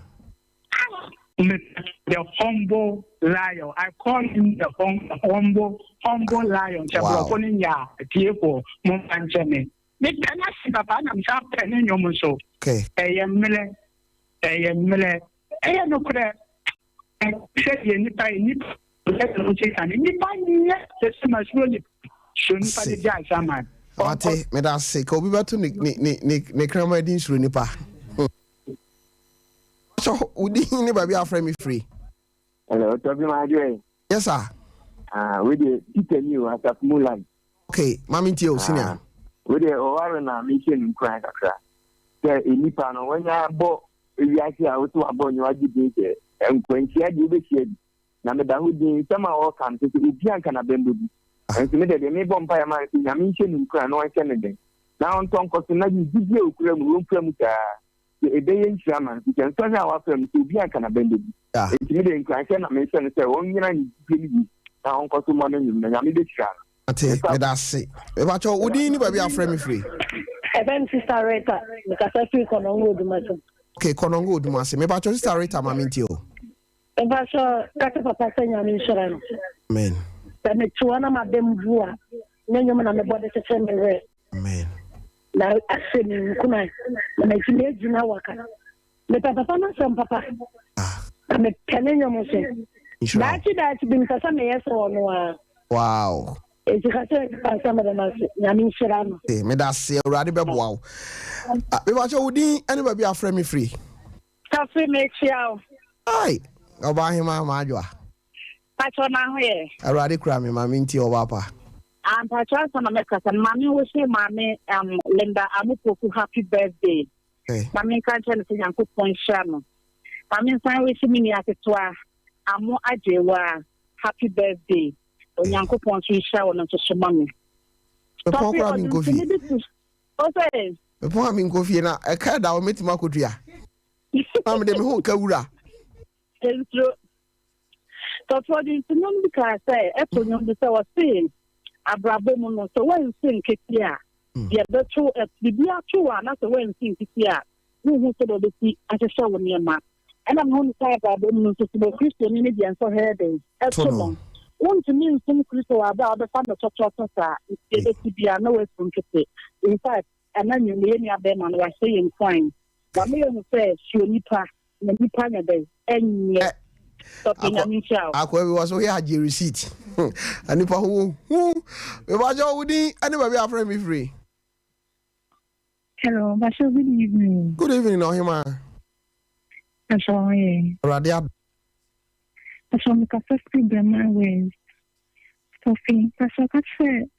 Mepakyɛw the humble lion I call him the hum, humble humble lion sɛ Wow. borɔfo no nyɛ a atiefoɔ momfa nkyɛ me. Mepɛ n'ase papa na mesan pɛ ne nnwom nso. Okay. Ɛyɛ mmerɛ, ɛyɛ mmerɛ, ɛyɛ nokorɛ. Sɛdeɛ nnipa yɛ nnipa sɛdeɛ wɔn sika no nnipa nyɛ sɛ sɛ ma suro nipa suro nipa de gya nsaman. Wate, meda ase. Ka obi bɛto ne ne ne ne ne kraman din suro nipa. So wo din ne baabi a afrɛ me firi. Hello, Tɔfi maa adwo Yes sir. Ah, we deɛ Peter ni o, asafo mu line. Okay, maame ntie o, senior. Ah, we deɛ ɔware na mehyɛ no nkuran kakra. Sɛ nnipa no, wɔnya bɔ ewiase a wote wabɔ nyɛ wagye din sɛ nkwanhyia deɛ wobɛhyia bi. Na meda ho din, nsɛm a wɔka no sɛ sɛ obi anka n'abɛn bɛbu. Nso me deɛ deɛ mebɔ mpaeɛ ma no sɛ Nyame nhyɛ no nkuran na ɔnhyɛ no den. Na ɔntɔ nkɔ so na ne gyidie a ɔkura mu no, ɔnkura mu saa. Sɛ ɛbɛyɛ nhyira ama no, sɛ nsɔhwɛ a wafa mu sɛ obi anka n'abɛn bɛbu. Enti me deɛ nkuranhyɛ na mehyɛ no sɛ ɔnnyina ne gyidie no yie na ɔnkɔ so mmɔ no nnwom na Nyame bɛhyira no. Ate, meda ase. Mepakyɛw, wo din ne baabi a afrɛ me firi? Ɛbɛn me Sister Rita, mekasa firi Kɔnɔngo Odumase. Okay, Kɔnɔngo Odumase. Mepakyɛw, Sister Rita ma mentie o. Mepakyɛw, ka kyerɛ papa sɛ Nyame nhyira no. Amen. Sɛ mete hɔ na m'abam bu a, ne nnwom na mebɔ de kyekyere me werɛ. Amen. Na ahyɛ me nkuran na matumi agyina waka. Mepɛ papa no asɛm papa. Na mepɛ ne nnwom nso. Daakye daakye bi mepɛ sɛ meyɛ sɛ ɔno ara. Wow. Enti ka kyerɛ nipa sɛ meda no ase. Nyame nhyira no. Hey, meda ase Awurade bɛboa wo. Ah, mepakyɛ wo din ne baabi afrɛ me firi. Tafi mekyia wo. Ai, ɔbaa hema maadwoa. Pakyɛ na ho yɛ. Awurade kura me ma mentie ɔbaa pa. Ah, mpakyɛ ansa na mɛkasa no maame wohyɛ maame um, Linda Amupoku happy birthday. Okay. Ma menka nkyerɛ no sɛ Nyankopɔn nhyira no. Ma mensan wish me nua ketewa Amo Agyewa happy birthday. Onyankopɔn nso nhyira wɔ no nso so ma me. Mepɔn koraa menkɔ fie. Bi tu. O sɛ. Mepɔn a menkɔ fie na ɛka da wɔ mɛtumi akɔtua. Na mede me ho ka wura. Nsuro. Tɔfoɔ de nti nnwom bi kaa sɛ, ɛto nnwom bi sɛ wɔse abrabɔ mu no sɛ woansi nkete a hmm. deɛ bɛto biribi ato a na sɛ woansi nkete a wonhu sɛ deɛ wobɛsi ahyehyɛ wo nneɛma ɛna mehu no sɛ abrabɔ mu no nso sɛ kristoni ne deɛ nsɔhwɛ den ɛto no wontumi nsom kristo wɔ abɛ a wobɛfa no tɔtɔtɔ saa nti ɛbɛsi bia na woasi nkete in fact ɛna nwom yɛ nua bɛrima no wahyɛ yɛn kwan wama yɛhu sɛ suo nipa Na nipa nyɛ dɛn ɛnyɛ tɔpɛ nyame nhyira wo. Akoa bi wɔ so yɛ agye receipt. Nipa ho wɔ hu. Mebakyɛ wo din ɛne baabi a afrɛ me firi. Hello, Basho, good evening. Good evening, Ɔhema. Basho, how are you? Awurade ad. Basho, mekasa firi Breman West. Sophie, Basho, ka kyerɛ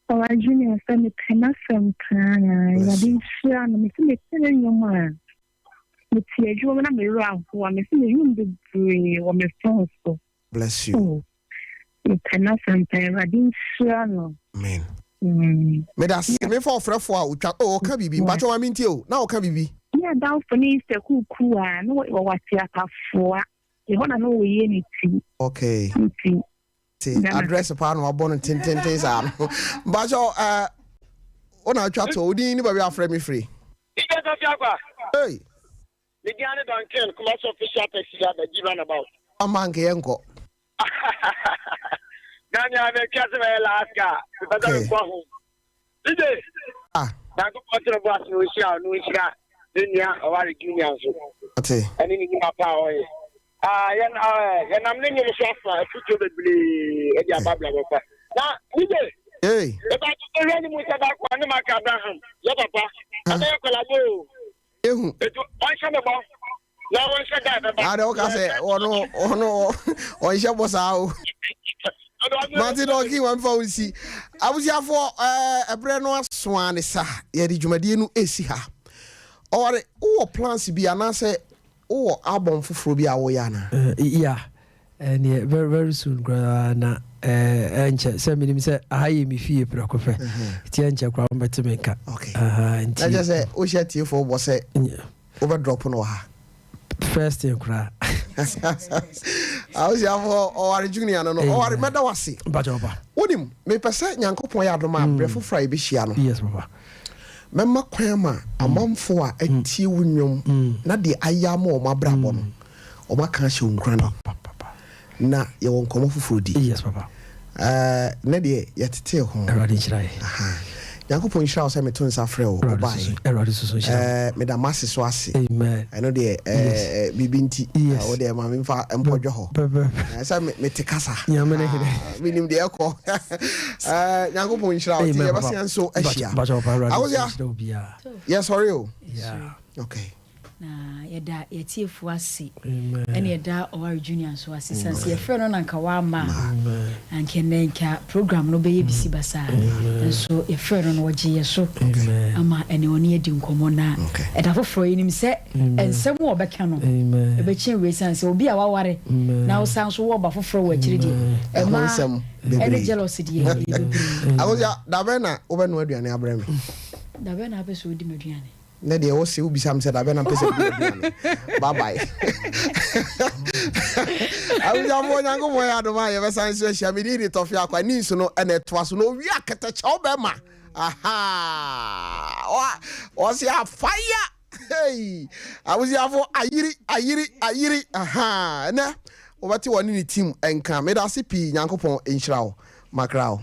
Ɔwa Junior sɛ mepɛ n'asɛm paa. Awurade nhyira no. Mese mete ne nnwom a. Mete adwuma mu na me werɛ ahow a, mese me nnwom bebree wɔ me phone so. Bless you. Oh, mepɛ n'asɛm paa. Awurade nhyira no. Amen. Mm. Meda se mefa ɔfrɛfo a otwa oh ɔka biribi mpakyɛ ma mentie o na ɔka biribi. Ne adamfo ne Easter kuukuu a na wɔwɔ ate atafoa ɛhɔ na na ɔyɛ ne ti. Okay. Nti. Te address paa na wabɔ no tententen saa no mpakyɛ ɛɛ wo na atwa to wo din ne baabi afrɛ me firi. Ije Sofi Akwa. Hey. Me din ane Duncan, Kumasi official taxi driver, G roundabout. Ama anka yɛnkɔ. Na nea mɛtwa sɛ bɛyɛ last car, mepɛ sɛ mekɔ ho. DJ, ah. Nyankopɔn tene bo ase na ɔnhyira wo na ɔnhyira ne nua Ɔware Junior nso. Ate. Ɛne ne nnwuma pa a ɔyɛ. Ah, yɛn, ah, yɛnam ne nnwom so afa afutuo bebree de aba abrabɔ pa. Na DJ, Hey. ɛba to hwɛ ne mu sɛ baako a ne maka Abraham, yɛ papa, ɛbɛyɛ kɔlabo o. Ehu. Etu ɔnhyɛ me bɔ na ɔnhyɛ da ɛbɛba. Ade woka sɛ ɔno ɔno ɔnhyɛ bɔ saa o. Mate dɛ ɔke wɔmfa wo nsi. Abusuafoɔ ɛɛ ɛberɛ no aso ara ne sa yɛde dwumadie no ɛresi ha. Ɔware wowɔ plans bi anaasɛ wowɔ album foforɔ bi a woyɛ anaa? Yeah, Ɛneɛ very very soon koraa na ɛnkyɛ sɛ menim sɛ aha yɛ me fie prɛko pɛ nti ɛnkyɛ koraa mobɛte me nka. Okay. Nti na kyerɛ sɛ wohyɛ atiefoɔ bɔ sɛ wobɛ drop no wɔ ha. First thing koraa. Abusuafoɔ ɔware junior no no ɔware mɛda wase. Mpakyɛ papa. Wonim mepɛ sɛ Nyankopɔn yɛ adom a berɛ foforɔ a yɛbɛhyia no. Yes papa. Mɛma kwan ama amanfoɔ a atie wo nnwom na deɛ ayɛ ama wɔn abrabɔ no Wɔn aka ahyɛ wo nkuran na yɛwɔ nkɔmmɔ foforɔ di. Yes papa. Ɛɛ nɛ deɛ yɛtetee ho. Awurade nhyira yɛ. Nyankopɔn nhyira wo sɛ meto nsa frɛ wo wobaeɛ. Awurade soso nhyira wo. Ɛɛ meda m'ase so ase. Amen. Ɛno deɛ ɛɛ biribi nti. Yes. Wo deɛ ma memfa mpɔdwɔ hɔ. Pɛpɛpɛ. Sɛ me mete kasa. Nyame ne hene. Menim deɛ ɛkɔ. Ɛɛ Nyankopɔn nhyira wo. Nti yɛbɛsan nso ahyia. Bakyɛ papa Awurade Akosia nhyira wo biara. Yɛsɔre o. Yeah. Okay. Na yɛda yɛtiefoɔ ase ɛne yɛda Ɔware Junior nso ase sane sɛ yɛfrɛ no na nka wamma a anka ɛnɛ nka program no bɛyɛ bisi basaa nso yɛfrɛ no na ɔgye yɛ so ama ɛne ɔne adi nkɔmmɔ na ɛda foforɔ yɛnim sɛ nsɛm a ɔbɛka no ɛbɛkyɛn wei sane sɛ obi a waware na wosan so wɔ ɔba foforɔ wɔ akyiri deɛ ɛma ɛne jealousy deɛ ɛyɛ bebree. Akosia, dabɛn na wobɛnoa aduane abrɛ me? Dabɛn na wopɛ sɛ wodi m'aduane? Nɛ deɛ wose wobisa me sɛ dabɛn na mpɛ sɛ medi aduane. Bye bye. Abusuafoɔ Nyankopɔn yɛ adom a yɛbɛsan nso ahyia. Me din de Tɔfe Akwa. Ne nsu no ɛna ɛtoa so na owie a kɛtɛkyɛw bɛma. Aha! Ɔse afaya! Hey! Abusuafoɔ ayiri ayiri ayiri. Aha! Ɛnɛ wobɛte wɔne ne team nka. Meda ase pii Nyankopɔn nhyira wo. Makra wo.